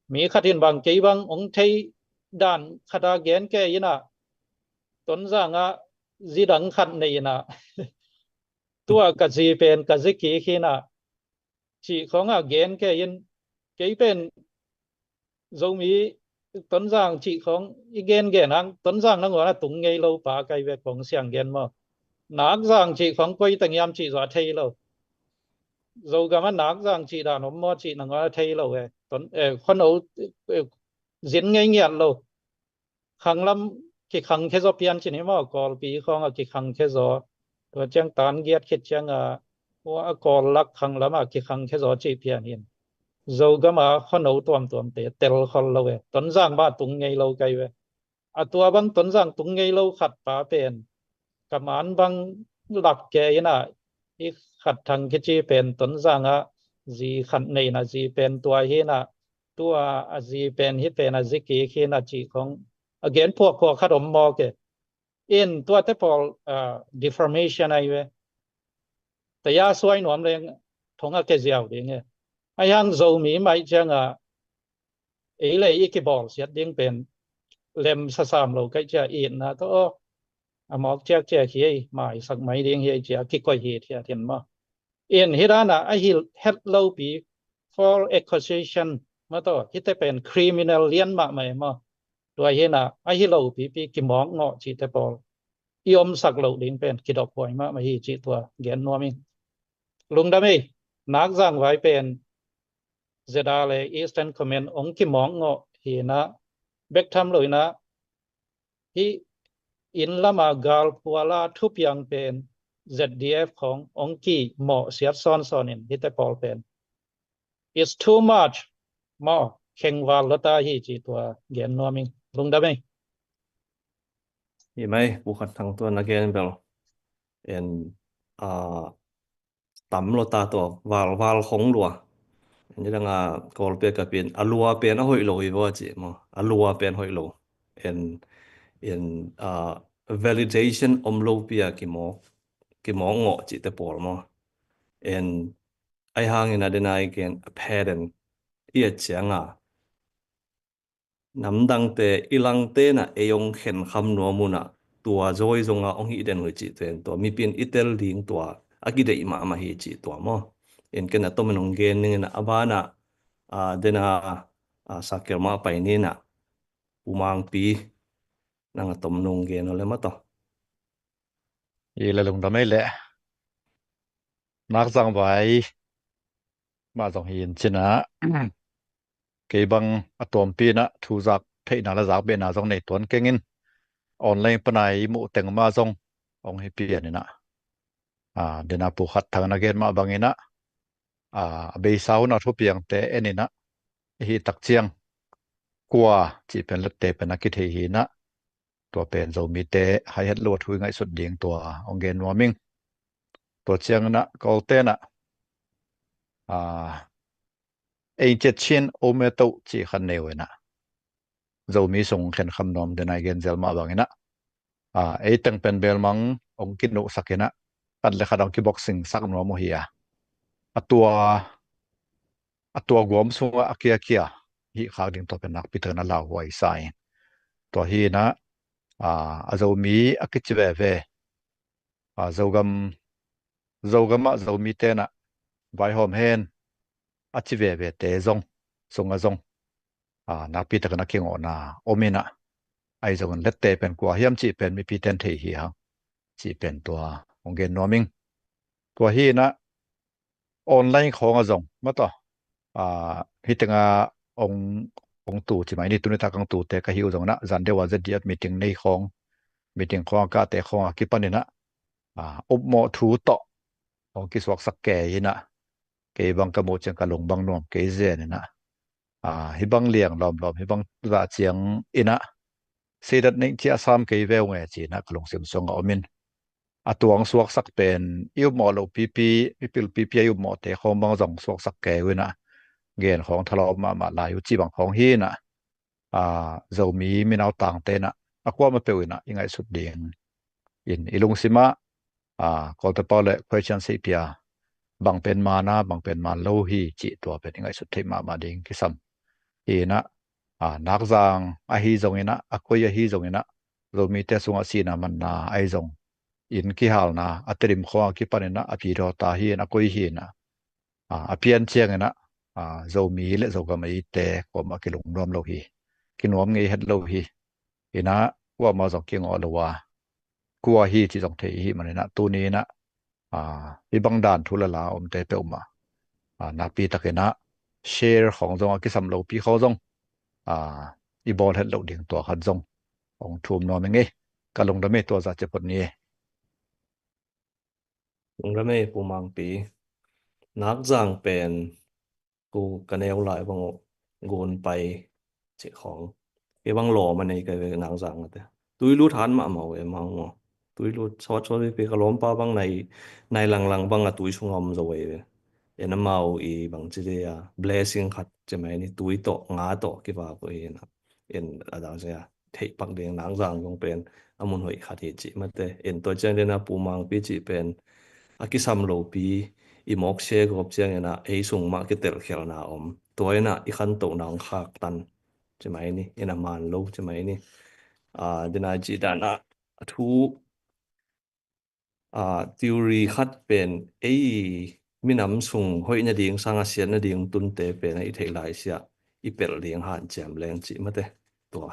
Mi khat in bang kei bang ong thei dan khata gen ke inah Tonzang ah zidang khat nei inah tua ka zi pen ka zi kik hinah cih khawngah gen ke in kei pen Zomi Tonzang cih khawng i gen gen hang Tonzang nangawn a tung ngei lo pa kai ve kong siang gen maw. Nakzang cih khawng koi teng hiam cih zaw a thei lo. Zogam ah Nakzang cih dan om maw cih nangawn a thei lo e. Ton, eh, khono, eh, zin ngei ngiat lo. Khanglam kikhang khe zaw pian cin hi maw, Kawlpi khawng a kikhang khe zaw. Tua ciang tan giat khit ciang a, ua a Kawl lak khanglam a kikhang khe zaw cih pian hin. Zogam a khono tuamtuamte tel khol lo e. Tonzang mah tung ngei lo kai ve. A tua bang Tonzang tung ngei lo khat pa pen ka man bang lak ke inah i khat thang kici pen Tonzang ah zi khat nei inah zi pen tua hinah tua a zi pen hi pen a zi kik hinah cih khawng a gen phuakphuak khat om maw ke. In tuate pawl, ah, defamation ahi ve. Taya suai nuam leng thong a ke ziau ding e. Ahi hang Zomi maih ciangah ei le i kibawlsiat ding pen lem sasam lo kaih cia itna tawh aw a mawk ciakciak hi ei, maisak mai ding hi ei cia kikoih hi thiat hin maw. In hih dan a, a hi het lopi, false accusation mah tawh, hihte pen criminal lian mahmah e maw. Tua hi a, a hi lopipi kimawk ngawh cihte pawl i omsak loh ding pen kidophuai mahmah hi cih tua gen nuam ing. Lungdam ei, Nakzang vai pen Zeda le Eastern Command ong kimawk ngawh hi a, bek tham lo in a, hih inn lama galphual a thupiang pen Z D F khawng ong kimawh siat sawnsawn in hihte pawl pen it's too much maw, khengval lua ta hi cih tua gen nuam ing. Lungdam ei. Hi mai, Pu Khat Thang, tua na gen bel en, a, tam lua ta, tua valval khong lua. En, nidang a Kawlpi a kipan a lua pen a hoih lo hi vaw ci maw. A lua pen hoih lo. En, en, a, validation om lopi a kimawk, kimawk ngawh cihte pawl maw. En, ahi hangin a den a i gen a phet en i et ciang a namdangte i langte in a ei ong khenkham nuam un a, tua zawi zong a ong hih den uh hi cih tua en, tua mipi in i tel ding tua a kideih mahmah hi cih tua maw. En, ken a tom in ong gen ning in a, a ban a, a, den a, a, Sakel mah pai ni in a, Pu Mangpi, nang a tom nong gen uh le mah tawh. I le lungdam ei le. Nakzang vai mah zong hi in ci a, kei bang a tuampi in a thu zak theihna le zak behna zong nei tuan keng in, online pan a i muh teng mah zong ong hi pian in a, a, den a Pu Khat Thang na gen mah bang in a, a, a beisa hun a thupiangte en in a, i hih tak ciang kua cih pen lette pen a kithei hi in a, tua pen Zomite hai het lo a thu i ngaihsut ding tua ong gen nuam ing. Tua ciang in a Kawlte in a, a, ei ciat Chin ome to cih khat nei uh in a, Zomi sung khenkham nuam den a i gen zel mah bang in a, a, ei teng pen belmang ong kinuhsak in a, khat le khat ong kiboxing sak nuam uh hi a, a tua, a tua guam sungah a kiakia hih khak ding tua pen nakpi takin a lauhuai sa ing. Tua hi in a, a, a Zomi a kici veve, a, Zogam, Zogam ah Zomite in a vaihawm hen a ci vevete zong sungah zong, a, nakpi takin a kingawhna om in a, ahi zongin lette pen kua hiam cih pen mipite in thei hi hang cih pen tua ong gen nuam ing. Tua hi in a online khawng a zong mah tawh, a, hih teng a ong, ong tu ci mai ni, tuni tak ong tute ka hi uh zong in a, zan deuh a Z D F meeting nei khawng, meeting khawng a kate khawng a kipan in a, a, upmawh thu tawh ong kisuaksak kei in a, kei bang ka muh ciang ka lung bang nuam kei zen in a, a, hih bang liang lawmlawm, hih bang zah ciang in a, seidat neih ciah sam kei ve uh nge ci in a ka lungsim sungah om in, a tua ong suaksak pen i upmawh loh pipi, mipil pipi a i upmawhte khawng bang zong suaksak kei uh in a, gen khawng thalawp mahmah lai uh ci bang khawng hi in a, a, Zomi minautangte in a, a kuamah peuh in a i ngaihsut ding in i lungsim ah, a, Kawlte pau le question seihpih a, bang pen man a, bang pen man lo hi cih tua pen i ngaihsut theih mahmah ding kisam hi in a, a, Nakzang ahi zong in a, a koi ahi zong in a, Zomite sungah sihna manna ahi zong in kihalna a Tedim khawng a kipan in a, a pi dawta hi in a, a koi hi in a, a, a pian ciang in a, a, Zomi le Zogam eite kuamah kilungnuam lo hi, kinuam ngei het lo hi. In a, kuamah zong kingawh lo a, kua hi cih zong thei i hih man in a, tuni in a, a, hih bang dan thu le la omte peuhmah, a, nakpi takin a share khawng zong a kisam lopi khawng zong, a, i bawl het loh ding tua khat zong ong thum nuam ing ei. Ka lungdam ei, tua zah ci phot ni ei. Lungdam ei Pu Mangpi. Nakzang pen tu ka neu lai bang uh gun pai cih khawng. Kei bang lawm a nei ka ve Nakzang a te. Tui lut han mahmah uh e mang maw. Tui lut sawtsawt pipi, ka lawmpa bang nai, nai langlang bang a tui sung a om zo e ve. En amau i bang ci dei a blessing khat ci mai ni, tui tawh nga tawh kivak uh hi in a. En a dang sia theih pak ding Nakzang zong pen a mun hoih khat hi cih mate. En tua ciang den a Pu Mangpi cih pen a kisam lopi i mawk sia gawp ciang in a ei sung mah kitelkhialna om. Tua in a i khantohna ong khaktan ci mai ni, in a man lo ci mai ni. A, den a cih dan a, a thu, a, theory khat pen ei minam sung hoih nading sanga siat nading tunte pen a i theih lai siah i pelh ding hanciam leng cih mate. Tua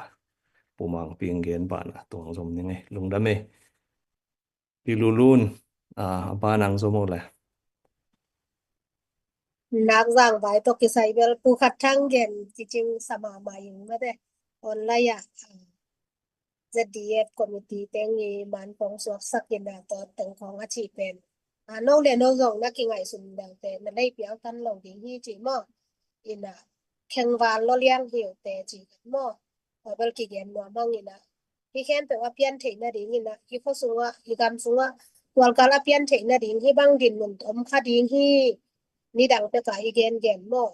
Pu Mang Ping gen banah tua hong zom ning e. Lungdam e. Pi Lulun, a, a banah hong zom o le. Nak zang vai tawh kisai bel Pu Khat Thang gen cicing sa mahmah ing mate. Online ah, a, Z D F committee teng i man kong suaksak in a tawt teng kong a cih pen, a, no le no zong na kingaihsun dangte na lei piang tan lo ding hi cih maw? In a khengval lo liang hi uh te cih maw? A bel kigen nuam hang in a hi khempeuh a pian theih nading in a hi khua sungah hi gam sungah tualkal a pian theih nading hi bang dinmun om kha ding hi. Nidang pekah i gengen maw?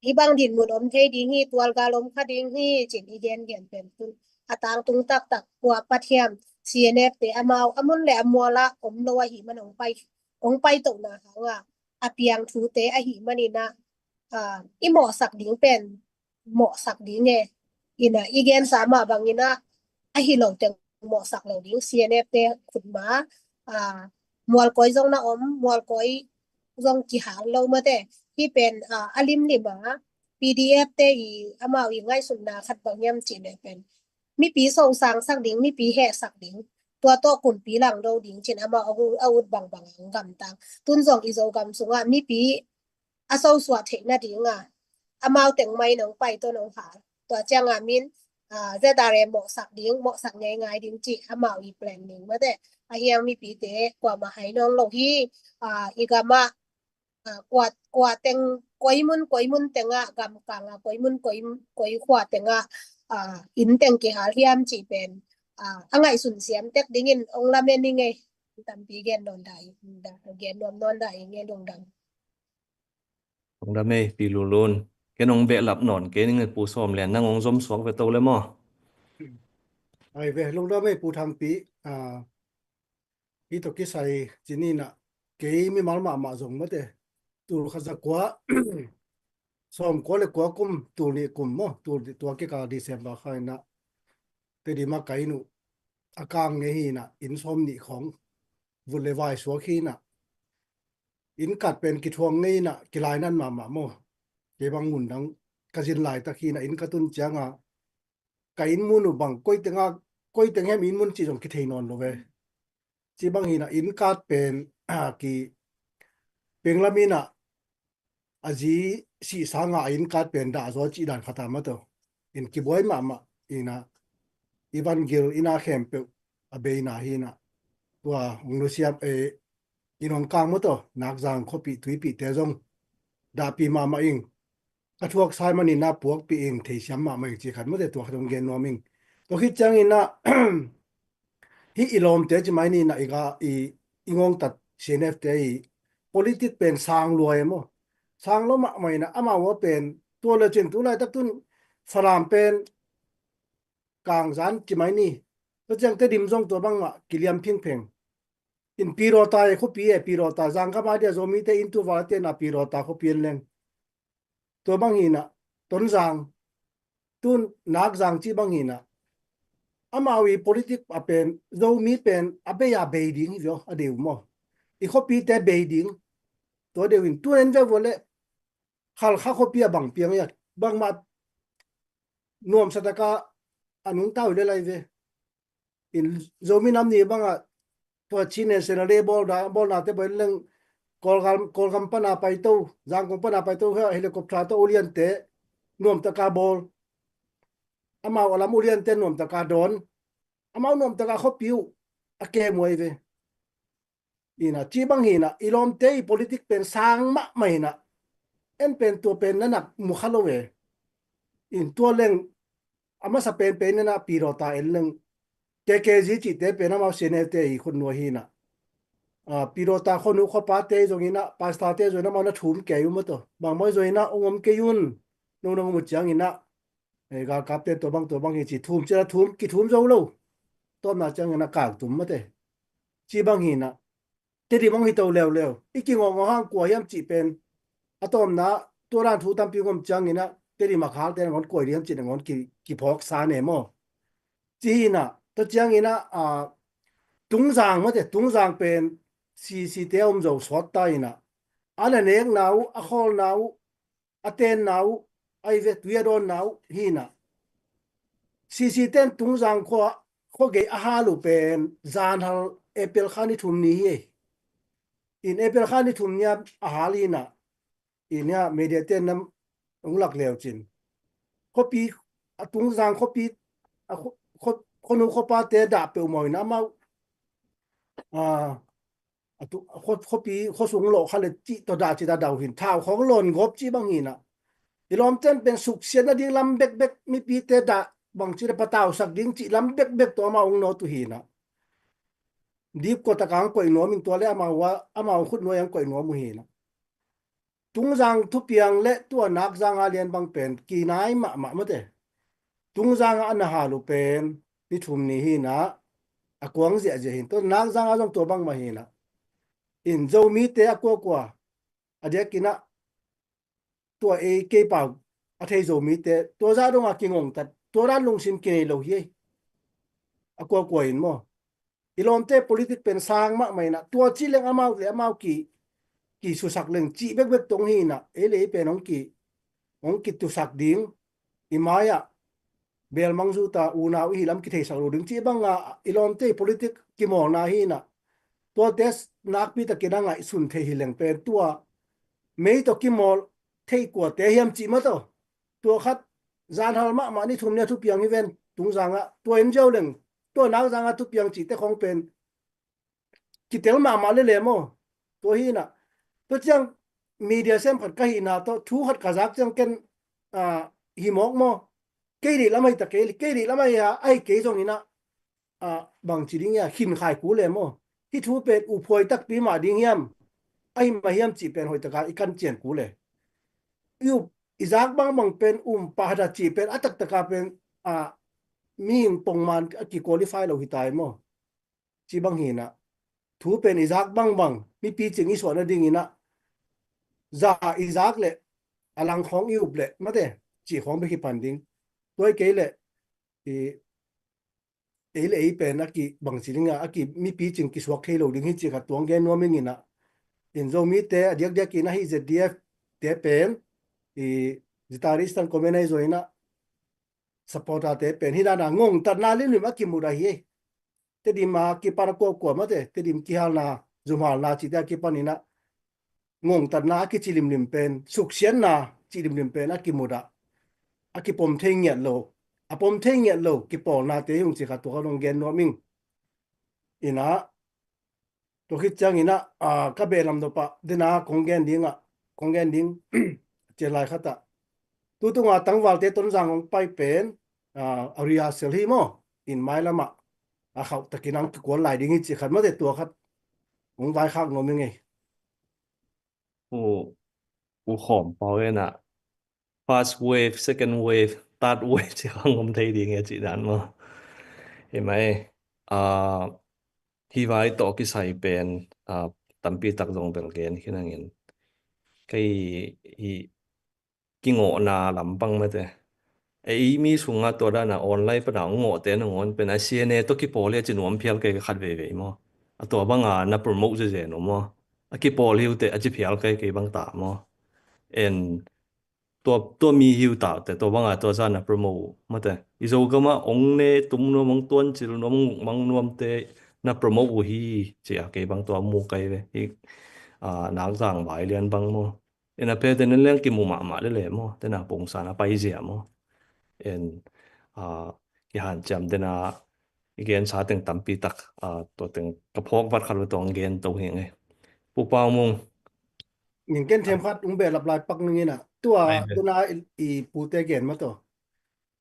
Hi bang dinmun om thei ding hi, tualgal om kha ding hi, cin i gengen pen tun a tangtung taktak kua pat hiam? C N F te amau a mun le a mual ah om lo ahih man hong pai, hong pai tohna hangah a piang thute ahih manin a, a, i mawhsak ding pen mawhsak ding e. In a i gensa mah bangin a ahi lo teng mawhsak lo ding. C N F te khutma, a, mualkawi zong na om, mualkawi zong kihal lo mate. Hi pen, a, a limlim a P D F te i amau i ngaihsutna khat bang hiam cih le pen mipi sosangsak ding, mipi hehsak ding, tua tawh kumpi langdo ding cin amau a u-, a ut bangbang a hong gamtang. Tun zong i Zogam sungah mipi a sosuah theih nading a amau teng mai nong pai tawh nong hal. Tua ciang a min, a, Z R A mawhsak ding, mawhsak ngeingai ding cih amau i plan ding mate. A hiang mipite kuamah hai nawn lo hi, a, i gamah, a, kua, kua teng, koi mun, koi mun tengah, gamkang a koi mun, koi, koi khua tengah, a, inn teng kihal hiam cih pen, a, a ngaihsun siam tek dingin hong lamen ing e. Tampi gen nawn dah ing, gen nuam nawn dah ing e, lungdam. Lungdam e, Pi Lulun. Ken hong behlap nawn kei ning e, Pu Sawm Lian, nang hong zom suak ve to le maw? Ai ve, lungdam e, Pu Thangpi, a, hi tawh kisai cin in a, kei mimal mahmah zong mate. Tul khat za kua, sawm kua le kua kum, tul nih kum maw, tul tua kikal December kha in a, Tedim ah ka inn uh a kang ngei hi in a, inn sawm nih khawng vut le vai suak hi in a, inn kat pen kithuang ngei in a, kilainan mahmah maw. Kei bang mun dang ka zin laitak hi in a, inn ka tun ciang a, ka inn mun uh bang koi teng a, koi teng hiam inn mun cih zong kithei nawn lo ve. Cih bang hi in a, inn kat pen, a, ki penglam in a, a zi sih sanga a inn kat pen dah zaw cih dan khat a maw taw. In kibuai mahmah in a, i van gil in a khempeuh a beina hi in a, tua hong nusiam, eh, in hong kang maw taw, Nakzang khuapih tuipihte zong dahpih mahmah ing. Ka thuak sai man in a puakpih ing, theisiam mahmah ing cih khat maw te, tua khat hong gen nuam ing. Tua khit ciang in a, hih i lawmte ci mai ni in a, i ga, i, i ngongtat C N F te i politic pen sang lua e maw. Sang lo mahmah in a, amau a pen tua le cin tu laitak tun Falam pen kangzan ci mai ni. Tua ciang Tedim zong tua bangmah kiliam phingpheng. In Pirota e khuapi e, Pirota, Zangkam a dia Zomite inn tu val te in a Pirota khuapi en leng. Tua bang hi in a, Tonzang, tun Nakzang cih bang hi in a, amau i politic a pen, Zomi pen a bei a bei ding hi vio, a deu maw. I khuapite bei ding, tua deu in, tun en ve vua le, Halkha khuapi a bang piang ia, bangmah nuamsa taka a nungta uh le lai ve. In Zomi nam ni bangah tua Chin National Day bawl da, bawlnate bawl leng Kawlgam, Kawlgam pana paito, Zangkong pana paito, he-, helicopter tawh uliante nuamtaka bawl. Amau a lam uliante nuamtaka dawn. Amau nuamtaka khuapi uh a kemuai ve. Ina, ci bang hi ina, i lawmte i politic pen sang mahmah ina, en pen tua pen na nak mu kha lo ve. In tua leng, a masa pen pen ina Pirota en leng, K K Z cihte pen amau C N F te i khut nuai hi ina. A, Pirota khua nu khua pate zong ina, pastor te zong ina amau na thum kei uh maw taw. Bangmah zong ina, ong om kei un, nong nong mu ciang ina, eh, galkapte tua bang, tua bang hi ci thum, ci la thum, kithum zo lo. Tawpna ciangin a kak tum mate. Ci bang hi ina, Tedim hong hi to leuleu. I kingawngawng hang kua hiam cih pen. A tawpna, tua dan thu tampi ngom ciangin a, Tedim a khakte nangawn kua hiam cih nangawn ki, kiphawk sa ne maw. Ci hi ina, tua ciangin a, a, Tungzang mate, Tungzang pen, C C te a om zo sawt ta ina. a na nekna uh, a khawlna uh, a tenna uh, a i ve tui a dawnna uh hi na. Sisi ten Tungzang khua, khua gei a hal uh pen zan hal April kha ni thum ni hi. In April kha ni thum ni a hal hi na. In ya media ten nam ung lak leu cin. Khuapi, a Tungzang khuapi, a khu-, khu-, khuanu khuapa te dah peuh mawi na mau. A, a tu, a khua, khuapi, khuasung lawh kha le cih tawh dah cih dah dah uh hin. Thau khawng lawn gawp cih bang hi na. I lawmten pen suksiat nading lam bekbek mipi te dah bang cih le patausak ding cih lam bekbek tawh amau ung nawt uh hi na. Dipkua tak ang koih nuam in tua le amau a, amau khut nuai ang koih nuam uh hi na. Tungzang thupiang le tua Nakzang a lian bang pen kinai mahmah mate. Tungzang a na hal uh pen ni thum ni hi na, a kuang ziahziah hin. Tua Nakzang a zong tua bang mah hi na. In Zomite a kuakua, a diakin a tua ei kei pau a thei Zomite, tua zah dong a kingongtat, tua dan lungsim kinei lo hi ei. A kuakua in maw. I lawmte politik pen sang mahmah hi na, tua cih leng amau le amau ki, kisusak leng cih bekbek tong hi na, ei le ei pen hong ki, hong kitusak ding, i mai-ah belmang zuta unau i hi lam kitheisak lo ding cih banga i lawmte politik kimawlna hi na, tuate nakpi takin a ngaihsun thei hi leng pen tua mei tawh kimawl thei kuate hiam cih mah tawh. Tua khat, zan hal mahmah ni thum ni a thupiang hi ven, Tungzang ah, tua in ziau leng, tua Nakzang ah thupiang cihte khawng pen kitel mahmah lele maw. Tua hi na, tua ciang media sem khat ka hihna tawh, thu khat ka zak ciang ken, a, hi mawk maw. Kei deih lam ahi ta kei, kei deih lam ahi a, ahi kei zong hi na, a, bang ci ding hia, khin khai kul le maw. Hih thu pen uphuai takpi mah ding hiam, ahi mah hiam cih pen hoih taka i kan cian kul le. I up, i zak bangbang pen um pah hata cih pen a taktaka pen, a, mihing pongman a ki-qualify lo hi ta hi maw. Cih bang hi na. Thu pen i zak bangbang, mipi cing i suah nading hi na. Za i zak le, a lang khawng i up le, mate, cih khawng bek hi pan ding. Tua hi kei le, i, ei le ei pen a ki bang ci ding a, a ki mipi cing kisuak thei lo ding hi cih khat tuang gen nuam ing hi na. In Zomite a diakdiak in a hi Z D F te pen, i, zitari stan komen a hi zaw hi na, supporter te pen hi dan a ngongtatna limlim a kimu dah hi. Tedim a kipan a kuakua mate, Tedim kihalna, zumhalna cihte a kipan hi na, ngongtatna a kici limlim pen, suksiatna ci limlim pen a kimu dah, a kipom thei ngiat lo, a pom thei ngiat lo kipawlnate hi ung cih khat tua khat hong gen nuam ing. Hi na, tua khit ciangin a, a, ka beh lam dopah dena kong gen ding a, kong gen ding, cian lai khat ah. Tutunga tangvalte Tonzang hong pai pen, a, a rehearsal hi maw, in mailam ah a khauh takin ang kikuan lai ding hi cih khat mate, tua khat hong vaikhak nuam ing ei. U, u khawm pau en a, first wave, second wave, third wave ci khang om thei ding e cih dan maw. Hi mai, a, hi vai tawh kisai pen, a, tampi tak zong bel gen khin angin. Kei hi kingawhna lampang mate. Ei mi sungah tua dana online pana ngawhte nangawn pen a C N A tawh kipawl hi a ci nuam phial kei ka khat veivei maw. A tua banga na promote zezen uh maw. A kipawl hi uh teh a ci phial kei kei bang ta maw. En tua, tua mi hi uh ta uh teh tua banga tua za na promote uh mate. I Zogamah ong ne tum nuam, ong tuancil nuam, ong ukmang nuamte na promote uh hi ci a kei bang tua mu kei ve. Hi, a, Nakzang vai lian bang maw. En a phe tena leng kimu mahmah lele maw, tena pongsan a paizia maw. En, a, kihanciam tena i gensa teng tampi tak, a, tua teng ka phawk vat khat lo tawng gen to hi nge. Pu Pau Mung. Ning ken them khat ung behlap lai pak ning ina. Tua, ai, tuna i, i pute gen maw tawh.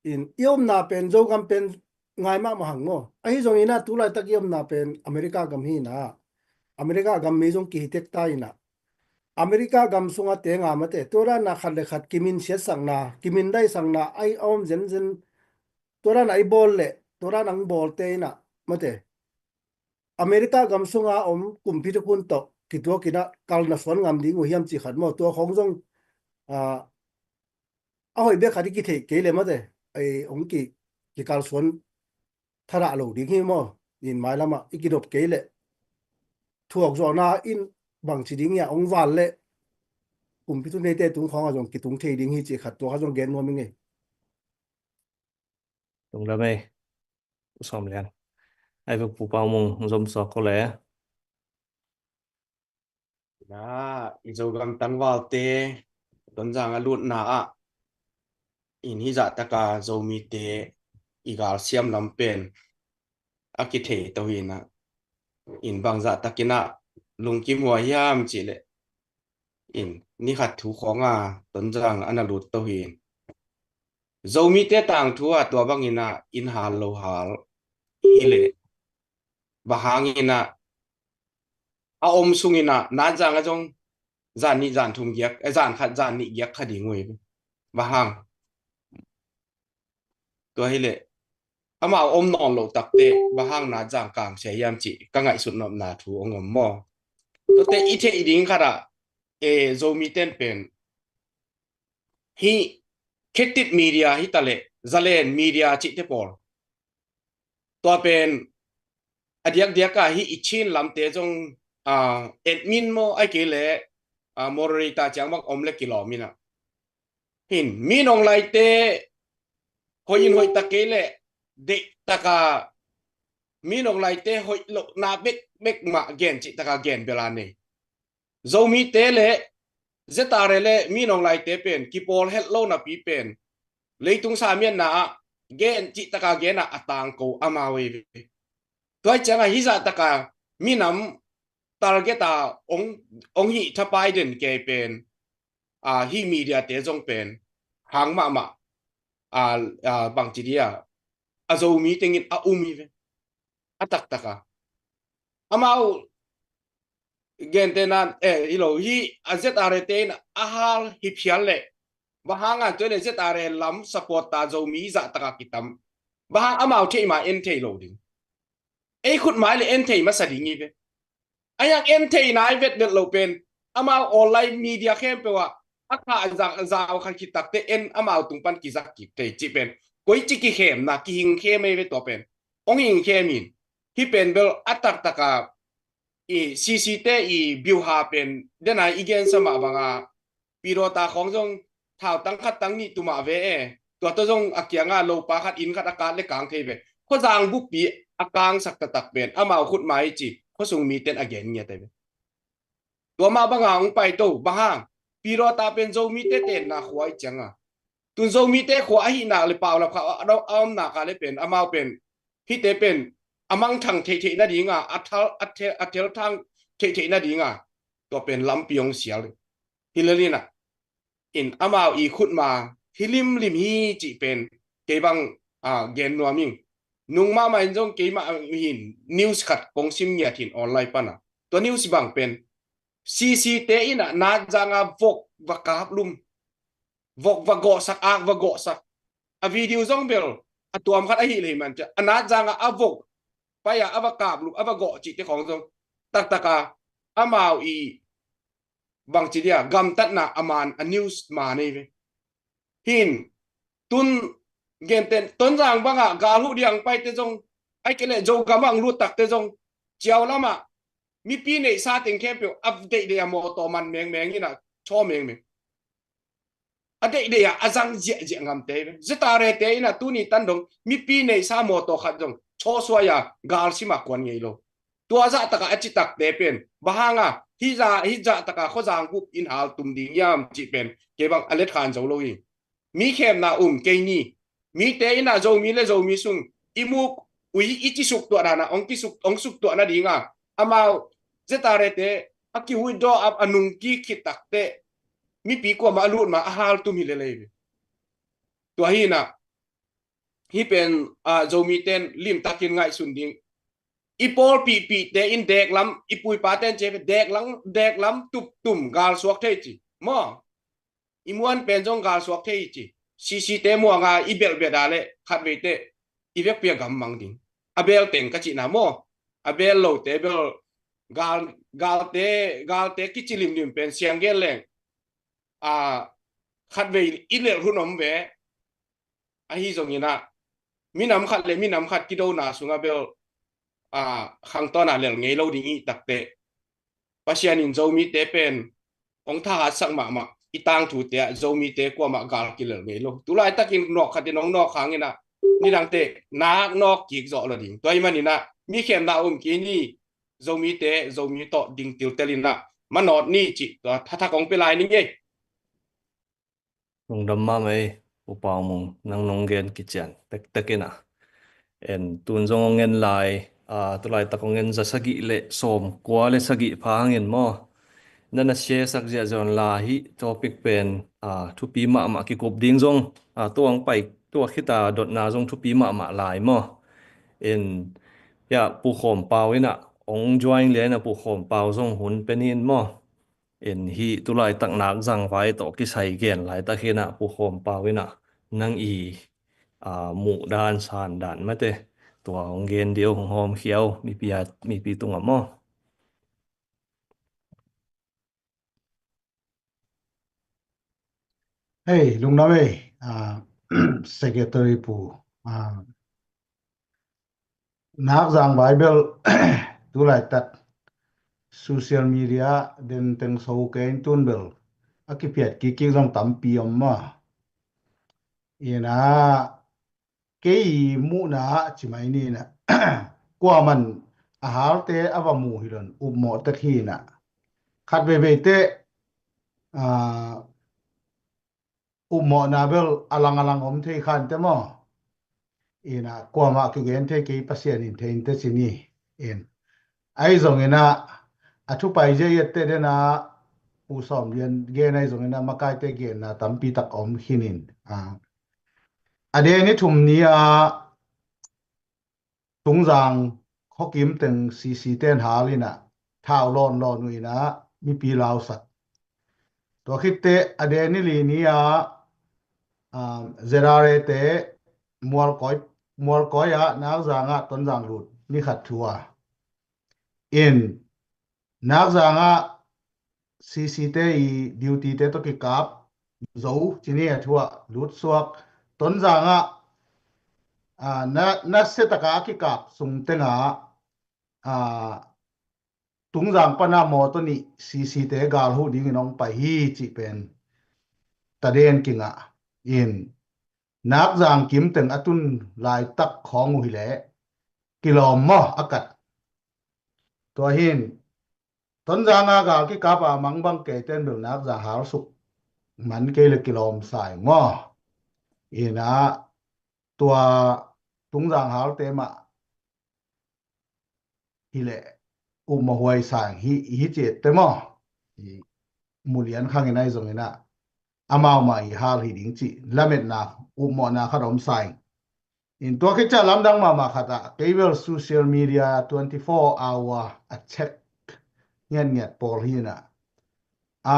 In, i omna pen, Zogam pen ngai mahmah hang maw. Ahi zongin a, tulaitak i omna pen America gam hi na. America gam mi zong kihi tek ta ina. America gam sunga te nga mate, tua dana khat le khat kimin siatsakna, kimin daisakna, ai a om zenzen, tua dana i bawl le, tua dana ang bawlte ina, mate. America gam sunga om kumpi te khun tawh, kituak ina, kalna suan ngam ding uh hiam ci khat maw, tua khong zong, a, a hoih bek khat i kitheih kei le mate, ei, hong ki, kikalsuan thadah lo ding hi maw, in mailamah i kidop kei le. Thuak zawhna in bangci ding hia, hong val le, kumpi thuneite tung khawngah zong kitung thei ding hi cih khat tua kha zong gen nuam ing ei. Lungdam ei, U Sawm Lian. Ai vek Pu Pau Mung, zom suak ko le. Na, i Zogam tangvalte Tonzang a lutna ah in hih zahtaka Zomite i galsiam lam pen a kithei to hi na, in bang zahtakin ah lungkim hua hiam cihleh, in ni khat thu khawnga Tonzang a na lut to hi. Zomite tangthu ah tua bangin ah in hal lo hal hileh, bang hangin ah a om sungin ah Nazang ah zong zan nih zan thum giak, eh, zan khat zan nih giak kha ding uh hi. Bang hang? Tua hileh amau om nawn loh takte bang hang Nazang kang sia hiam cih ka ngaihsut nopna thu hong om maw? Tuate i theih ding khat ah, eh, Zomite in pen hih Khetit Media hi taleh Zalen Media cihte pawl, tua pen a diakdiak ah hih i Chin lamte zong, ah, admin maw, ahih kei leh, ah, moderator ciang bang om le kilawm in ah, hin Min Aung Hlaing te hoih in hoih tak kei leh, deih taka Min Aung Hlaing te hoih lohna bekbek mah gen cih taka gen bel a nei. Zomite le Z R A le Min Aung Hlaing te pen kipawl het lo napi pen leitung samianna ah gen cih taka gen ah a tangko amau ei ve. Tua hi ciangah hih zahtaka minam target a ong, ong hih thapai den kei pen, ah, hih media te zong pen hang mahmah, ah, ah, bangci dia, a Zomi tengin a um hi ve. A taktaka amau gente nan, eh, hi lo, hih a Z R A te in a hal hi phial leh, bang hang a tua le Z R A lam support ta Zomi zahtaka kitam? Bang hang amau theih ma en thei lo ding? Ei khut mai le en thei masa ding hi ve. A hiang en thei nai vetvet lo pen, amau online media khempeuh ah a kha a zau khat khit takte en amau tung pan kizak kik thei cih pen koici kikhemna, kihing khem ei ve tua pen. Ong hing khem in, hih pen bel a taktaka i C C te i biuha pen dena i gensa mah banga Pidawta khawng zong thau tang khat tang nih tumah ve e. Tua tawh zong a kianga lopa khat inn khat a kat le kang thei ve. Khuazang buppi a kangsak taktak pen amau khut mai ci khuasung miten a gen ngiat ve. Tua mah banga hong pai to, bang hang? Pidawta pen Zomite tenna khua i cianga, tun Zomite khua ahihna le paulap kha a omna ka le pen amau pen hihte pen a mangthang theihtheih nadinga, a thal, a thel, a thelthang theihtheih nadinga tua pen lampi hong sial. Hi le lina in amau i khutma hi limlim hi cih pen kei bang, ah, gen nuam ing. Nung mahmah in zong keimah hin news khat kong sim ngiat hin online pana. Tua news bang pen C C te in a Nazanga vok va kaplum, vok va gawhsak, ak va gawhsak. A video zong bel a tuam khat ahih lei man cia a Nazanga a vok pai a, a va kaplum, a va gawh cihte khawng zong taktaka amau i bangci dia gamtatna a man a news man ei ve. Hin tun genten Tonzang banga gal huh diang paite zong, ai kei le Zogam ang lut takte zong ciau lama mipi neihsa teng khempeuh a deihdeih a mawtaw man mengmeng ina chaw mengmeng. A deihdeih a a zang ziahziah ngamte ve. Zeta rete ina tuni tan dong mipi neihsa mawtaw khat zong chaw suai a gal sima kuan ngei lo. Tua zahtaka a citakte pen bang hanga hih zah, hih zahtaka khuazang gup in hal tum ding hiam cih pen kei bang a letkhan zo lo hi. Mi khemna um kei ni. Mite ina Zomi le Zomi sung i muk ui i ci suktuah dana ong kisuk, ong suktuah nadinga amau zeta rete a ki withdraw up a nung ki khit takte mipi kuama a lut ma a hal tum hi lelei ve. Tua hina hih pen, ah, Zomi ten limtakin ngaihsun ding. I pawlpihpihte in deklam, i puipa ten ce deklam, deklam tuptum gal suak thei ci maw? I muan pen zong gal suak thei ci. C C te muanga i belbet a le khatveite i vekpi a gammang ding. A bel teng ka cihna maw? A bel lote bel gal, galte, galte kici limlim pen siang gen leng, a, khatvei i lelh hun om ve. Ahi zongin ah minam khat le minam khat kidona sunga bel, a, khangtawna lel ngei lo ding i takte Pasian in Zomite pen ong thahatsak mahmah. i tangthu te ah Zomite kuamah gal kilel ngei lo. Tulaitakin nawk khat in hong nawk hangin ah nidangte nak nawk kik zawh lo ding. Tua ahih manin ah mi khemna um kei ni. Zomite Zomi tawh ding tiltel in ah manawt ni cih tua thathak hong pia lai ning ei. Lungdam mahmah ei, U Pau Mung, nang nong gen kician tektek in ah. En, tun zong hong en lai, a, tulaitak hong en za sagih le sawm kua le sagih pha hangin maw. Na na share sak ziahziah un la hih topic pen, a, thupi mahmah, kikup ding zong, a, tua hong pai, tua khit a dotna zong thupi mahmah lai maw. En, ya, Pu Khawm Pau in ah, hong join lian a Pu Khawm Pau zong hun pen in maw. En, hih tulaitak Nakzang vai tawh kisai gen laitak hi in ah Pu Khawm Pau in ah nang i, a, muhdan sandan mate tua hong gen dih o, hong hawmkhia o, mipi a, mipi tungah maw. Hei, lungdam ei, a, Secretary Pu, a, Nakzang vai bel tulaitak social media den teng so kei in tun bel a kiphiat kik kik zong tampi om maw. In ah kei muhna ah ci mai ni in ah kuaman a halte a va mu hi lo in upmawh tek hi in ah khat veivei teh, a, upmawhna bel a lang a lang om thei kha in teh maw. In ah kuamah kigen thei kei, Pasian in thei in teh ci ni. In ahi zongin ah a thu pai zia i et teh den ah Pu Sawm Lian gen ahi zongin ah makaite genna tampi tak om khin in, a, a den ni thum ni ah Tungzang khuakim teng C C ten hal in ah thau lawnlawn uh in ah mipi lausak. Tua khit teh a den ni li ni ah, um, Z R A te Mualkawi, Mualkawi ah Nakzang ah Tonzang lut ni khat thu a. In Nakzang ah C C te i duty te tawh kikap zo ci ni a thu ah lut suak. Tonzang ah, a, na, nasia tak a kikap sung teng ah, a, Tungzang pan a mawtaw nih C C te gal huh dingin hong pai hi cih pen taden kingah in Nakzang kim teng a tun laitak khawng uh hi leh kilawm maw a kat. Tua hi in Tonzang a gal kikap a mangbang kei ten bel Nakzang hal suk man kei le kilawm sa ing maw. In ah tua Tungzang halte mah hi leh upmawh huai sa ing hi, hi ci et teh maw. I mulian khang in ahi zongin ah amau mah i hal hi ding cih lametna, upmawhna khat om sa ing. In tua khit ciang lamdang mahmah khat ah kei bel social media twenty four hour a check ngiatngiat pawl hi in ah, a,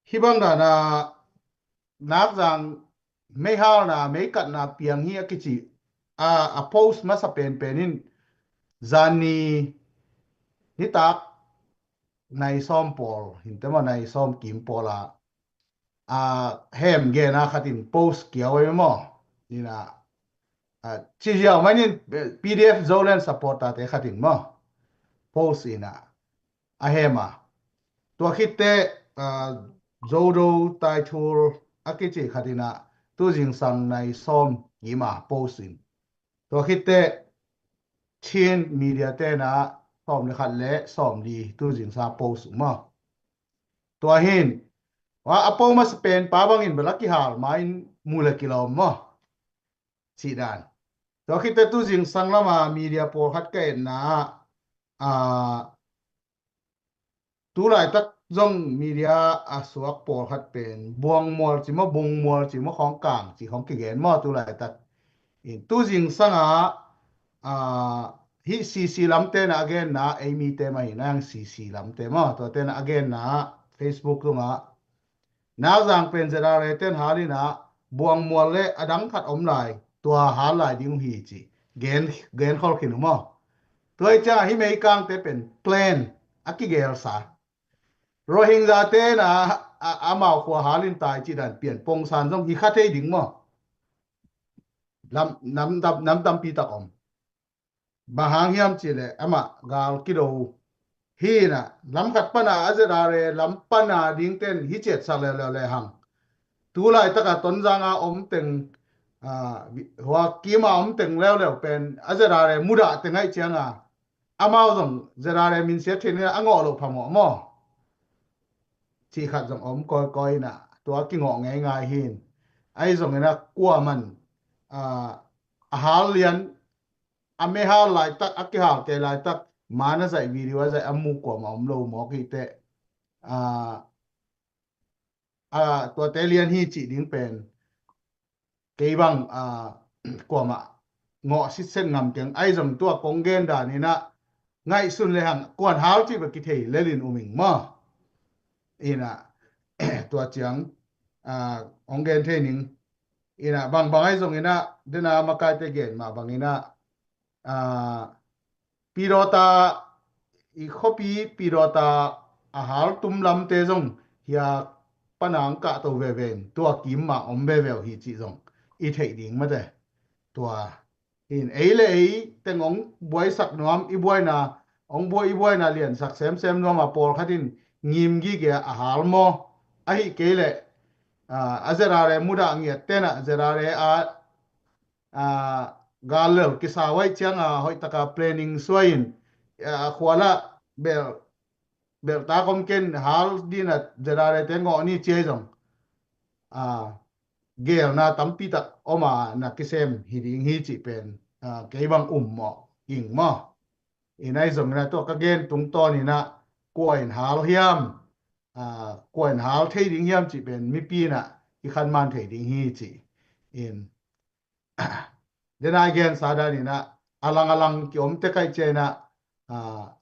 hih bang dan a Nakzang meihalna, meikatna piang hi a kici a, a post masa penpen in zan ni nitak nai sawm pawl hi in teh maw, nai sawm kim pawl a, a, hem gen a khat in post kiau ei maw. In ah, a, ci ziau mai in, eh, P D F Zoland supporter te khat in maw post in ah a hem a. Tua khit teh, a, Zodo Taithul a kici khat in ah tu zingsang nai sawm kim a post in. Tua khit teh Chin media te in ah sawm le khat le sawm li tu zingsang post uh maw. Tua hi in, wa, a post masa pen pa bangin bel a kihal ma in mu le kilawm maw. Cih dan. Tua khit teh tu zingsang lam a media pawlkhat ka etna ah, a, tulaitak zong media a suak pawlkhat pen Buangmual ci maw, Bungmual ci maw, Khawngkang ci khawng kigen maw tulaitak. In tu zingsang ah, a, hih C C lam te in ah a genna, ei mi te mah hi in ah C C lam te maw, tua te in ah a genna Facebook tungah Nakzang pen Z R A ten hal in ah Buangmual le a dang khat om lai, tua hal lai ding uh hi ci gen, gen khol khin uh maw. Tua hi ciang ah hih Meikang te pen clan a kigelsa. Rohingya te in ah, a, amau khua hal in tai cih dan pian pongsan zong hi kha thei ding maw. Lam, nam, nam, nam tampi tak om. Bang hang hiam cih leh amah gal kido Hi na, lam khat pana a Z R A lam pana ding ten hi ciatsak leuleu le hang. Tu laitaka Tonzanga om teng, ah, hua kima om teng leuleu pen a Z R A mudah teng aih cianga amau zong Z R A minsiat theihna a ngawh loh phamawh maw? Cih khat zong om kawikawi na, tua kingawh ngeingai hin. Ahi zongina kuaman, ah, a hal lian, a mehal laitak, a kihal kei laitak, man a zaih, video a zaih a mu kuama om lo mawk hi teh. Ah, ah, tuate lian hi cih ding pen kei bang, ah, kuamah ngawh sitset ngam keng. Ahi zong tua kong gen daninah ngaihsun le hang kuan hal cih bek kithei lelin um ing maw? Inah tua ciang, ah, hong gen thei ning. Inah bangbang ahi zonginah dena makaite gen mah banginah, ah, Pidawta, i khuapi Pidawta a hal tum lamte zong hia pana ang kahto veve in tua kim mah om veve uh hi cih zong i theih ding mate. Tua hin ei le ei teng hong buaisak nuam, i buaina hong buai, i buaina liansak semsem nuam a pawlkhat in ngim gige a hal maw? Ahi kei leh, ah, a Z R A mudah ngiat tenah Z R A a, ah, gal lel kisa uaih cianga hoihtaka planning suai in, ah, khuala bel, beltak om ken hal dina Z R A te ngawh ni ciai zong, ah, gelna tampitak oma na kisem hi ding hi cih pen, ah, kei bang um mawh ing maw? Inah ahi zongina tua ka gen tungtawninah kua in hal hiam, ah, kua in hal thei ding hiam cih pen mipi inah i khanman thei ding hi cih in. Dena i gensa daninah alang alang kiom tek aih ciainah, ah,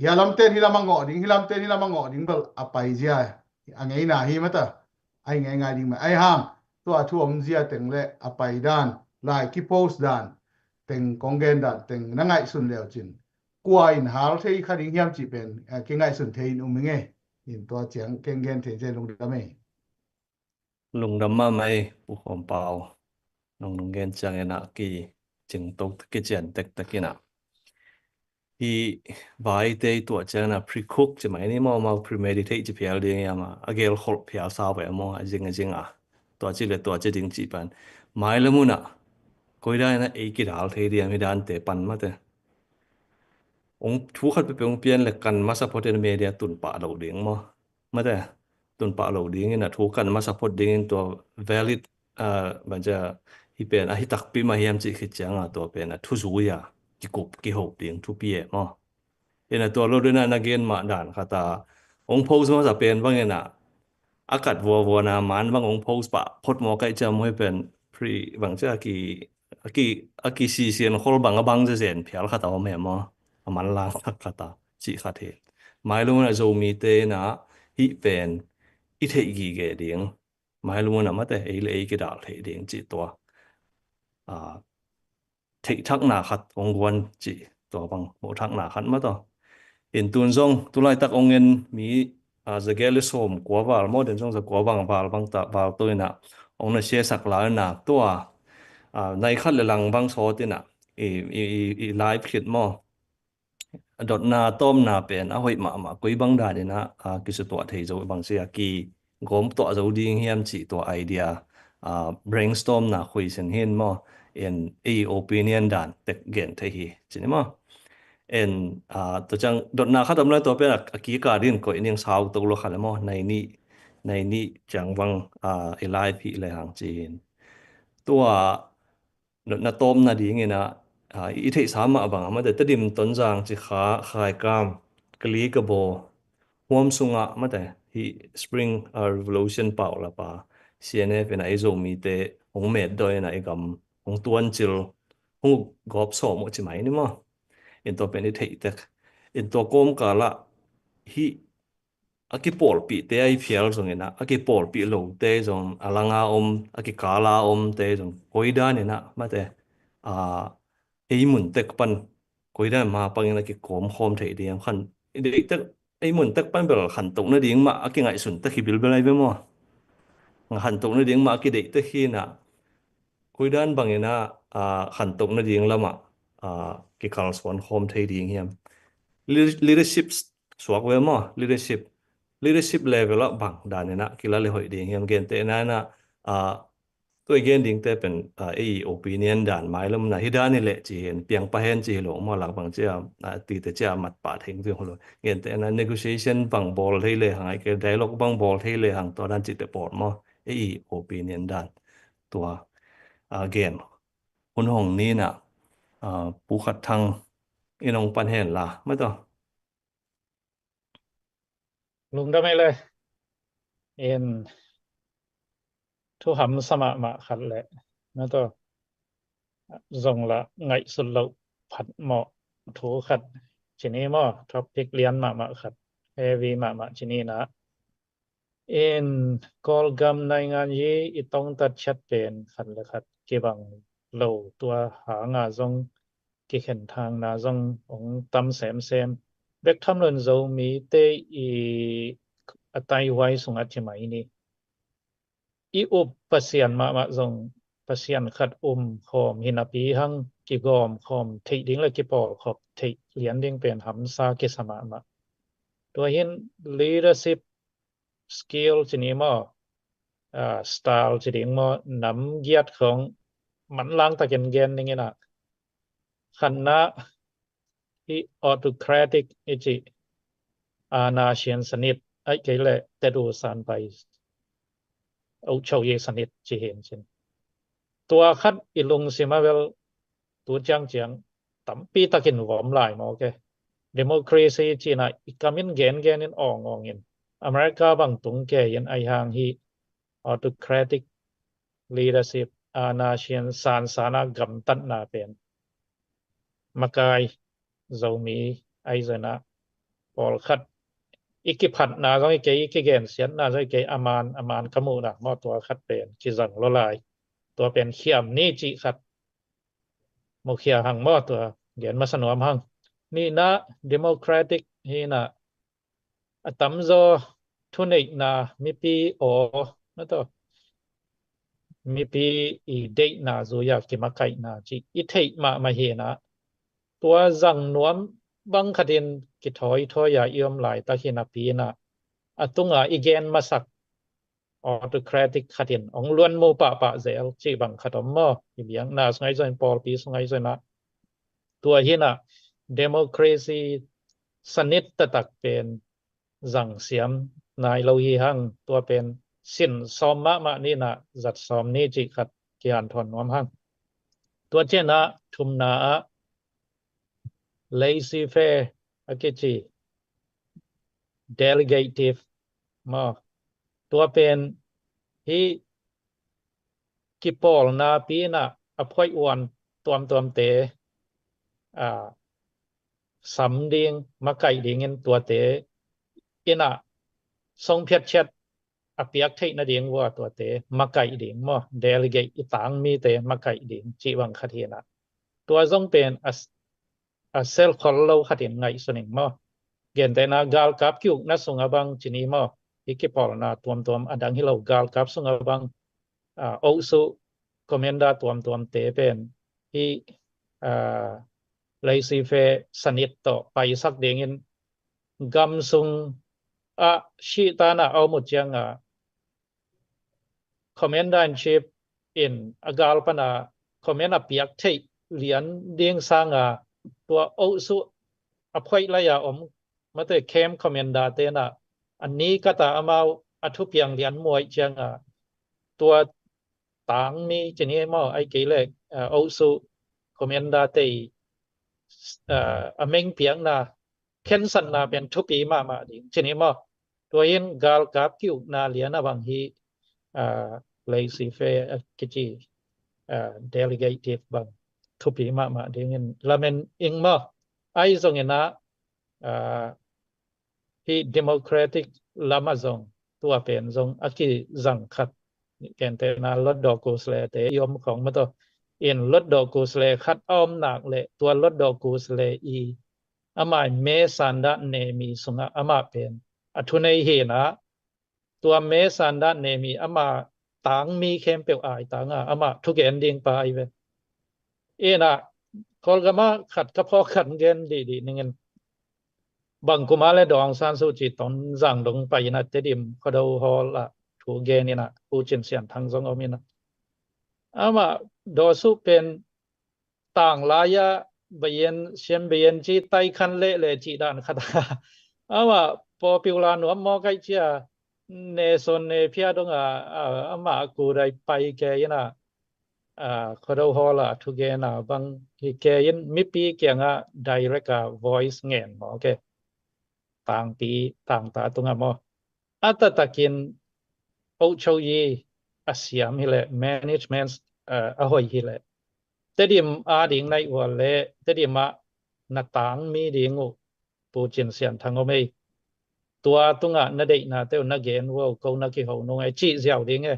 hia lamten hi lam a ngawh ding, hi lamten hi lam a ngawh ding bel a paizia a ngeina hi mata. Ahi ngeingai ding mah ahi hang, tua thu omzia teng le a pai dan, lai kipost dan teng, kong gen dan teng na ngaihsun leucin kua in hal thei kha ding hiam cih pen, eh, kingaihsun thei in um ing e. In tua ciang keng gen thei in cian lungdam e. Lungdam mahmah e, Pu Khawm Pau. Nong nong gen cianginah kicingto, kician tektek inah hi vaite i tuah cianginah pre-cook ci mai ni maw, mau premeditate ci phial ding iama a gelkholh phial sau ve maw, a zing a zing a tua ci le tua ci ding cih pan mai le munah koidanah ei kidal thei diam hi dante pan mate. Ong thu khat pepe ong pian le kan masa photen media tun pah lo ding maw? Mate, tun pah lo dingin a thu kan masa phot dingin tua valid, ah, banca hi pen a hi takpi mah hiam cih khit cianga tua pen a thu zui a kikup kihop ding thupi e maw? Ina tua lo dena na gen mah dan khata ong post masa pen bangina a kat vuavuana man bang ong post pah phot maw kaih ciam hoi pen pre bangcia ki, a ki, a kisisian khol bang a bang zezen phial khata om he maw? A manlang khata cih khat hi. Mailung a Zomite na hih pen i theih gige ding. Mailung a mate ei le ei kidal theih ding cih tua. Ah, theihthakna khat hong guan cih tua bang muhthakna khat mataw. In tun zong tulaitak hong en mi, ah, zagiat le sawm kua val maw, den zong za kua bang val bang ta val to inah hong na siasak la inah tua, ah, nai khat le lang bang sawt inah i, i, i, i live khit maw? Dotna tawmna pen a hoih mahmah koi bang daninah, ah, kisutuah thei zo bang sia ki gawm tuah zo ding hiam cih tua idea, ah, brainstorm na khuisin hin maw, en ei opinion dan tek gen thei hi cini maw? En, ah, tua ciang dotna khat om lai tua pen a, a kika din koih ning sau to lo khat le maw, nai nih, nai nih ciang bang, ah, i live hi le hang ci hin. Tua na, na tawmna dingin ah, ah, i theihsa mah bang a mate Tedim Tonzang ci kha, Khaikam, Kalikabaw, huam sungah mate hi Spring, ah, Revolution pau lapa C N F in ah i Zomite hong metdaw in ah i gam hong tuancil hong gawp sawm uh ci mai ni maw? In tua pen i theihtek in tua kawmkalah hih a kipawlpihte a i phial zongin ah a kipawlpih lote zong a langa om, a kikala omte zong koi danin ah mate, ah, ei mun tek pan koi dan ma pangin a kikawm khawm thei ding khan i deihtek, ei mun tek pan bel khantoh nading mah a kingaihsun tek hi bilbel ai ve maw? Khantoh nading mah a kideihtek hi na koi dan bangin ah, ah, khantoh nading lamah, ah, kikalsuan khawm thei ding hiam? Leadership suak ve maw, leadership, leadership level ah bang dan in ah kila le hoih ding hiam, gentehna in ah, ah, tua i gen dingte pen, ah, ei opinion dan mailam na hi dan hi leh ci hi in, piang pah hen ci hi lo maw, lak bang cia, ah, tite cia mat pah theng ci hi lo. Gentehna negotiation bang bawl thei le hang, ai ke dialogue bang bawl thei le hang, tua dan cite pawl maw, ei opinion dan tua, ah, gen hun hong ni in ah, ah, Pu Khat Thang in hong pan hen la, mah tawh. Lungdam ei le. In thu hamsa mahmah khat le, na tawh, zong la ngaihsut loh phat mawh thu khat ci ni maw, topic lian mahmah khat, heavy mahmah ci ni in ah. In Kawlgam naingan yi i tongtat ciat pen khat le khat kibang lo, tua hanga zong kikhen thangna zong hong tam semsem. Bek tham lo in Zomite i a taihuai sungah ci mai ni. I up Pasian mahmah zong Pasian khat um khawm hi napi hang, kigawm khawm theih ding le kipawl khawm theih lian ding pen hamsa kisa mahmah. Tua hi in leadership skill ci ni maw, ah, style ci ding maw, nam giat khawng manlang takin gen ding in ah, khatna, hih autocratic i cih, ah, อาณาเซียนสนิท, ai kei le เตดูซานไป โอโชเยสนิท ci hi in cin. Tua khat i lungsim ah bel tu ciangciang tampi takin vom lai maw ke. Democracy ci in ah i kam in gengen in awngawng in, America bang tung kei in, ai hang hih autocratic leadership, อาณาเซียน sansan a gamtatna pen makai, Zomi ai zong ah pawlkhat i kiphatna zong hi kei, i kigensiatna zong hi kei, a man a man ka muhna maw, tua khat pen kizang lo lai. Tua pen khiam ni cih khat mukhia hang maw, tua gen masa nuam hang. Nihna, democratic hi in ah, a tamzaw thuneihna, mipi aw, na tawh, mipi i deihna zui-a kimakaihna cih i theih mahmah hi in ah, tua zang nuam bang khatin kithawi-thawi-a i om laitak hi napi in ah, a tunga i gen masak autocratic khatin hong luanmu pahpah zel cih bang khat om maw. I biakna sung ai zong in, pawlpi sung ai zong in ah, tua hi in ah democracy sanit taktak pen zang siam nai lo hi hang, tua pen sin sawm mahmah ni in ah, zat sawm ni cih khat kihanthawn nuam hang. Tua ciangin ah thumna ah laissez-faire a kici, delegative maw, tua pen hih kipawlna pi in ah a phuaihuan tuamtuamte, ah, sam ding, makaih dingin, tuate in ah song phiat ciat a piak theih nading uh a tuate makaih ding maw, delegate, i tang mite makaih ding cih bang khat hi in ah, tua zong pen a, a sel khol lo khatin ngaihsun ing maw. Gentehna galkap ki-ukna sungah bang ci ni maw, hih kipawlna tuamtuam a dang hi lo, galkap sungah bang, ah, ohsuh commander tuamtuamte pen hih, ah, laissez-faire sanit tawh paisak dingin gam sung ah sihtan ah a om uh ciangin commander in chief in a gal pan a command a piak theih lian ding sangin, tua ohsuh a phuaih lai-a om, mate, camp commander te in ah a ni kata amau a thupiang lian muaih ciangin, tua tangmi ci ni maw, ai kei le, ah, ohsuh commander te i, ah, a meng piakna khensatna pen thupi mahmah ding ci ni maw. Tua hi in galkap ki-ukna lian a bang hih, ah, laissez-faire a kici, ah, delegative bang thupi mahmah dingin lamen ing maw. Ai zongin ah, ah, hih democratic lam ah zong tua pen zong a kizang khat, gentehna lotdawh kusle te i om khawng maw, tua in lotdawh kusle khat a om nak leh, tua lotdawh kusle i amah i me sandah nemi sungah amah pen a thunei hi in ah, tua me sandah nemi amah tangmi khempeuh aitang a amah thugen ding pa ahi ve. In ah Kawlgam ah khat ka phawk khat gen dihdih ning in, Bang kum a le Daw Aung San Suu Kyi Tonzang dong pai in a, Tedim Khuado Hall ah thu gen in a, Pu Cin Sian Thang zong om in a, amah Daw Suu pen tang lai-a bayen, sian bayen ci tai khan leh le cih dan khat a, amah popular nuam maw kaih cia, ne sawn ne phia dong a, a, amah a ku dai pai ke in a, a, Khuado Hall a thu gen a bang hi ke in mipi kiangah direct a voice ngen maw ke. Tangpi, tangta tungah maw. A taktakin အုပ်ချုပ်ရေး a siam hi leh, management, a, a hoih hi leh, Tedim a ding na hih uh leh, Tedim ah na tang mi ding uh Pu Cin Sian Thang om ei. Tua tungah na deihna te uh na gen uh, ko na kiho nung ei cih ziau ding e.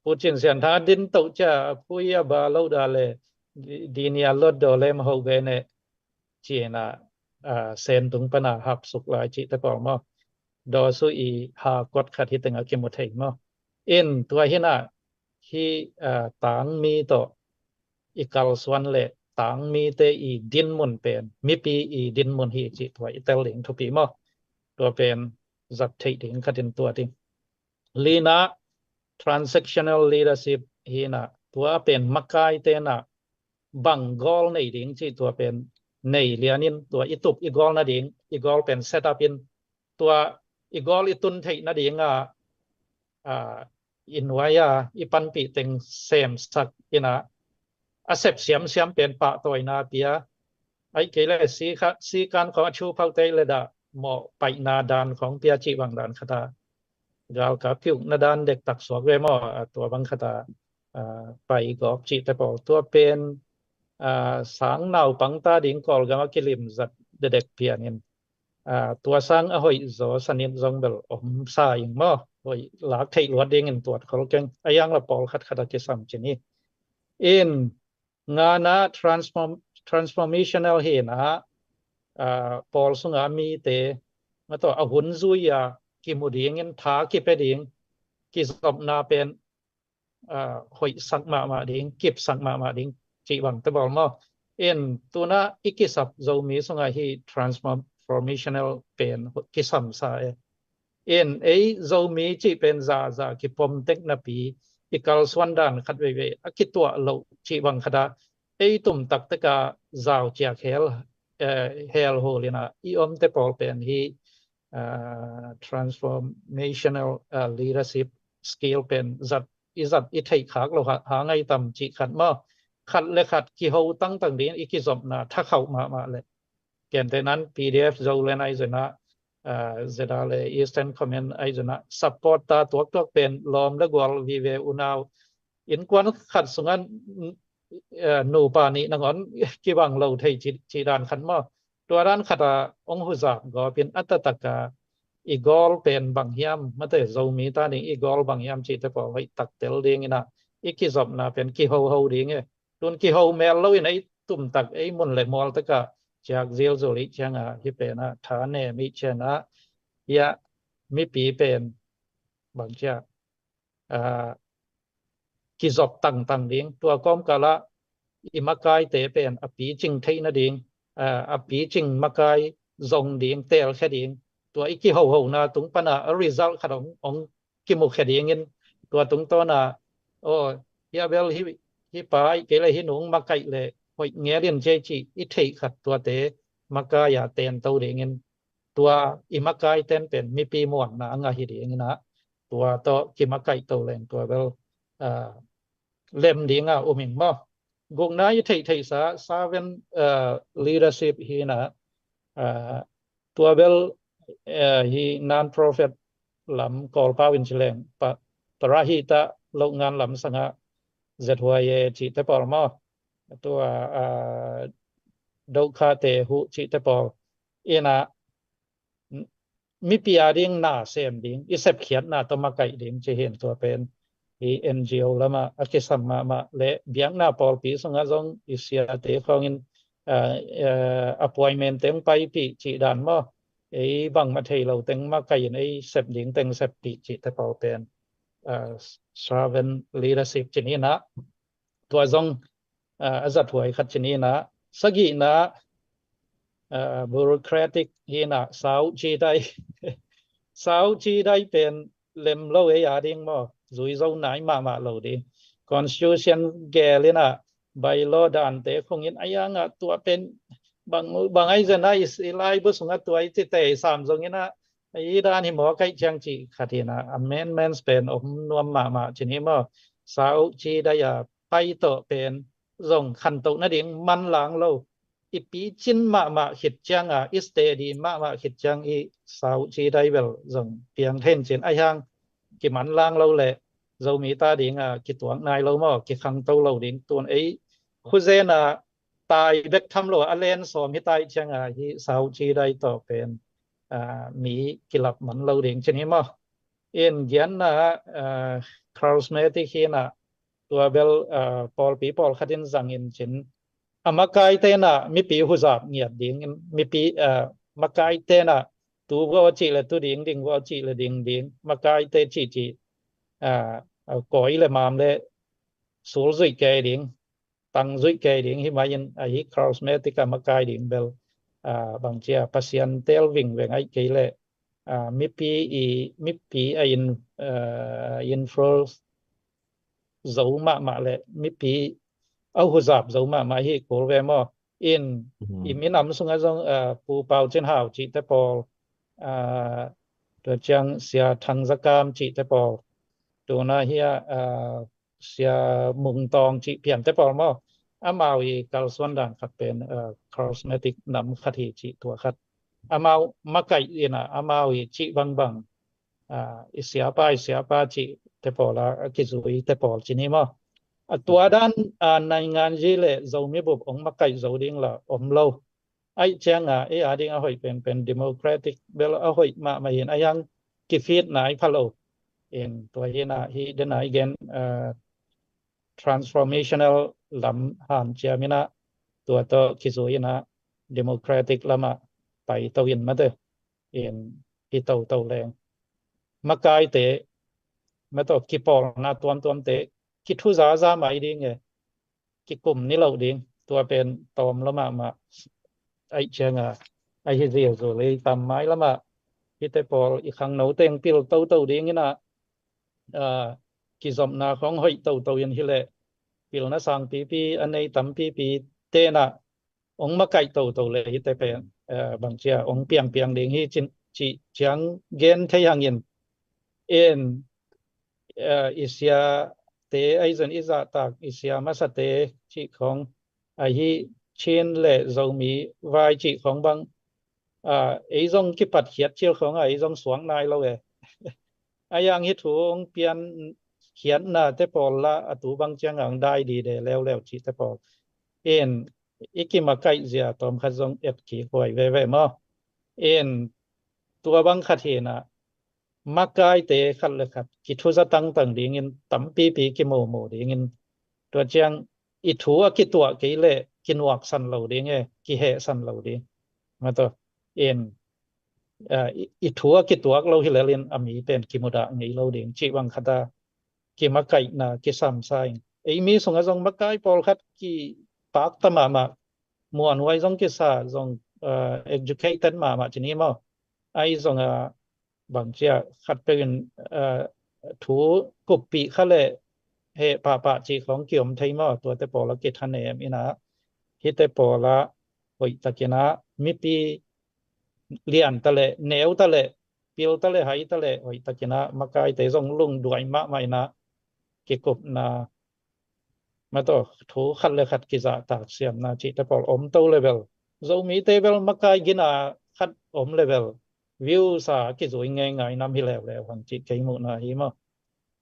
Pu Cin Sian Thang a din toh cia, a pui a ba lo da le, di, di ni a lot do lem ho be ne, ci-in a, a, Sen tung pan a hap suk lai cih te pawl maw. Daw Suu i ha kot khat hi teng a kimu thei maw. In tua hi in a, hi, a, tang mi tawh i kalsuan le tang mite i dinmun pen mipi i dinmun hi cih tua i tel ding thupi maw. Tua pen zat theih ding khat in tua ding. Lina, transactional leadership hi in a, tua pen makaite in a bang goal nei ding cih tua pen nei lian in, tua i tup i goal nading, i goal pen set up in, tua i goal i tun theih nading a, a, i nuai a i panpih teng semsak in a, a sep siamsiam pen pahtawina pia, ahih kei le si kha, si kan khong a thu phau te le dah mawh paihna dan khong pia cih bang dan khat a, galkap kiukna dan dektak suak ve maw, a, tua bang khat a, a, pai gawp cih te pawl tua pen, a, sang naupang ta ding Kawlgam a kilim zat dedek pian in, a, tua sang a hoih zaw sanit zong bel om sa ing maw, hoih lak theih luat ding in tuat khol keng, a yang la pawl khat khat a kisam cin hi. In ngana transform, transformational hi in a, a, pawl sunga mite, ma tawh a hun zui a kimu ding in, tha kipia ding, kizopna pen, a, hoihsak mahmah ding, kipsak mahmah ding cih bang te bawl maw. In tuna i kisap Zomi sunga hi transformational pen kisam sa e. In ei Zomi cih pen zaza kipom tek napi i kalsuan dan khat veivei a kituah loh cih bang khat a, ei tumtak tek a zau ciak hel, eh, hel hul in a i om te pawl pen hi, ah, transformational, ah, leadership skill pen zat i zat i theih khak lo ha, ha ngai tam cih khat maw. Khat le khat kiho tangtang ding i kizopna thakhauh mahmah le. Kente nan P D F Zoland ai zena, ah, zeda le Eastern Command ai zena support ta tuaktuak pen lawm le gual vive unau. Innkuan khat sungan, eh, nupa nih nangawn kibang lo thei cih, cih dan khat maw. Tua dan khat a ong huzap gawp in a taktak a i goal pen bang hiam, mate Zomi ta ding i goal bang hiam cih te pawl hoih tak tel ding in a i kizopna pen kihoho ding e. Tun kiho mel lo in ei tumtak ei mun le mual tak a ciak zilzul i ciang a hi pen a tha nem i ciang a, hia mipi pen bang cia, ah, kizop tangtang ding, tua kawmkal ah i makaite pen a picing theih nading, ah, a picing makai zong ding, telkhia ding, tua i kihohona tung pan a, a result khat ong, ong kimukhia ding in, tua tungtawn a, aw, hia bel hi, hi pa ahih kei le hi nung makaih le hoih ngel in cia cih i theih khat tuate makai a tento ding in, tua i makaiten pen mipi muanna a ngah hi ding in a, tua tawh kimakaih to leng tua bel, ah, lem ding a um ing maw. Gukna i theihtheihsa servant, ah, leadership hi in a, ah, tua bel, ah, hi non-profit lam Kawlpau in ci leng pa, para hi ta loh ngan lam sanga Z Y A cih te pawl maw. Tua, ah, dokhate huh cih te pawl in a, mipi a ding na sem ding, i sepkhiatna tawh makaih ding ci hi in tua pen i N G O lam a a kisam mahmah le biakna pawlpi sungah zong i siate khawng in, ah, ah, appointment teng paipih cih dan maw, ei bangmah thei lo teng makaih in ei sep ding teng seppih cih te pawl pen, ah, servant leadership ci ni in a, tua zong, ah, a zathuai khat ci ni in a, sagihna, uh, bureaucratic hi na, sau ci dai. Sau ci dai pen lem lo ei a ding maw, zui zo nai mahmah lo ding. Constitution gel ina, bylaw dante khong in a yang a tua pen bang bang ai zen a i lai bu sung a tua i ci tei sam zong ina, i dan hi maw kaih ciang ci khat ina, amendments pen om nuam mahmah cin hi maw. Sau ci dai a pai tawh pen zong khantoh nading manlang lo. I picin mahmah khit ciang a, i steady mahmah khit ciang i sau ci dai bel zong piang hen cin a hiang kimanlang lo le Zomi ta ding a kituak nai lo maw, kikhangto lo ding tun ei khuzen a tai bek tham lo a len sawm hi tai ciang a hi sau ci dai tawh pen, a, mi kilap man lo ding cin hi maw. In gianna, a, charismatic hi na, tua bel, a, pawlpi pawlkhat in zang in cin a makaite na mipi huzap ngiat ding in, mipi, a, makaite na tu vua cih le tu ding, ding vua cih le ding ding, makaite cih cih, a, a, kawi le mam le sul zuih kei ding, tang zuih kei ding hi mai in, a hi charismatic a makai ding bel, a, bang cia Pasian tel vingveng ai kei le, a, mipi i, mipi a in, a, influence zo mahmah le mipi a huzap zo mahmah hi kul ve maw. In i minam sungah zong, a, Pu Pau Cin Hau cihte pawl, a, tua ciang Sia Thang Za Kam cihte pawl, tuna hi a, a, Sia Mung Tawng cih piante pawl maw. Amau i kalsuan dan khat pen, a, charismatic nam khat hi cih tua khat. Amau makaih ina, amau i cih bangbang, a, i siapa, i siapa cih te pawl a, a kizui te pawl cin hi maw. A tua dan, a, naingan zi le Zomi bup ong makaih zo ding la om lo. Ai ciang a, ei a ding a hoih pen, pen democratic bel a hoih mahmah hin a yang kifit nai pha lo. In tua hi na hi den a i gen, a, transformational lam han ciam ina tua tawh kizui ina democratic lama pai to in mate. In hi to to leng makaite, ma tawh kipawlna tuamtuamte kithuzaza mai ding e, kikum ni lo ding, tua pen tawm lo mahmah. Ai ciang a, ai hi zilzul i tam mai lama hite pawl i khangno teng pil toto ding ina, a, kizopna khong hoih toto in hi le pilna sang pipi a nei tam pipi tena ong makaih toto le hite pen, a, bang cia ong piangpiang ding hi cin, ci ciang gen thei hangin. In, a, i siate ai zon i zahtak i sia masate cih khong a hi Chin le Zomi vai cih khong bang, a, ei zong kipat khiat cil khong a ei zong suang nai lo e. A yang hi thu ong pian khiatna te pawl la a tu bang ciang ang dai di de leuleu cih te pawl. In i kimakaih zia tawm khat zong et kik huai veve maw. In tua bang khat hi na makaite khat le khat kithuza tangtang dingin tampipi kimumu dingin tua ciang i thu a kituah kei le kinuaksan lo ding e, kihehsan lo ding. Ma tawh in, a, i, i thu a kituak lo hi lelin a mi pen kimudah ngei lo ding cih bang khat a kimakaihna kisamsa in. Ei mi sungah zong makai pawlkhat kipak ta mahmah, muanhuai zong kisa zong, a, educated mahmah cin hi maw. Ai zong a bang cia khat peuh in, a, thu kuppih kha le heh pahpah cih khong kiom thei maw, tuate pawl a kithanem ina hite pawl a hoih takin a mipi lian ta le, neu ta le, pil ta le, hai ta le, hoih takin a makaite zong lungduai mahmah ina kikupna ma tawh thu khat le khat kizahtak siamna cihte pawl om to le bel, Zomite bel makai gina khat om le bel views a kizui ngeingai nam hi leuleu hang cih kei muhna hi maw.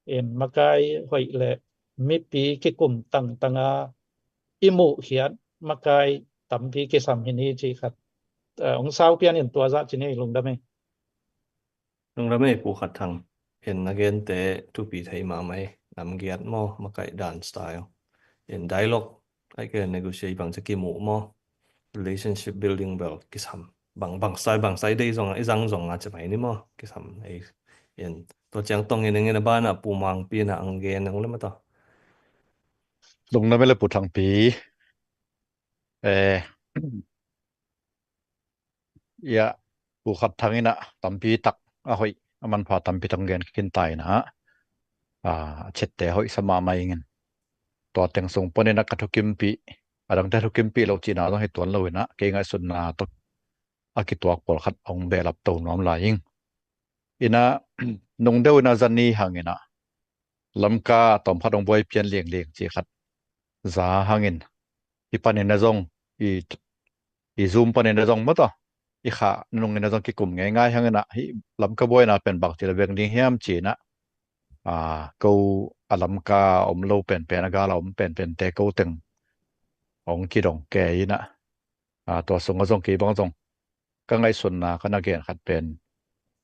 In makai hoih le mipi kikum tangtanga i muhkhiat makai tampi kisam hi ni cih khat, a, ong sau pian in tua zah ci ni, lungdam e. Lungdam e Pu Khat Thang. In na gente thupi thei mahmah e. Namgiat maw, makaih dan style. In dialogue, ai ke negotiate bang cia kimuh maw. Relationship building bel kisam. Bang, bang style, bang style dei zong, i zang zong a cia mai ni maw. Kisam ei. In tua ciang tong in eng in a bana Pu Mangpi na ang gen eng le ma tawh. Lungdam e le Pu Thangpi. Eh, ia, Pu Khat Thang in ah tampi tak a hoih, a manpha tampi tak gen khin ta in ah, a, a chette hoih sa mahmah ing in. Tua teng sung panin ah ka thukimpih, a dangte thukimpih lo cihna zong hi tuan lo in ah, kei ngaihsutna tawh a kituak pawlkhat hong behlap to nuam lai ing. In ah, nung deuh in ah zani hang in ah, Lamka tawmkhat hong buai pian liangliang cih khat za hang in, i panin ah zong, i, i Zoom panin ah zong maw tawh, i kha nung in ah zong kikum ngeingai hang in ah, hih Lamka buaina pen bangci le veng ding hiam ci in ah, a, ko a Lamka om lo penpen, a gal a om penpente ko teng hong kidong kei in ah, a, tua sungah zong kei bang zong ka ngaihsutna ka na gen khat pen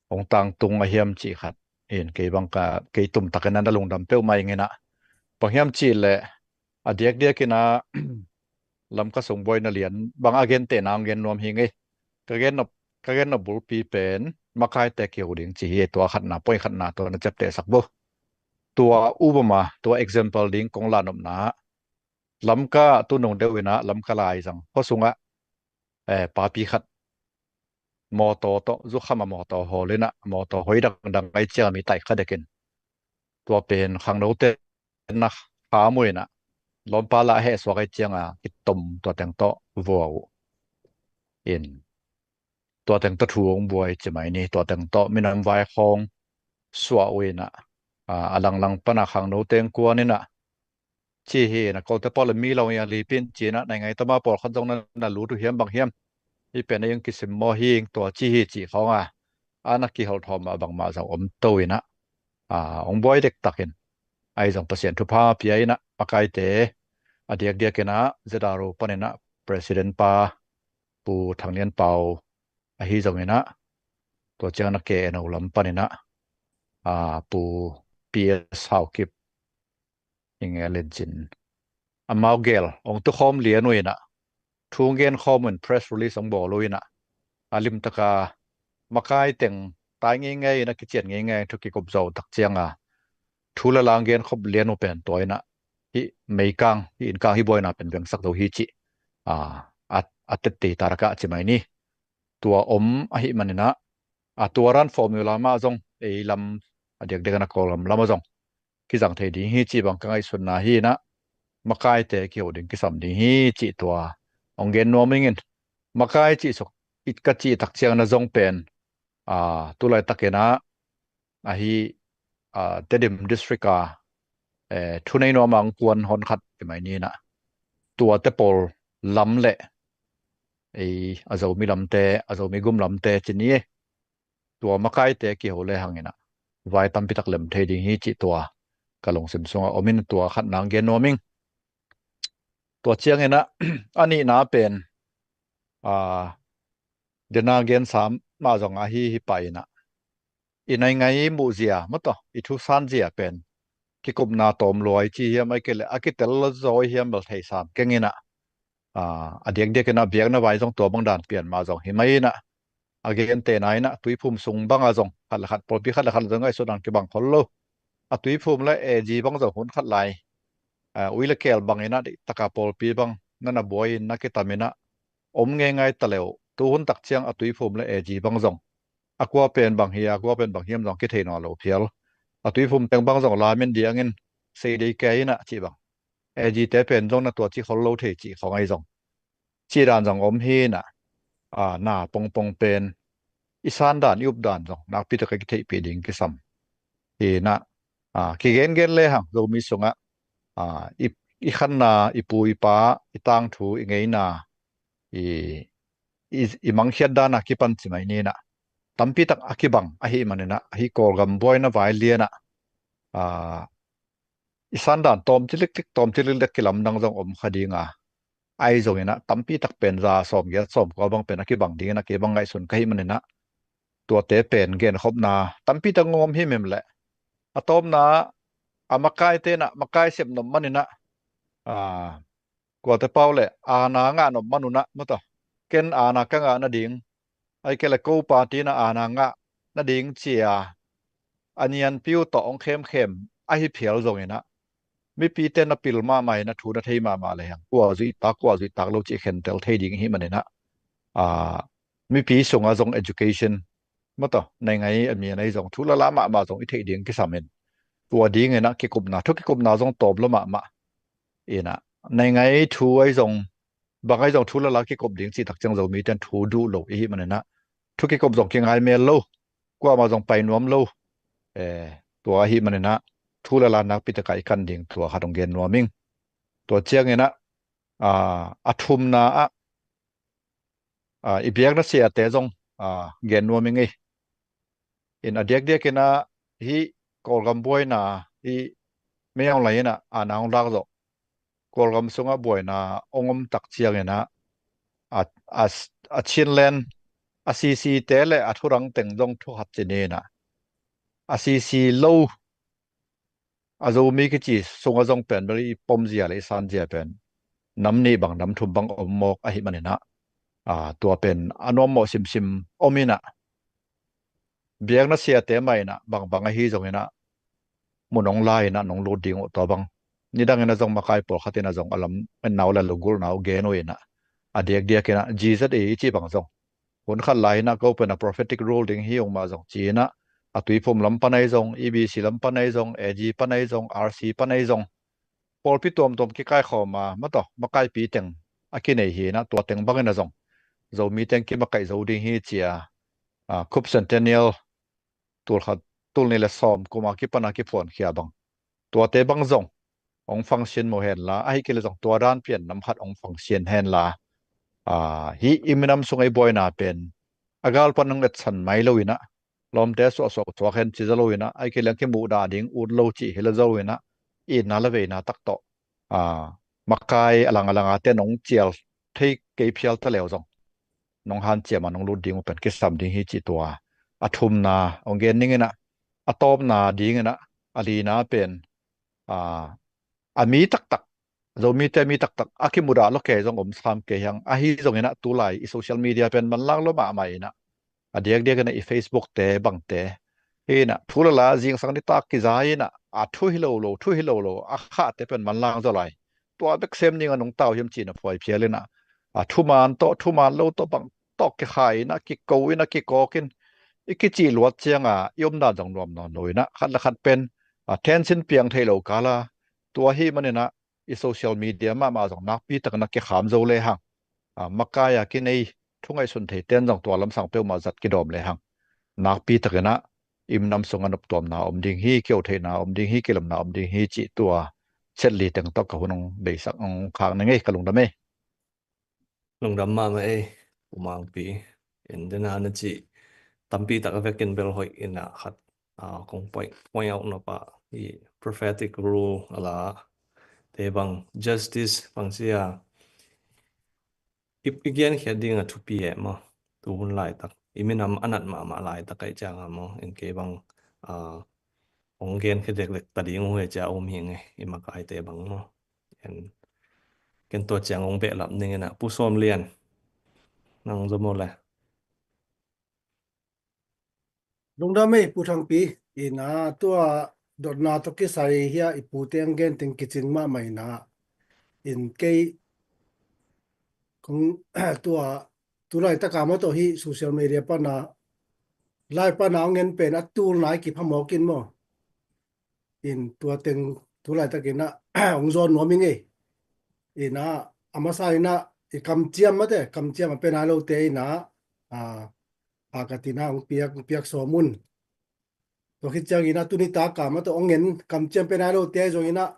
hong tangtung a hiam cih khat in, kei bang ka, kei tumtakin ah na lungdam peuhmah ing in ah. Bang hiam cih leh, a diakdiakin ah Lamka sung buaina lian bang a gentehna hong gen nuam hi ing ei. Ka gen nop, ka gen nop bulpi pen makaite kiho ding ci hi. Tua khatna, point khatna tua na ciaptehsak bo. Tua upama, tua example ding kong lanopna, Lamka tu nung deuh in ah Lamka laizang khua sungah, eh, papi khat mawtaw tawh, zukham a mawtaw hawl in ah, mawtaw hoi dangdang ai ciang a mi taikha dek in, tua pen khangnote na kham uh in ah, lawmpa lah a hehsuak ai ciang a kitom, tua teng tawh vua uh in, tua teng tawh thu hong buai ci mai ni. Tua teng tawh minam vai khawng suah uh in ah, a, a langlang pan a khangnote hong kuan in ah, ci hi in ah, kote pawl le mi lo ing, a lipin ci in ah, na i ngaihta ma pawlkhat zong na, na lut uh hiam bang hiam, hih pen a ing kisim maw hi ing, tua ci hi cih khawng a, a na kiholh thawm a bangmah zong om to in ah, a, hong buai dektak in, ahi zong Pasian thupha pia in ah, makaite, a diakdiakin ah Z R O panin ah President pa Pu Thang Lian Pau ahi zong in ah, tua ciang na K N O lam panin ah, a, Pu P S Hau Kip, i nge len cin, amau gel hong tu khawm lian uh in ah, thu hong gen khawm uh in, press release hong bawl uh in ah, a limtaka makai teng tai ngeingei in ah, kician ngeingei thu kikup zo tak ciang a, thu le la hong gen khop lian uh pen tua in ah, hih meikang, hih innkang, hih buaina pen vengsak zo hi cih, a, a, a tette ta rak a ci mai ni. Tua om ahih manin ah, a, tua ran formula mah zong ei lam, a diakdiakin ah Kawlgam lam ah zong kizang thei ding hi cih bang ka ngaihsutna hi in ah, makaite kiho ding kisam ding hi cih tua hong gen nuam ing in. Makai cih suk, it ka cih tak ciang na zong pen, a, tu laitakin ah, ahi, a, Tedim District a, eh, thunei nuam a hong kuan hon khat ci mai ni in ah, tuate pawl lam le, ei, a Zomi lamte, a Zomi gum lamte ci ni, tua makaite kiho le hang in ah, vai tampi tak lem thei ding hi cih tua ka lungsim sungah om in, tua khatna hong gen nuam ing. Tua ciang in ah, a nihna pen, a, dena gensa mah zong ahi hi pah in ah, i nai ngai muhzia maw tawh, i thusanzia pen kikupna tawm lua i ci hiam, ai kei leh a kitel zaw i hiam bel thei sam keng in ah, a, a diakdiakin ah biakna vai zong tua bang dan pian mah zong hi mai in ah, a gentehna in ah Tuiphum sung bang ah zong khat le khat, pawlpi khat le khat zong ngaihsut dan kibang khol lo. A Tuiphum le A G bang zong hun khat lai, a, ui le keel bang in ah dihtaka pawlpi bang na na buai in na kitam in ah om ngeingai ta le uh. Tu hun tak ciang a Tuiphum le A G bang zong a kua pen bang hi, a kua pen bang hiam zong kithei nawn lo phial. A Tuiphum teng bang zong lamin diangin sei dei kei in ah cih bang, A G te pen zong na tua ci khol lo thei cih khawng ahi zong, cih dan zong om hi in ah, a, na pongpong pen i san dan, i up dan zong nakpi tak a kitheihpih ding kisam hi in ah, a, kigengen le hang Zomi sungah, a, i, i khanna, i pu i pa, i tangthu, i ngeina, i, i, i mangkhiat dan a kipan ci mai ni in ah, tampi tak a kibang ahih manin ah, hih Kawlgam buaina vai lian ah, a, i san dan tawmci liklik, tawmci liklik kilamdang zong om kha ding a, ahi zongin ah tampi tak pen za sawmgiat sawmkua bang pen a kibang dingin ah kei bang ngaihsun ka hih manin ah, tuate pen genkhopna tampi tak ngawm himhim leh, a tawpna ah a makaite in ah makai sep nop manin ah, a, kuate pau le aana ngah nop man un ah maw tawh, ken aana ka ngah nading, ai kei le ko party in ah aana ngah nading ci a, a nianpi uh tawh hong khemkhem ahi phial zongin ah, mipite na pil mahmah in ah, thu na thei mahmah le hang, kua zuih tak, kua zuih tak lo cih khentel thei ding hih manin ah, a, mipi sungah zong education, mataw, nei ngai a mi nei zong thu lala mahmah zong i theih ding kisam in, tua ding inah kikupna, thu kikupna zong tawm lo mahmah inah, nei ngai thu ai zong, bang ai zong thu lala kikup ding cih tak ciang Zomite in thu duh lo i hih maninah thu kikup zong kingai mel lo, kuamah zong pai nuam lo. Eh, tua ahih maninah thu lala nakpi takah i kan ding tua khat hong gen nuam ing. Tua cianginah, ah, a thumna ah, ah, i biakna siate zong, ah, gen nuam ing ei. In a diakdiakinah hih Kawlgam buaina hih Min Aung Hlaing inah a na hong lak zawh, Kawlgam sungah buaina hong om tak cianginah a, a, a Chinland a sisite le a thurang teng zong thukhat ci ni inah, a sisi lo a Zomi kici sungah zong pen bel i pomzia le i sanzia pen nam nih bang nam thum bang om mawk ahih maninah, ah, tua pen a nuam mawh simsim om inah, biakna siate mah inah bangbang ahi zonginah mun hong la inah nong lut ding uh tua bang. Nidang inah zong makai pawlkhat inah zong a lam en nau le lugulh nau gen uh inah, a diakdiakinah G Z A i cih bang zong hun khat lai inah ko pen a prophetic rule ding hi ung mah zong ci inah, a Tuiphum lam pan ai zong, E B C lam pan ai zong, A G pan ai zong, R C pan ai zong, pawlpi tuamtuam kikaikhawm a, mataw, makaipi teng a kinei hi inah tua teng bang inah zong Zomi teng kimakaih zo ding hi ci a, ah, Khup Centennial tul khat, tul nih le sawm kum a kipan a kiphuankhia bang, tuate bang zong hong function mu henla, ahih kei leh zong tua dan pian nam khat hong function henla, ah, hih i minam sung ei buaina pen a gal pan hong etsan mai lo inah, lawmte suahsuah suak hen ci zo lo inah, ahih kei leh hong kimuhdah ding ut lo cih hi lo zo inah, itna le veina tak tawh, ah, makai a lang a lang a te nong cial thei kei phial ta leu zong nong hanciam a nong lut ding uh pen kisam ding hi cih tua a thumna hong gen ning inah, a tawpna ding inah a lina pen, ah, a mi taktak, Zomite mi taktak a kimudah lo kei zong om sam kei hiang, ahi zonginah tulai i social media pen manlang lo mahmah inah, a diakdiak inah i Facebook te bangte hi inah thu lala zingsang nitak kiza inah a thu hi lo lo, thu hi lo lo a khahte pen manlang zaw lai. Tua bek sem ding a nungta uh hiam cih na phuai phial inah, a thuman tawh thuman lo tawh bang tawh kikhai inah kiko inah kikawk in i kicih luat cianga i omdan zong nuam nawn lo inah khat le khat pen, a, tension piang thei lo kala, tua ahih maninah i social media mahmah zong nakpi takin a kikham zo lehang, a, makai a kinei thu ngaihsun theite in zong tua lamsang peuhmah zat kidawm lehang nakpi takinah i minam sungah noptuamna om ding hi, kiotheihna om ding hi, kilemna om ding hi cih tua set li teng tawh ka hun hong beisak hong khak ning ei, ka lungdam ei. Lungdam mahmah ei, U Mangpi. In dena na cih tampi tak a vekin bel hoih inah khat, ah, kong point, point out nop ah i prophetic rule a la te bang justice bang sia i, i genkhiat ding a thupi eh maw. Tu hun laitak i minam a nat mahmah laitak aih cianga maw, in kei bang, ah, hong genkhia dekdek ta ding uh hi cia um hi ngei, i makaite bang maw. Ken, ken tua ciang hong behlap ning inah Pu Sawm Lian, nang zom uh le. Lungdam ei Pu Thangpi, inah tua dotna tawh kisai hia i pute hong gen teng kicing mahmah inah, in kei kong tua tulai taka maw tawh hih social media pana, lai pana hong en pen a tulna i kipha mawk in maw. In tua teng tulai takinah hong zawn nuam i ngei. Inah a masa inah i kamciam mate, kamciam a pe nai lote inah, a, a ka tinah hong piak, hong piak sawm un. Tua khit cianginah tuni taka maw tawh hong en kamciam pe nai lote zonginah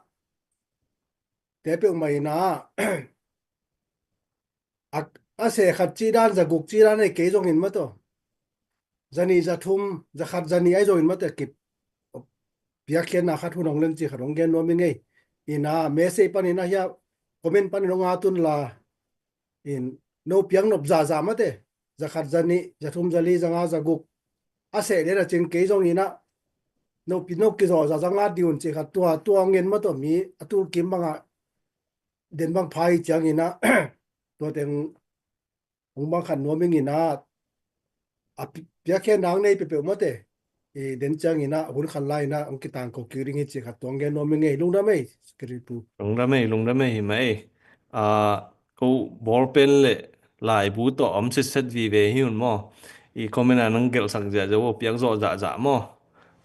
te peuhmah inah a, a seh khat cih dan, za guk cih dan ei kei zongin maw tawh, za nih, za thum, za khat, za nih ai zongin maw tawh kip piakkhiatna khat hun hong len cih khat hong gen nuam i ngei. Inah message paninah hia comment panin hong at un la, in no piak nop zahzah mate, za khat, za nih, za thum, za li, za nga, za guk a seh den a cin kei zonginah no pi, no kizawh zah, za nga dih un cih khat tua, tua hong en maw tawh mi a tulkim bangah den bang pha i cianginah tua teng hong bang khat nuam i ngei inah a pi-, piakkhiatna hong nei peuhpeuh mate. I den cianginah hun khat lai inah hong kitangko kik ding hi cih khat tua hong gen nuam i ngei. Lungdam ei, Secretary Pu. Lungdam ei, lungdam ei, hi mah ei. A, ko bawlpen le laibu tawh om sitset vive hi un maw. I comment a nang gelhsak ziahziah uh, piak zawh zahzah maw.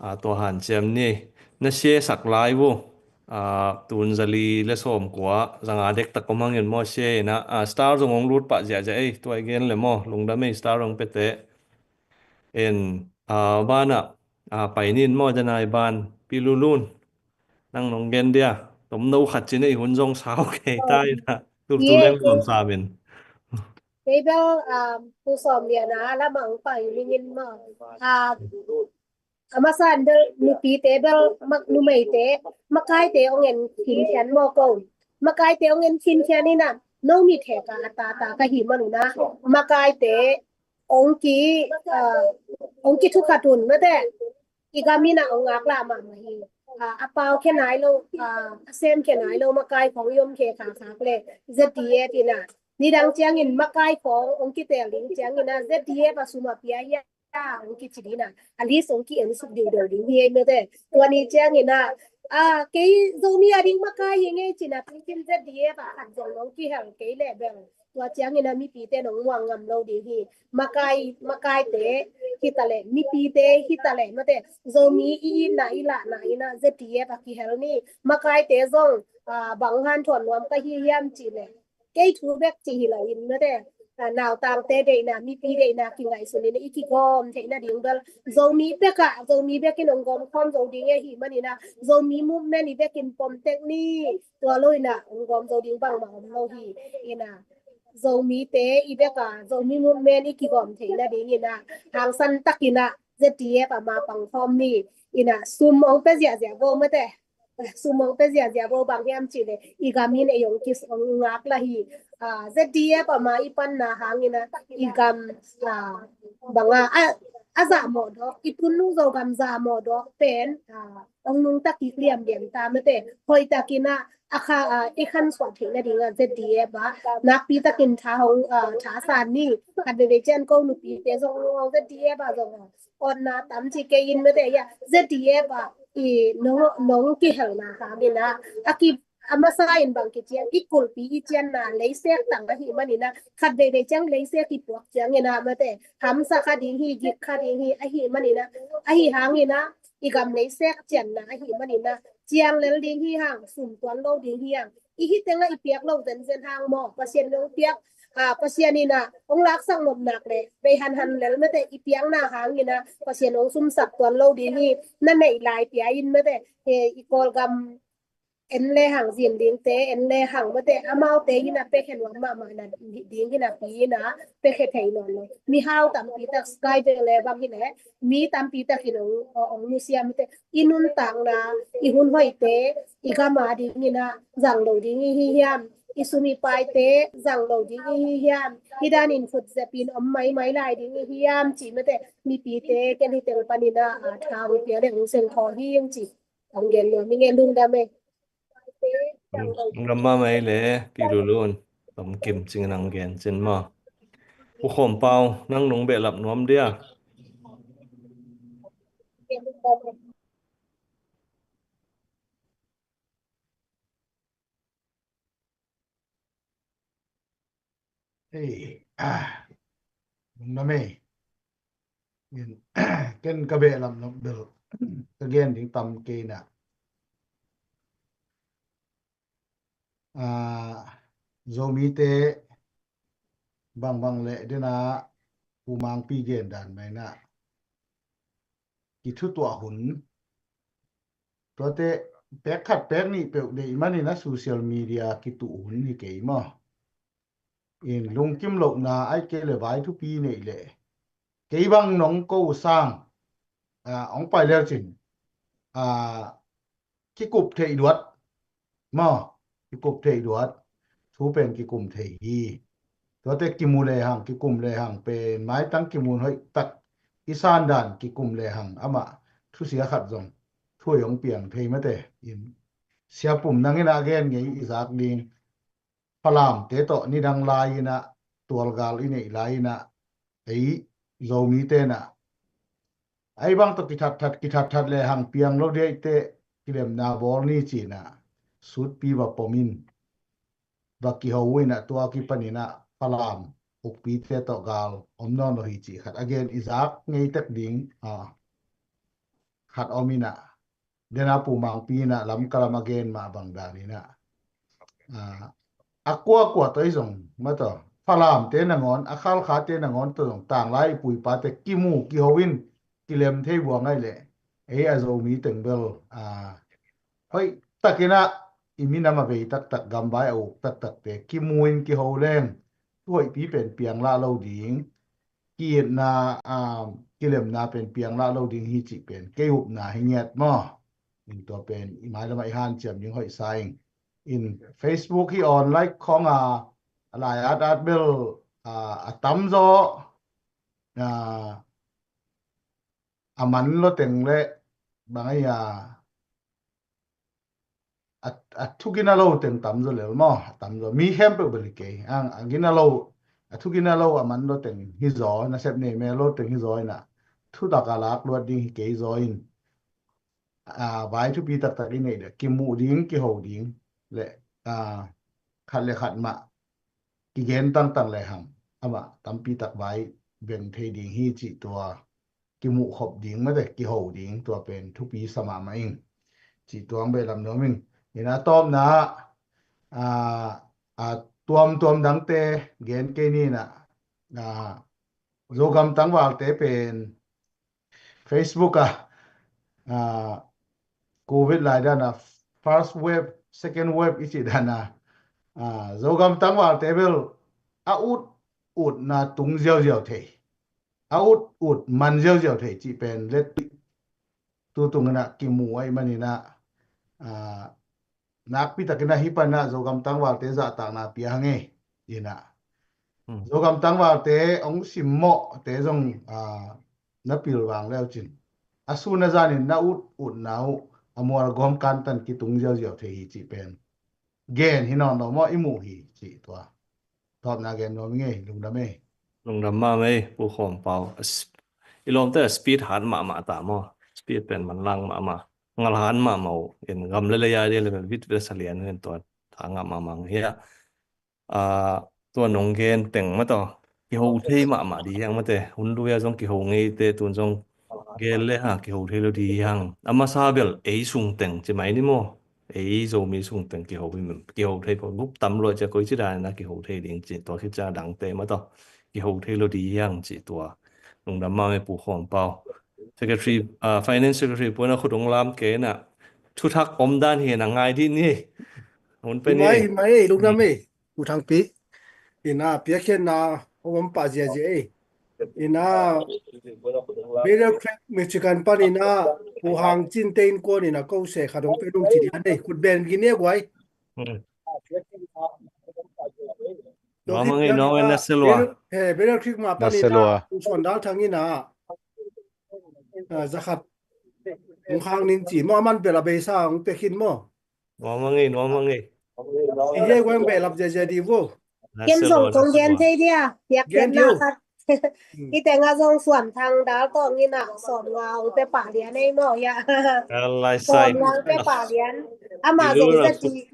A, tua hanciam ni. Na share sak lai uh. A, tun zali le sawmkua, zanga dektak om hangin maw share inah. A, star zong hong lut pah ziahziah ei, tua i gen le maw. Lungdam ei, star hong pete. En, a, banah, a, pai nin maw, danai ban, Pi Lulun. Nang nong gen dia, tomno khat cin ei hun zong sau kei ta inah. Tultul leng nuam samin. Kei bel, um, pu sawm liana, lamah hong pai ningin maw. A, a masa in bel nupite bel, mak numeite, makaite hong en khinkhian maw ko. Makaite hong en khinkhian inah, no mit heka a tata ka hi manuna. Makaite, ong ki, ah, ong ki thukhat un mate. I gam inah ong ngaklah mahmah hi. Ah, a pau khe nai lo, ah, a sem khe nai lo, makai khong i om khe kha khak le Z D F inah. Nidang ciangin makai khong ong kitel ding ciangin ah Z D F a sum a pia hi a ong kici ding inah. A list ong ki en suk ding deu ding hi ei mate. Tua ni ciangin ah, ah, kei Zomi a ding makai hi ngei cin a pingkin Z D F a khat zong nong kihel kei le bel. Tua ciangin ah mipite nong muang ngam lo ding hi. Makai, makaite hi ta le, mipite hi ta le, mate, Zomi i itna i lahna inah Z D F a kihel ni. Makaite zong, ah, bang hanthawn nuam ka hi hiam cih le. Kei thu bek cih hi lo in mate. Ah, nautangte deihna, mipi deihna kingaihsun in i kigawm theihna ding bel. Zomi bek ah, Zomi bek in ong gawm khawm zo ding e hi manin ah. Zomi movement i bek in pom tek ni. Tua lo inah, ong gawm zo ding bangmah om lo hi. Inah, Zomite i bek a, Zomi movement i kigawm theihna ding inah, hangsan tak inah, Z D F a ma pang khawm ni. Inah, sum ong pe ziahziah bo mate. Sum ong pe ziahziah bo bang hiam cih le, i gam in ei ong kis ong ngaklah hi. Ah, Z D F a ma i panna hang inah, i gam, ah, bang a, a, a zahmawh dawk, i tun nung Zogam zahmawh dawk pen, ah, ong nungta kik liamliam ta mate. Hoihtak inah, a kha, ah, i khansuah theihna ding ah Z D F ah nakpi takin tha hong, ah, tha san ni. Khat veivei ciang ko nupite zong hong Z D F ah zong, ah, awtna tam ci kei in mate. Ia, Z D F ah i nong, nong kihelna hang inah, a ki, a masa in bang kician, i kulhpi i cianna leisek tang ahih manin ah, khat veivei ciang leisek i puak ciangin ah mate, hamsa kha ding hi, gik kha ding hi, ahih manin ah, ahi hangin ah, i gam leisek cianna ahih manin ah, ciang lel ding hi hang, sum tuan lo ding hi hang. I hi tengah i piak lo zenzen hang maw, Pasian in ong piak, ah, Pasian inah ong laksak nop nak le, bei hanhan lel mate, i piakna hang inah Pasian ong sumsak tuan lo ding hi. Na neih lai pia in mate, he, i Kawlgam en le hang, zin dingte en le hang mate, amaute inah pekhe nuam mahmah na ding inah pi inah, pekhe thei nawn lo. Mihau tampi tak sky veng le bang hi le, mi tampi tak in ong, ong nusia mate. I nuntakna, i hun hoihte, i gam a ding inah zang lo ding i hi hiam? I sum i paite zang lo ding i hi hiam? Hi danin khut zepin om maimai lai ding i hi hiam? Ci mate, mipite ken hi teng panin ah, a, tha ong pia le ong seng khaw hi ing ci. Ong gen nuam ing e, lungdam e. Lungdam mahmah ei le, Pi Lulun. Tom kim cingin ong gen cin maw. Pu Khawm Pau, nang nong behlap nuam dia. Ei, ah, lungdam ei. Ken, ken ka behlap nop bel ka gen ding tam kei inah. Ah, Zomite bangbang leh dena Pu Mangpi gen dan mah inah kithutuah hun. Tuate pek khat pek nih peuh deih manin a social media kituh hun hi kei maw. In lungkim lohna ai kei le vai thupi neih le. Kei bang nong ko sang, ah, ong pai leu cin, ah, kikup theih luat maw, kikup theih luat, thu pen kikum thei hi. Tuate kimu lehang, kikum lehang pen maitang kimun hoih tak i sandan kikum lehang amah thusia khat zong thu ong piang thei mate. In Sia Pum nang inah gen ngei i zak ding, Falamte tawh nidang lai inah tualgal i neih lai inah ei Zomite inah ei bang tawh kithatthat, kithatthat lehang piang lo diaite kilemna bawl ni cinah sutpi va pom in va kiho uh inah tua kipan inah Falam ukpite tawh gal om nawn lo hi cih khat a gen i zak ngei tek ding, a, khat om inah, dena Pu Mangpi inah Lamka lam a gen mah bang dan inah, a, a kuakua tawh i zong mataw, Falamte nangawn, a Khalkhate nangawn tawh zong tanglai i pu i pate kimu kiho in kilem thei buang aih leh, ei a Zomi teng bel, a, hoih takinah i minam a bei taktak, gamvai a uk taktakte kimu in kiho leng thuhoihpi pen pianglah lo ding, ki-itna, a, kilemna pen pianglah lo ding hi cih pen kei upna hi ngiat maw. In tua pen i mailamah i hanciam ding hoih sa ing. In Facebook hi online khong a, a lai at at bel, a, a tamzaw, a, a man lo teng le bang ai a, a, a thugina lo teng tamzaw lel maw, a tamzaw. Mi khempeuh bel hi kei. Ang, a gina lo, a thugina lo, a man lo teng hi zaw, nasep nei me lo teng hi zaw inah, thutak a lak luat ding hi kei zaw in, a, vai thupi taktak i neih le kimuh ding, kiho ding le, a, khat le khat mah kigen tangtang le hang amah tampi tak vai veng thei ding hi cih tua kimuh khop ding mate, kiho ding tua pen thupi sa mahmah ing cih tuang behlap nuam ing. Ina tawpna, a, a tuamtuam dangte gen kei ni inah, a, Zogam tangvalte pen Facebook ah, a, Covid lai dana first wave, second wave i cih dana, a, Zogam tangvalte bel a ut utna tung ziauziau thei, a ut ut man ziauziau thei cih pen let tu tung inah kimu aih man inah, a, nakpi takin ah hih pan ah Zogam tangvalte zahtakna pia hang ei. Inah, hmm, Zogam tangvalte hong simmawhte zong, a, na pilvang leucin a sun a zanin na ut utna uh a mual gawm kantan kitung ziauziau thei hi cih pen gen hi nawn lo maw, i muh hi cih tua. Tawpna gen nuam ing ei, lungdam ei. Lungdam mahmah ei, Pu Khawm Pau. A sp-, i lawmte a speed hat mahmah ta maw. Speed pen manlang mahmah. Ngal hat mahmah uh. In gam le lei a dia le vit vit a sa lian in tua tha ngah mahmah hi a. A, tua nong gen teng mataw, kiho thei mahmah di hiang mate. Hun lui a zong kiho ngeite, tun zong gel le ha kiho thei lo di hiang. A masa bel ei sung teng ci mai ni maw. Ei Zomi sung teng kiho hi, kiho thei pah gup tam lua cia koi ci dan na kiho thei ding ci, tua khit cia dangte mataw kiho thei lo di hiang ci tua. Lungdam mahmah ei Pu Khawm Pau. Secretary, a, Finance Secretary puan a khut hong lam kei na. Thuthak om dan hi na ngai di ni. Hun pe ni. Hi mai, hi mai, lungdam ei. Pu Thangpi. Ina, piakkhiatna om pah ziazia ei. Ina, Battle Creek, Michigan pan ina, Pu Hang Cin te innkuan ina ko se khat hong pe nung ci dia nei. Khut ben gin e guai. Hmm. Nuam a ngei, nuam a ngei, na se lua. Battle, he, Battle Creek ma pan ina, Pu Suan Dal Thang ina, a, za khat hong khang ning ci maw, a man bel a beisa hong pe khin maw. Nuam a ngei, nuam a ngei. I hei guang behlap ziazia di vo. Kem zong kong gen thei dia, piakkhiatna khat. Hmm. I teng a zong Suan Thang Dal Tawng ina sawm nga hong pe pah lian ei maw, ya. Sawm nga hong pe pah lian. Ama zong za ti.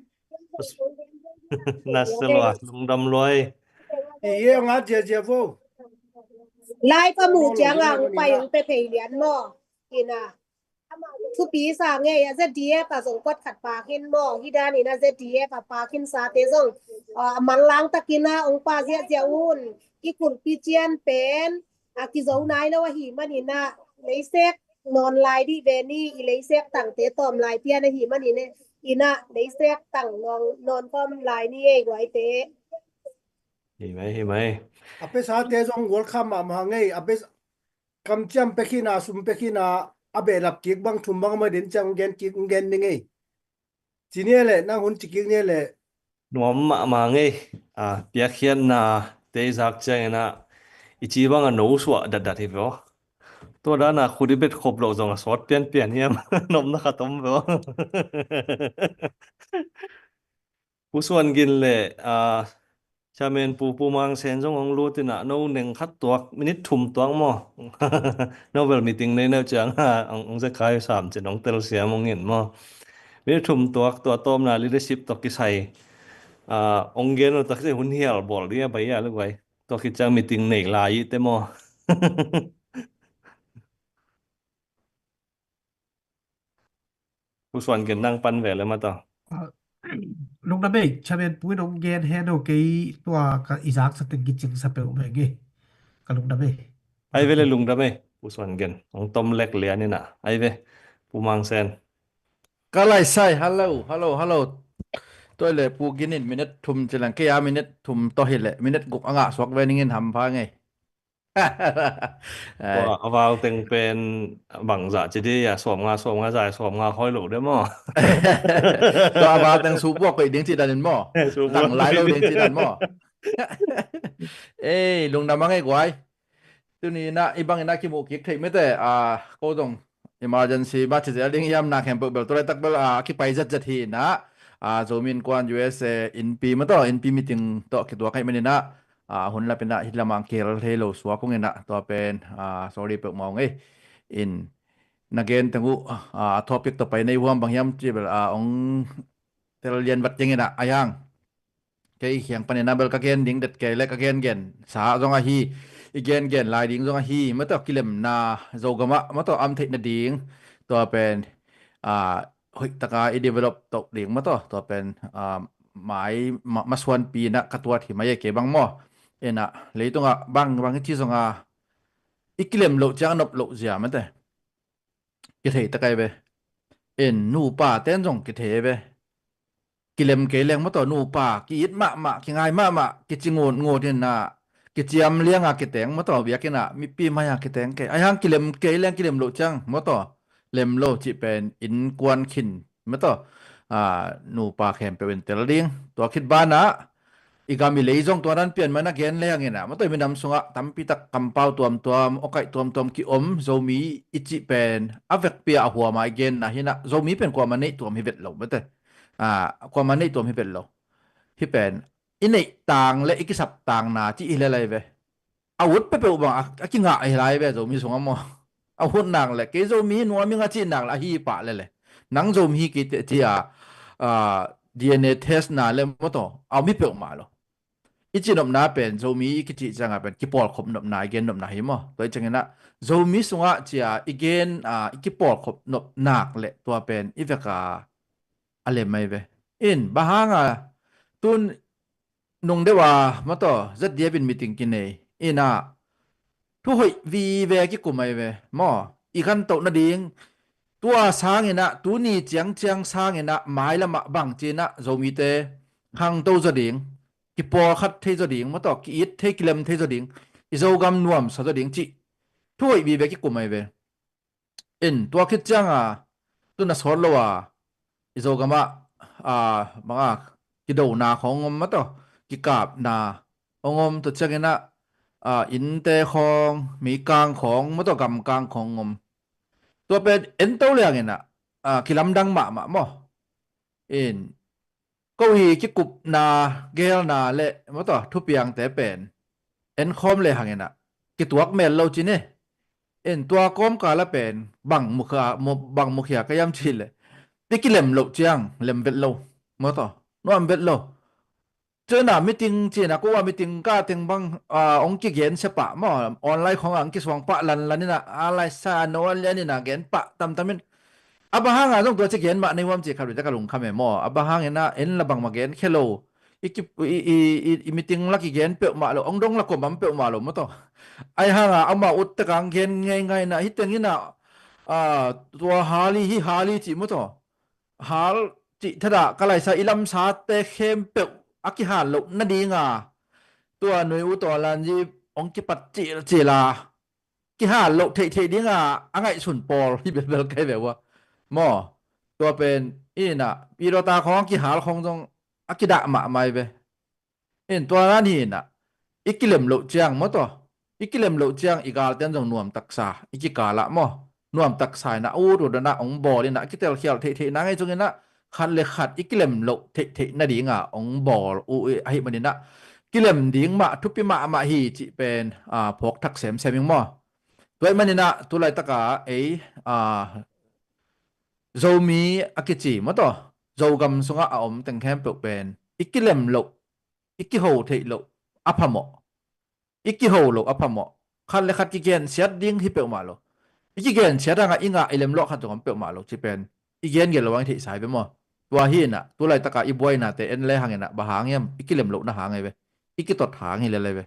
Na se lua, lungdam lua ei. I hei hong at ziazia vo. Lai ka mu ciang a hong pai hong pe phei lian maw. Ina. Thupi sa ngei a, Z D F a zong kuat khat pa khin maw, hi dan ina Z D F a pa khin sate zong, a, a manlang takin a hong pa ziahziah un, i kulhpi cian pen a kizo nai lo ahi man ina, leisek nawn lai dih ve ni, i leisek tangte tawm lai pian ahi man ina, ina leisek tang nawn, nawn khawm lai ni ei guaite. Hi mai, hi mai. A pe sate zong welcome mahmah ngei, a pe kamciam pekhin a, sum pekhin a, a behlap kik bang thum bang a ma den ciang gen kik, gen ni ngei. Ci ni le, nang hun ci kik ni le. Nuam mahmah ngei, a, piakkhiatna te i zak ciangin a, i ci bang a no suah datdat hi veo. Tua dan a khut i bet khop loh zong a sawt pianpian hiam, nopna khat om veo. Pu Suan Gin le, a, Chairman Pu, Pu Mang Sen zong hong lut ina, no neng khat tuak, minute thum tuak maw. No bel meeting nei neu ciang, a, hong, hong zekai sam cin hong telsiam hong in maw. Minute thum tuak, tua tawpna leadership tawh kisai. A, hong gen lo tak se hun hial bawl ding a bai a le guai. Tua khit ciang meeting nei lai i te maw? Pu Suan Gen, nang pan ve le mata. Lungdam ei, chairman pu in hong gen hen aw, kei tua ka i zaksa teng kicingsa peuhmah ing ei. Ka lungdam ei. Ai ve le, lungdam ei Pu Suan Gen, hong tom lek lian ina. Ai ve Pu Mang Sen. Ka lai sai, hello, hello, hello. Tua le Pu Gin in minute thum ci leng, kei a minute thum tawh hi le minute guk a ngah suak ve ning in hampha ngei. Tua a val teng pen bangzah ci di a, sawmnga, sawmnga zai, sawmnga hoi lo de maw? Tua a val teng subuak koih ding ci dan in maw? Subuak lang lai lo ding ci dan maw? Ei, lungdam a ngei guai. Tuni na i bang ina kimuh kik thei mete a, ko dong emergency ba ci zel ding hiam, na khempeuh bel tua laitak bel a kipai zetzet hi na, a, Zomi Innkuan U S A innpi mataw, innpi meeting tawh kituak ahi manin a, a, hun lap ina hih lamah ang kihel thei lo suak hong ina, tua pen, a, sorry peuhmah hong ei. In na gen teng uh, a, topic tawh pai nei huam, bang hiam ci bel a, hong tel lian vat keng ina a hiang. Kei khiang panin a bel ka gen ding det kei le ka gengen sa zong ahi, i gengen lai ding zong ahi, mataw kilemna Zogamah mataw am theih nading, tua pen, a, hoih taka i develop toh ding mataw, tua pen, a, mai ma, masuanpi na ka tuat hi mai e kei bang maw. Ina leitungah bang bang i ci zonga i kilem loh ciang a nop loh zia mate kithei takai ve. In nupa ten zong kithei ve. Kilem kei leng mataw nupa ki-it mahmah, kingai mahmah, kici ngutngut ina, kiciam lianga kiteng mataw, biakina mipi maia kiteng kei. Aihang kilem kei leng kilem loh ciang mataw lem lo cih pen innkuan khin mataw, a, nupa khempeuh in tel ding. Tua khit banah i gam i lei zong tua dan pian mana gen leng ina, mataw i minam sungah tampitak kampau tuamtuam, awkaih tuamtuam ki-om, Zomi i cih pen a vekpi a huama i genna hi na, Zomi pen kuama neih tuam hi vet lo mate. A, kuama neih tuam hi vet lo. Hih pen i neih tang le i kisap tangna cih hi le lai ve. A ut peuhpeuh bang a, a kingah hi lai ve Zomi sungah maw. A ut nak le kei Zomi nuam ing a cih nak le ahi pah le le, nang Zomi hi kei teh ci a, a, D N A test na le mataw a om hi peuhmah lo. I cihnopna pen Zomi i kicih cianga pen kipawlkhop nopna, i gen nopna hi maw. Tua i ciangina Zomi sungah cia i gen, a, i kipawlkhop nop nak le tua pen i veka a lem mai ve. In bang hanga tun nung deuh a mataw Z D F in meeting kinei ina thuhoih vive kikum ai ve maw. I gantoh nading tua sangina tuni ciangciang sangina mailamah bang cina Zomite khangto zaw ding, kipawlkhat thei zaw ding mataw, ki-it thei, kilem thei zaw ding, i Zogam nuamsa zaw ding cih thuhoih vive kikum ai ve. In tua khit cianga tun a sawt lo a i Zogamah, a, banga kidona khawng om mataw, kikapna hong om, tua ciangina, a, innte khawng, meikang khawng mataw, gamkang khawng om. Tua pen ento liangina, a, kilamdang mahmah maw. In ko hi kikupna, gelna le mataw thupiangte pen enkhawm le hangina kituak mel lo cine. In tua kawmkala pen bang mukhia, bang mukhia ka yam cih le i kilem loh ciang lem vet lo mataw, nuam vet lo. Cina meeting cina ko a meeting ka teng bang, a, ong kigen sepah maw, online khawng a ong kisuang pah lanlan ina, a laisa no a lian ina gen pah tamtamin. A bang hanga zong tua ci gen mah nei huam ci khat vete ka lungkham e maw. A bang hangina en la bangmah gen khe lo. I ki, i, i, i, i meeting la kigen peuhmah lo, ong dong la kuamam peuhmah lo mataw. Ai hanga amau ut tekang gen ngeingai na hi tengina, a, tua hali hi hali ci mataw. Hal cih thadah ka laisa i lamsate khempeuh a kihal loh nadinga tua nui u taw lanzi ong kipat cilcila kihal loh theihtheih dinga a ngaihsun pawl hi belbel kai ve ua maw. Tua pen ina i dota khawng kihal khawng zong a kidah mahmai ve. In tua nan hi inah i kilem loh ciang maw taw, i kilem loh ciang i galten zong nuam taksa i kikalah maw, nuam taksa inah a ut ut inah hong bawl inah a kitelkhial theihtheihna ngei zong inah khat le khat i kilem loh theihtheih nadinga hong bawl uh ahih maninah kilem ding mah thupi mahmah hi cih pen, a, phawk thak semsem ing maw. Tua ahih maninah tulaitaka ei, a, Zomi a kici maw taw, Zogam sungah a om teng khempeuh pen i kilem loh, i kiho theih loh a phamawh. i kiho loh a phamawh. Khat le khat kigensiat ding hi peuhmah lo. I kigensiat hangah i ngah i lemlawh khat zong om peuhmah lo ci pen i gengen lo hang i theihsa hi ve maw? Tua hi inah tu laitaka i buainate en le hang inah bang hang hiam? I kilem lohna hang hi ve. I kitot hang hi lel hi ve.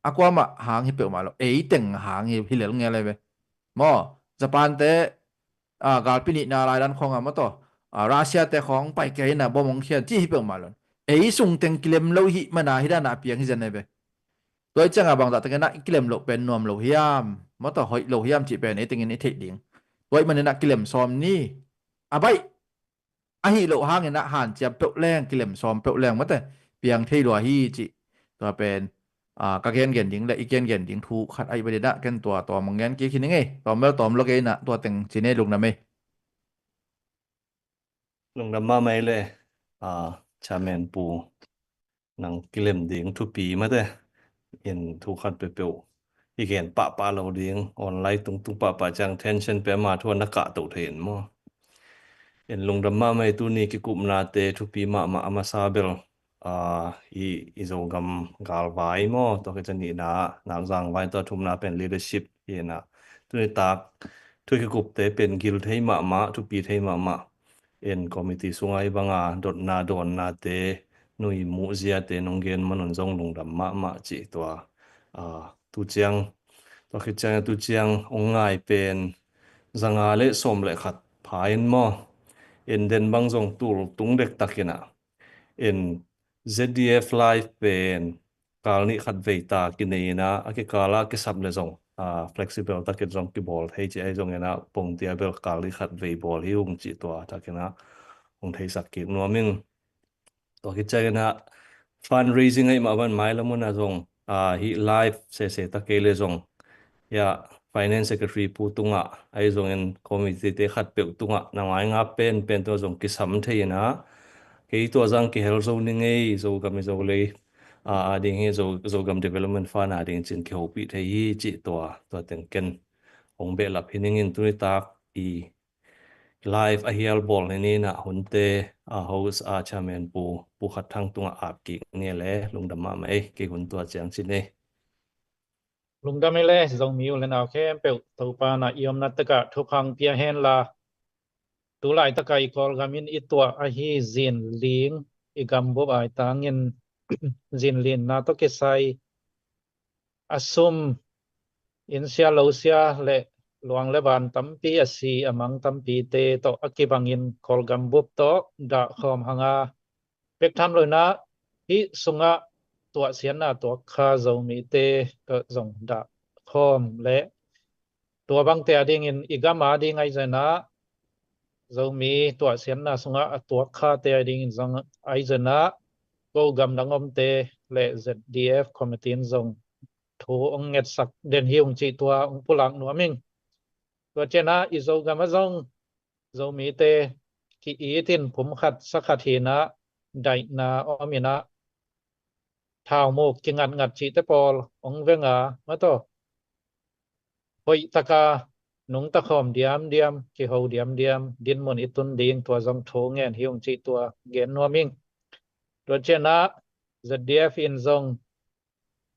A kuamah hang hi peuhmah lo. Ei teng hang hi, hi lel ngel hi ve. Maw, Japan te, ah, galpi nihna laidan khawngah maw taw, ah, Russia te khawng pai kei inah bom hong khian ci hi peuhmah lo. Ei sung teng kilem lo hi mana hi dana a piang hi zen hi ve. Tua i ciangah bangzah takinah i kilem loh pen nuam lo hiam, maw taw hoih lo hiam cih pen ei tengin i theih ding. Tua i maninah kilem sawm ni. A baih, ahi loh hanginah hanciam peuh leng, kilem sawm peuh leng mate piang thei lua hi cih. Tua pen, ah, ka gengen ding le i gengen ding thu khat ahi baninah ken tua tawm hong gen kik hi ning ei. Tawm bel tawm lo kei inah tua teng ci nei lungdam ei. Lungdam mahmah ei le, ah, chairman pu, nang kilem ding thupi mate in thu khat peuhpeuh i gen pahpah lo ding, online tungtung pahpah ciang tension pe ama thu a na kahtoh thei in maw? In lungdam mahmah ei, tuni kikupnate thupi mahmah a masa bel, ah, i, i Zogam galvai maw, tua khit ciang nihna ah Nakzang vai, tua thumna pen leadership hi inah tuni tak thu kikupte pen gil thei mahmah, thupi thei mahmah. In committee sungah hih banga dotna dawnnate, nui muhziate nong gen manun zong lungdam mahmah cih tua, ah, tu ciang, tua khit ciang tu ciang hong ngai pen zanga le sawm le khat pha in maw? In den bang zong tul tung dektak inah, in Z D F Live pen kal nih khat vei ta kinei inah a kikala kisap le zong, ah, flexible takin zong kibawl thei ci ahi zong inah pongtia bel kal nih khat vei bawl hi ung cih tua takinah hong theisak kik nuam ing. Tua khit ciang inah fundraising ahi mah van mailam unah zong, ah, hih live sese ta kei le zong, ya, finance secretary pu tungah ahi zongin committee te khat peuh tungah na ngainga penpen tungah zong kisam thei inah kei tua zang kihel zo ning ei, Zogam i Zolei, ah, a ding hi, Zo, Zogam Development Fund a ding cin kihopih thei hi cih tua, tua teng ken hong behlap hi ningin tuni tak i live a hial bawl hi ninah hunte, a host a chairman pu, Pu Khat Thang tungah ap kik ni le lungdam mahmah ei, kei hun tua ciang ci ni. Lungdam ei le Zomi u le nau khempeuh, Topa na i omna takah thupha pia hen la. Tu laitaka i Kawlgam in i tuah ahi zinling, i gambup ai tangin zinlinna tawh kisai a sum, inn sia lo sia le luang le van tampi a si a mang tampite tawh a kibangin Kawlgam bup tawh dahkhawm hanga pek tham lo inah hih sungah tuahsiatna tuak kha Zomite tawh zong dahkhawm le tua bangte a dingin i gam a ding ahi zongin ah, Zomi tuahsiatna sungah a tuak khate a dingin zong ahi zongin ah, ko gamdang omte le Z D F committee in zong thu hong ngetsak den hi ung cih tua hong pulak nuam ing. Tua ciangin ah i Zogam ah zong Zomite ki-it in pum khat sa khat hi inah daihna om inah thaumuk kingatngat cihte pawl hong veng a, mataw, hoih taka nungta khawm diamdiam, kiho diamdiam, dinmun i tun ding tua zong thu ngen hi ung cih tua gen nuam ing. Tua ciangin ah Z D F in zong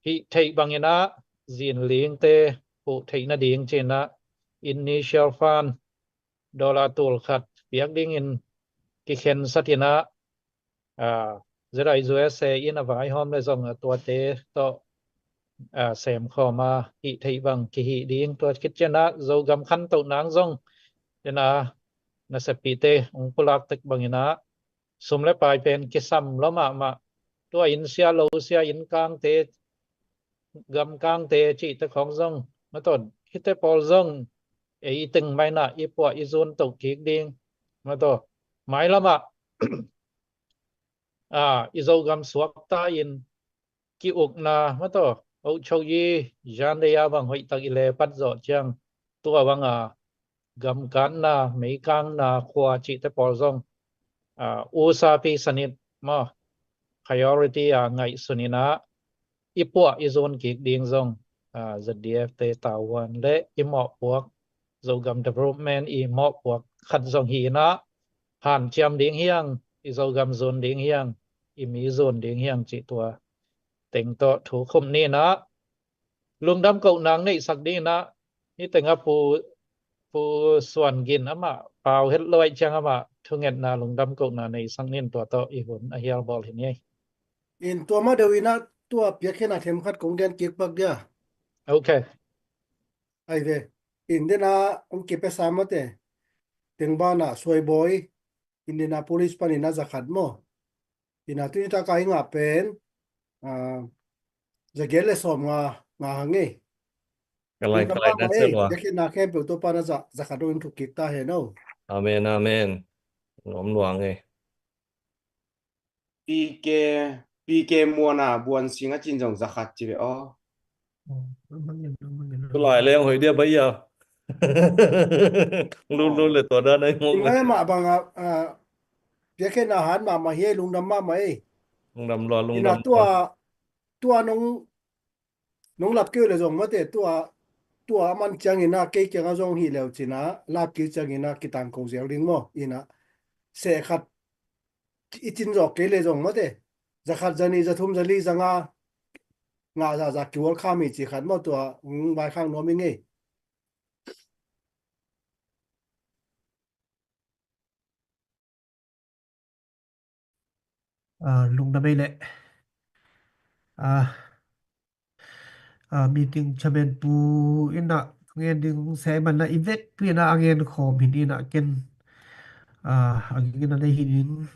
hih theih bangin ah zinlingte huh theih nading ci-in ah initial fund dollar tul khat piak dingin kikhensat inah, ah, Z I U S A in a vaihawm le zong a tuate tawh, ah, semkhawm a hih theih bang kihih ding. Tua khit ciangin ah Zogam khantoh nang zong ina nasepite hong pulak tek bangin ah sum le pai pen kisam lo mahmah. Tua inn sia lo sia, inn kangte, gam kangte cihte khawng zong, mataw, hihte pawl zong ei teng mah inah i puah i zun toh kik ding, mataw, mailam ah, ah, i Zogam suakta in ki-ukna, mataw, Ocho Yi, Zhan Dei a bang hoih tak i le pat zawh ciang, tua banga gamkatna, meikangna, khua cihte pawl zong, ah, usapi sanit maw, priority a ngaihsun inah i puah i zun kik ding zong, ah, Z D F te tavuan le i mawhpuak, Zogam Development i mawhpuak khat zong hi inah, hanciam ding hi hang, i Zogam zun ding hi hang, i mi zun ding hi hang cih tua teng tawh thu khum ni inah, lungdam kohna neihsak dingin ah, hih tengah Pu, Pu Suan Gin amah pau het lo ahih ciang amah thungetna lungdam kohna neihsak ning, tua tawh i hun a hial bawl hi ning. In tua mah deuh in ah tua piakkhiatna themkhat kong gen kik pak dia. Ok. Ai ve. In den ah hong kipia sa mate. Teng ban ah Suai Bawi, Indianapolis panin ah za khat maw. In ah tuni tak a i ngah pen, ah, za giat le sawmnga, nga hang e. Ka lai, ka lai, na se lua. Piakkhiatna khempeuh Topa'n a za, za khat dongin thuk kik ta hen aw. Amen, amen. Nuam lua e. P K, P K Muan a Buan Sing a cin zong za khat ci ve aw. Tulai leng hoih dia bai a. Lulu le tua dan ai mong. Tua mah bang a, a, piakkhiatna hat mahmah hi, lungdam mahmah e. Lungdam lua, lungdam lua. Tua, tua nong, nong lap kei uh le zong mate, tua, tua a man ciangin ah kei kiangah zong hi leu cin ah, lap kei ciangin ah kitangko zel ding maw. In ah seh khat i cin zawk kei le zong mate, za khat, za nih, za thum, za li, za nga, ngah zahzah kiwalkham hi ci khat maw, tua hong vaikhak nuam ing e. Ah, lungdam ei leh. Ah, ah, meeting chairman pu in ah ngen ding sei man ah i vekpi in ah a ngen khawm hi in ah ken, ah, a ging in ah nei hi ding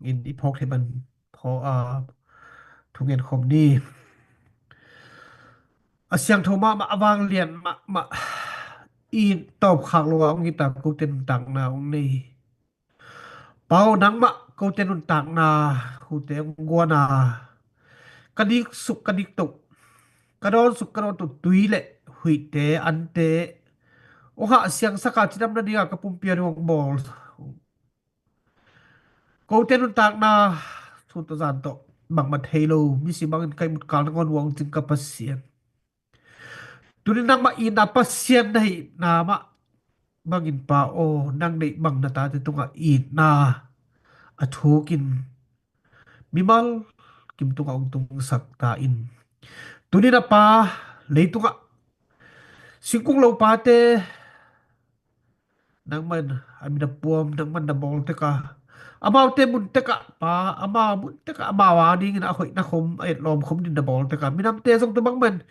in i phawk thei ban phaw, ah, thu ngen khawm ni. A siangtho mahmah, a vanglian mahmah, i tawpkhak lo a hong hi ta kote nuntakna hong nei. Pa aw, nangmah kote nuntakna hute hong guan a, ka dik suk ka dik toh, ka dawn suk ka dawn toh tui le huihte, ante hong hah siangsak a cidam nading a ka pumpi a ding hong bawl. Kote nuntakna thu tawh zan tawh bangmah thei lo, misi bangin ka ihmut kal nangawn uh a hong cing ka Pasian. Tuni nangmah itna Pasian na hihna mah bangin Pa aw, nang deih bang na tate tungah itna a thukin mimal kim tungah hong tungsak ta in. Tuni na Pa, leitungah singkung lo pate, nangman a min a puam, nangman na bawl tek a, amaute mun tek ah Pa, amau mun tek ah amau a dingin a hoihna khom, a etlawm khom din na bawl tek a, minamte zong tua bangman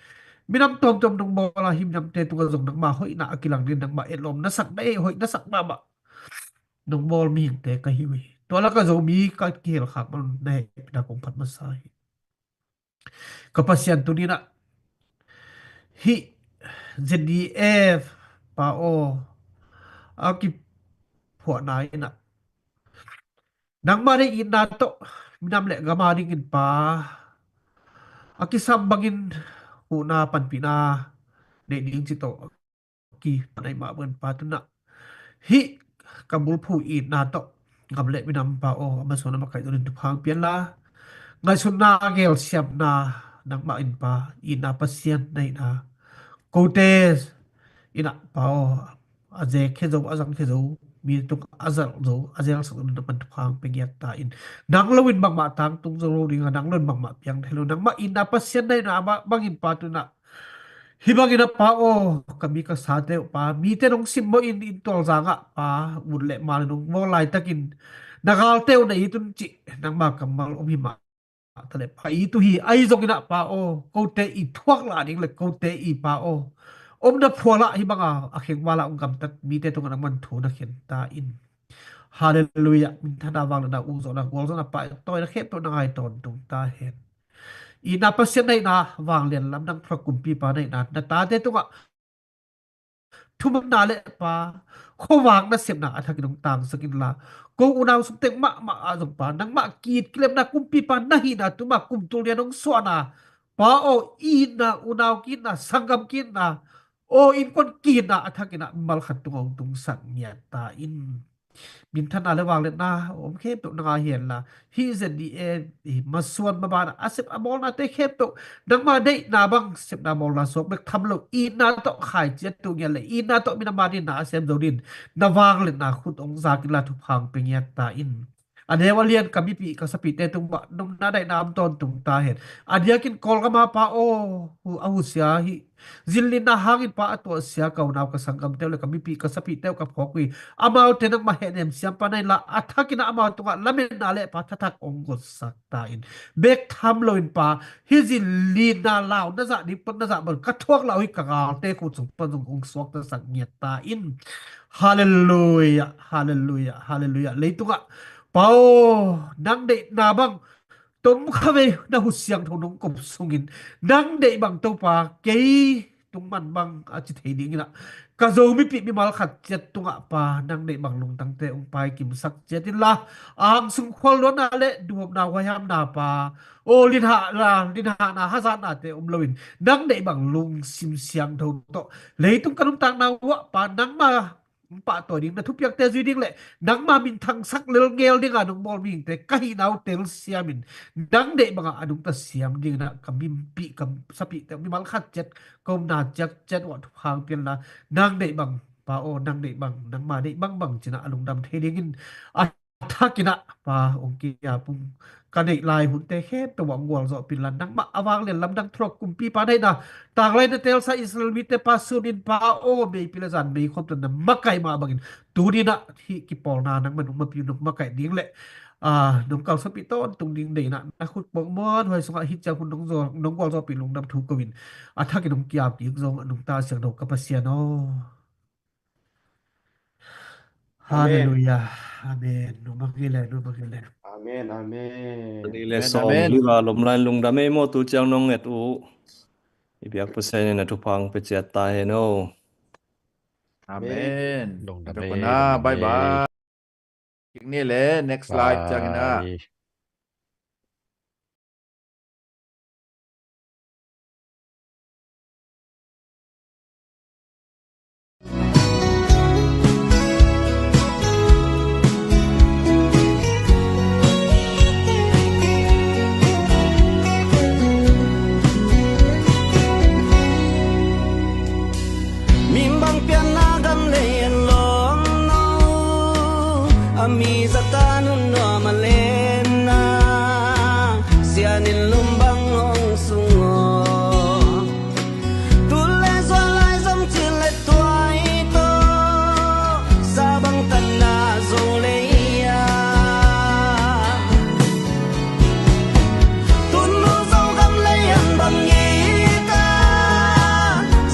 minam tuamtuam nong bawl a, hih minamte tungah zong nangma hoihna a kilang din nangma etlawm na sak, na ei hoih na sak mahmah nong bawl mihingte ka hi uh hi. Tua lakah Zomi ka kihel khak man na hehpihna kong phat masa hi. Ka Pasian, tuni in ah hih Z D F Pa aw, a kiphuahna in ah nangmah deih itna tawh minam le gam a dingin Pa, a kisam bangin huhna panpihna neih ding ci tawh kipan ahih mah bangin Pa, tuni in ah hih ka bulphuh itna tawh gam le minam Pa aw, a masuan a makaih dongin thupha hong pia in la, ngaihsutna, gelsiamna nangmah in Pa, itna Pasian na hihna, kote in ah Pa aw, a zek khia zo, a zang khia zo, mi tung a zalh zo, a zelsak zo dingin nangman thupha hong pia ngiat ta in. Nang lo in bangmah tangtung zo lo ding a, nang lo in bangmah piang thei lo, nangmah itna Pasian na hihna bangin Pa, tuni in ah hih bangin ah Pa aw, ka mi ka sate uh Pa, mite nong simmawh in, inn tualzang ah Pa, ut le mal in hong bawl laitakin na galte uh na it un cih nangma kammal om hi mah ta leh Pa, it uh hi. Ahi zongin ah Pa aw, kote i thuak lah ding le kote i Pa aw, omna phual ah hih banga a khengval ah hong gamtat mite tungah nangman thu na khen ta in. Halleluiah. Minthanna, vangliatna, ukzawhna, gualzawhna, pahtawina khempeuh na ngai tawntung ta hen. Itna Pasian na hihna, vanglian lamdang thulak kumpipa na hihna, na tate tungah thumanna le Pa, khuavak nasepna a thakin hong tangsak in la, ko unau sungteng mahmah ah zong Pa, nangmah ki-it kilemna kumpipa na hihna, tuma kum tul rian hong suahna Pa aw, itna, unau ki-itna, sanggam ki-itna, aw, innkuan ki-itna a thakin ah mimal khat tungah hong tungsak ngiat ta in. Minthanna le vangliatna a om khempeuh na ngai hen la, hih Z D A i masuan maban a sep a bawlnate khempeuh nangma deihna bang sepna bawlna suak bek tham lo, itna tawh khaici a tuh ngiat le itna tawh minam a dingin na a sem zo dingin na vangliatna khut hong zak in la, thupha hong pia ngiat ta in. A neu a lian ka mipih ka sapihte tungah nopna daihna om tawntung ta hen. A diakin Kawlgam a pa aw, hu- a husia hi. Zinlinna hangin pa a tuahsia ka unau ka sanggamte uh le ka mipih ka sapihte uh ka phawk uh hi. Amaute nangmah hehnem siam pa na hi inla, a thakin ah amau tungah lametna le pa thathak hong guansak ta in. Bek tham loin pa, hih zinlinna lau na zah ding pan na zah bang ka thuak lo hi, ka galte khut sung pan zong hong suaktasak ngiat ta in. Halleluiah, halleluiah, halleluiah. Leitungah pa aw, nang deihna bang tom kha vei, na khut siangtho nong kop sungin nang deih bang Topa kei tung man bang a ci thei dingin ah, ka Zo mipih mimal khat ciat tungah pa nang deih bang lungtangte hong paikimsak ciat inla, angsung khualluatna le duhopna huaihamna pa, aw, linhahna, linhahna hazatnate om loin nang deih bang lungsim siangtho tawh leitung ka nuntakna uh ah pa nangma pahtawi ding, na thupiakte zui ding le nangma minthangsak lelngel dingah nong bawl mihingte ka hihna uh telsiamin nang deih bangah a nungta siam dingin ah ka mipih ka sapihte mimal khat ciat ka omna ciat ciat uh ah thupha hong pia inla, nang deih bang pa aw, nang deih bang, nangma deih bangbang ci-in ah a lungdam thei dingin a thakin ah pa hong ki-ap ung. Ka neih lai hunte khempeuh ah hong gualzawhpih inla, nangmah a vanglian lamdang thurok kumpipa na hihna, tanglai na teelsa Israel mite pa sunin pa aw, meipi le zan meikhawm tawh na makaih mah bangin tuni-in ah hih kipawlna nangman hong makaih, hong makaih ding le, ah, nong kalsuanpih tawntung ding deihna na khut pawng muanhuai sungah hih ciang hun nong zaw, nong gualzawhpih lungdam thu ko-in a thakin hong ki-ap kik zong a nungta siangtho ka Pasian aw. Amen. Halleluiah. Amen. Numa ngile, numa ngile. Amen, amen. Ni le Amen, sawm amen. Hi va lom lai lungdam ei maw, tu ciang nong nget uh i biak Pasian in a thupha hong pia ciat ta hen aw. Amen. Lungdam ei, lungdam ei. Bye bye. Kik ni le next live ciangin ah. Bye. Min bang pianna gam lei en lawm no, a mi zata nun nuam a lenna, sian in lum bang hong sung aw. Tul le zual lai zom cil le tuai tawh, sa bang tanna zo lei a. Tun nu Zogam lei an bang ngei ta,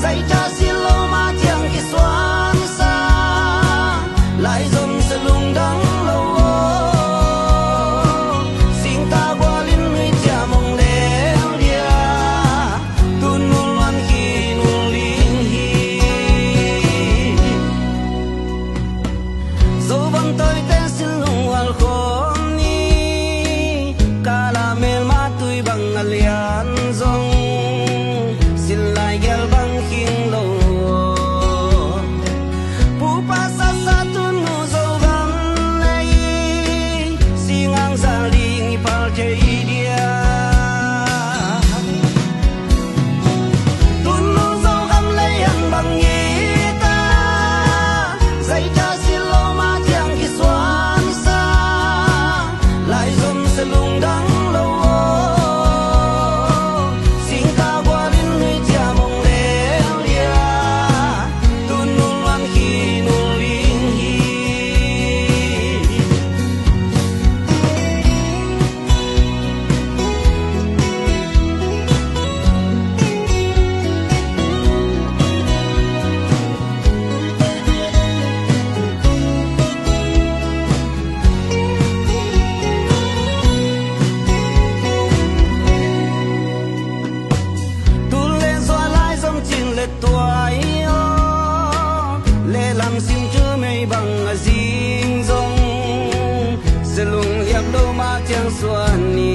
Zaica si lo ma ciang kisuansa, lai zom se lungdang lo aw. Singta gualin nui ciam hong leng dia, tun nu luan khi nu ling hi. Zo van tawite sin lungwal khawm ni, kala melma tui bang a lian zong, sin lai gel bang khing lo. Pupa sasa tun nu Zogam lei, singang zal ding i pal thei dia. Tun nu Zogam lei an bang ngei ta, Zaica si lo ma ciang kisuansa, lai zom se lungdang lo aw. Singta gualin nui ciam hong leng dia, tun nu luan khi nu ling hi. Tul le zual lai zom cin le tuai aw, le lam sim cu mei bang a zing zong, se lung liam lo ma ciang suan ni.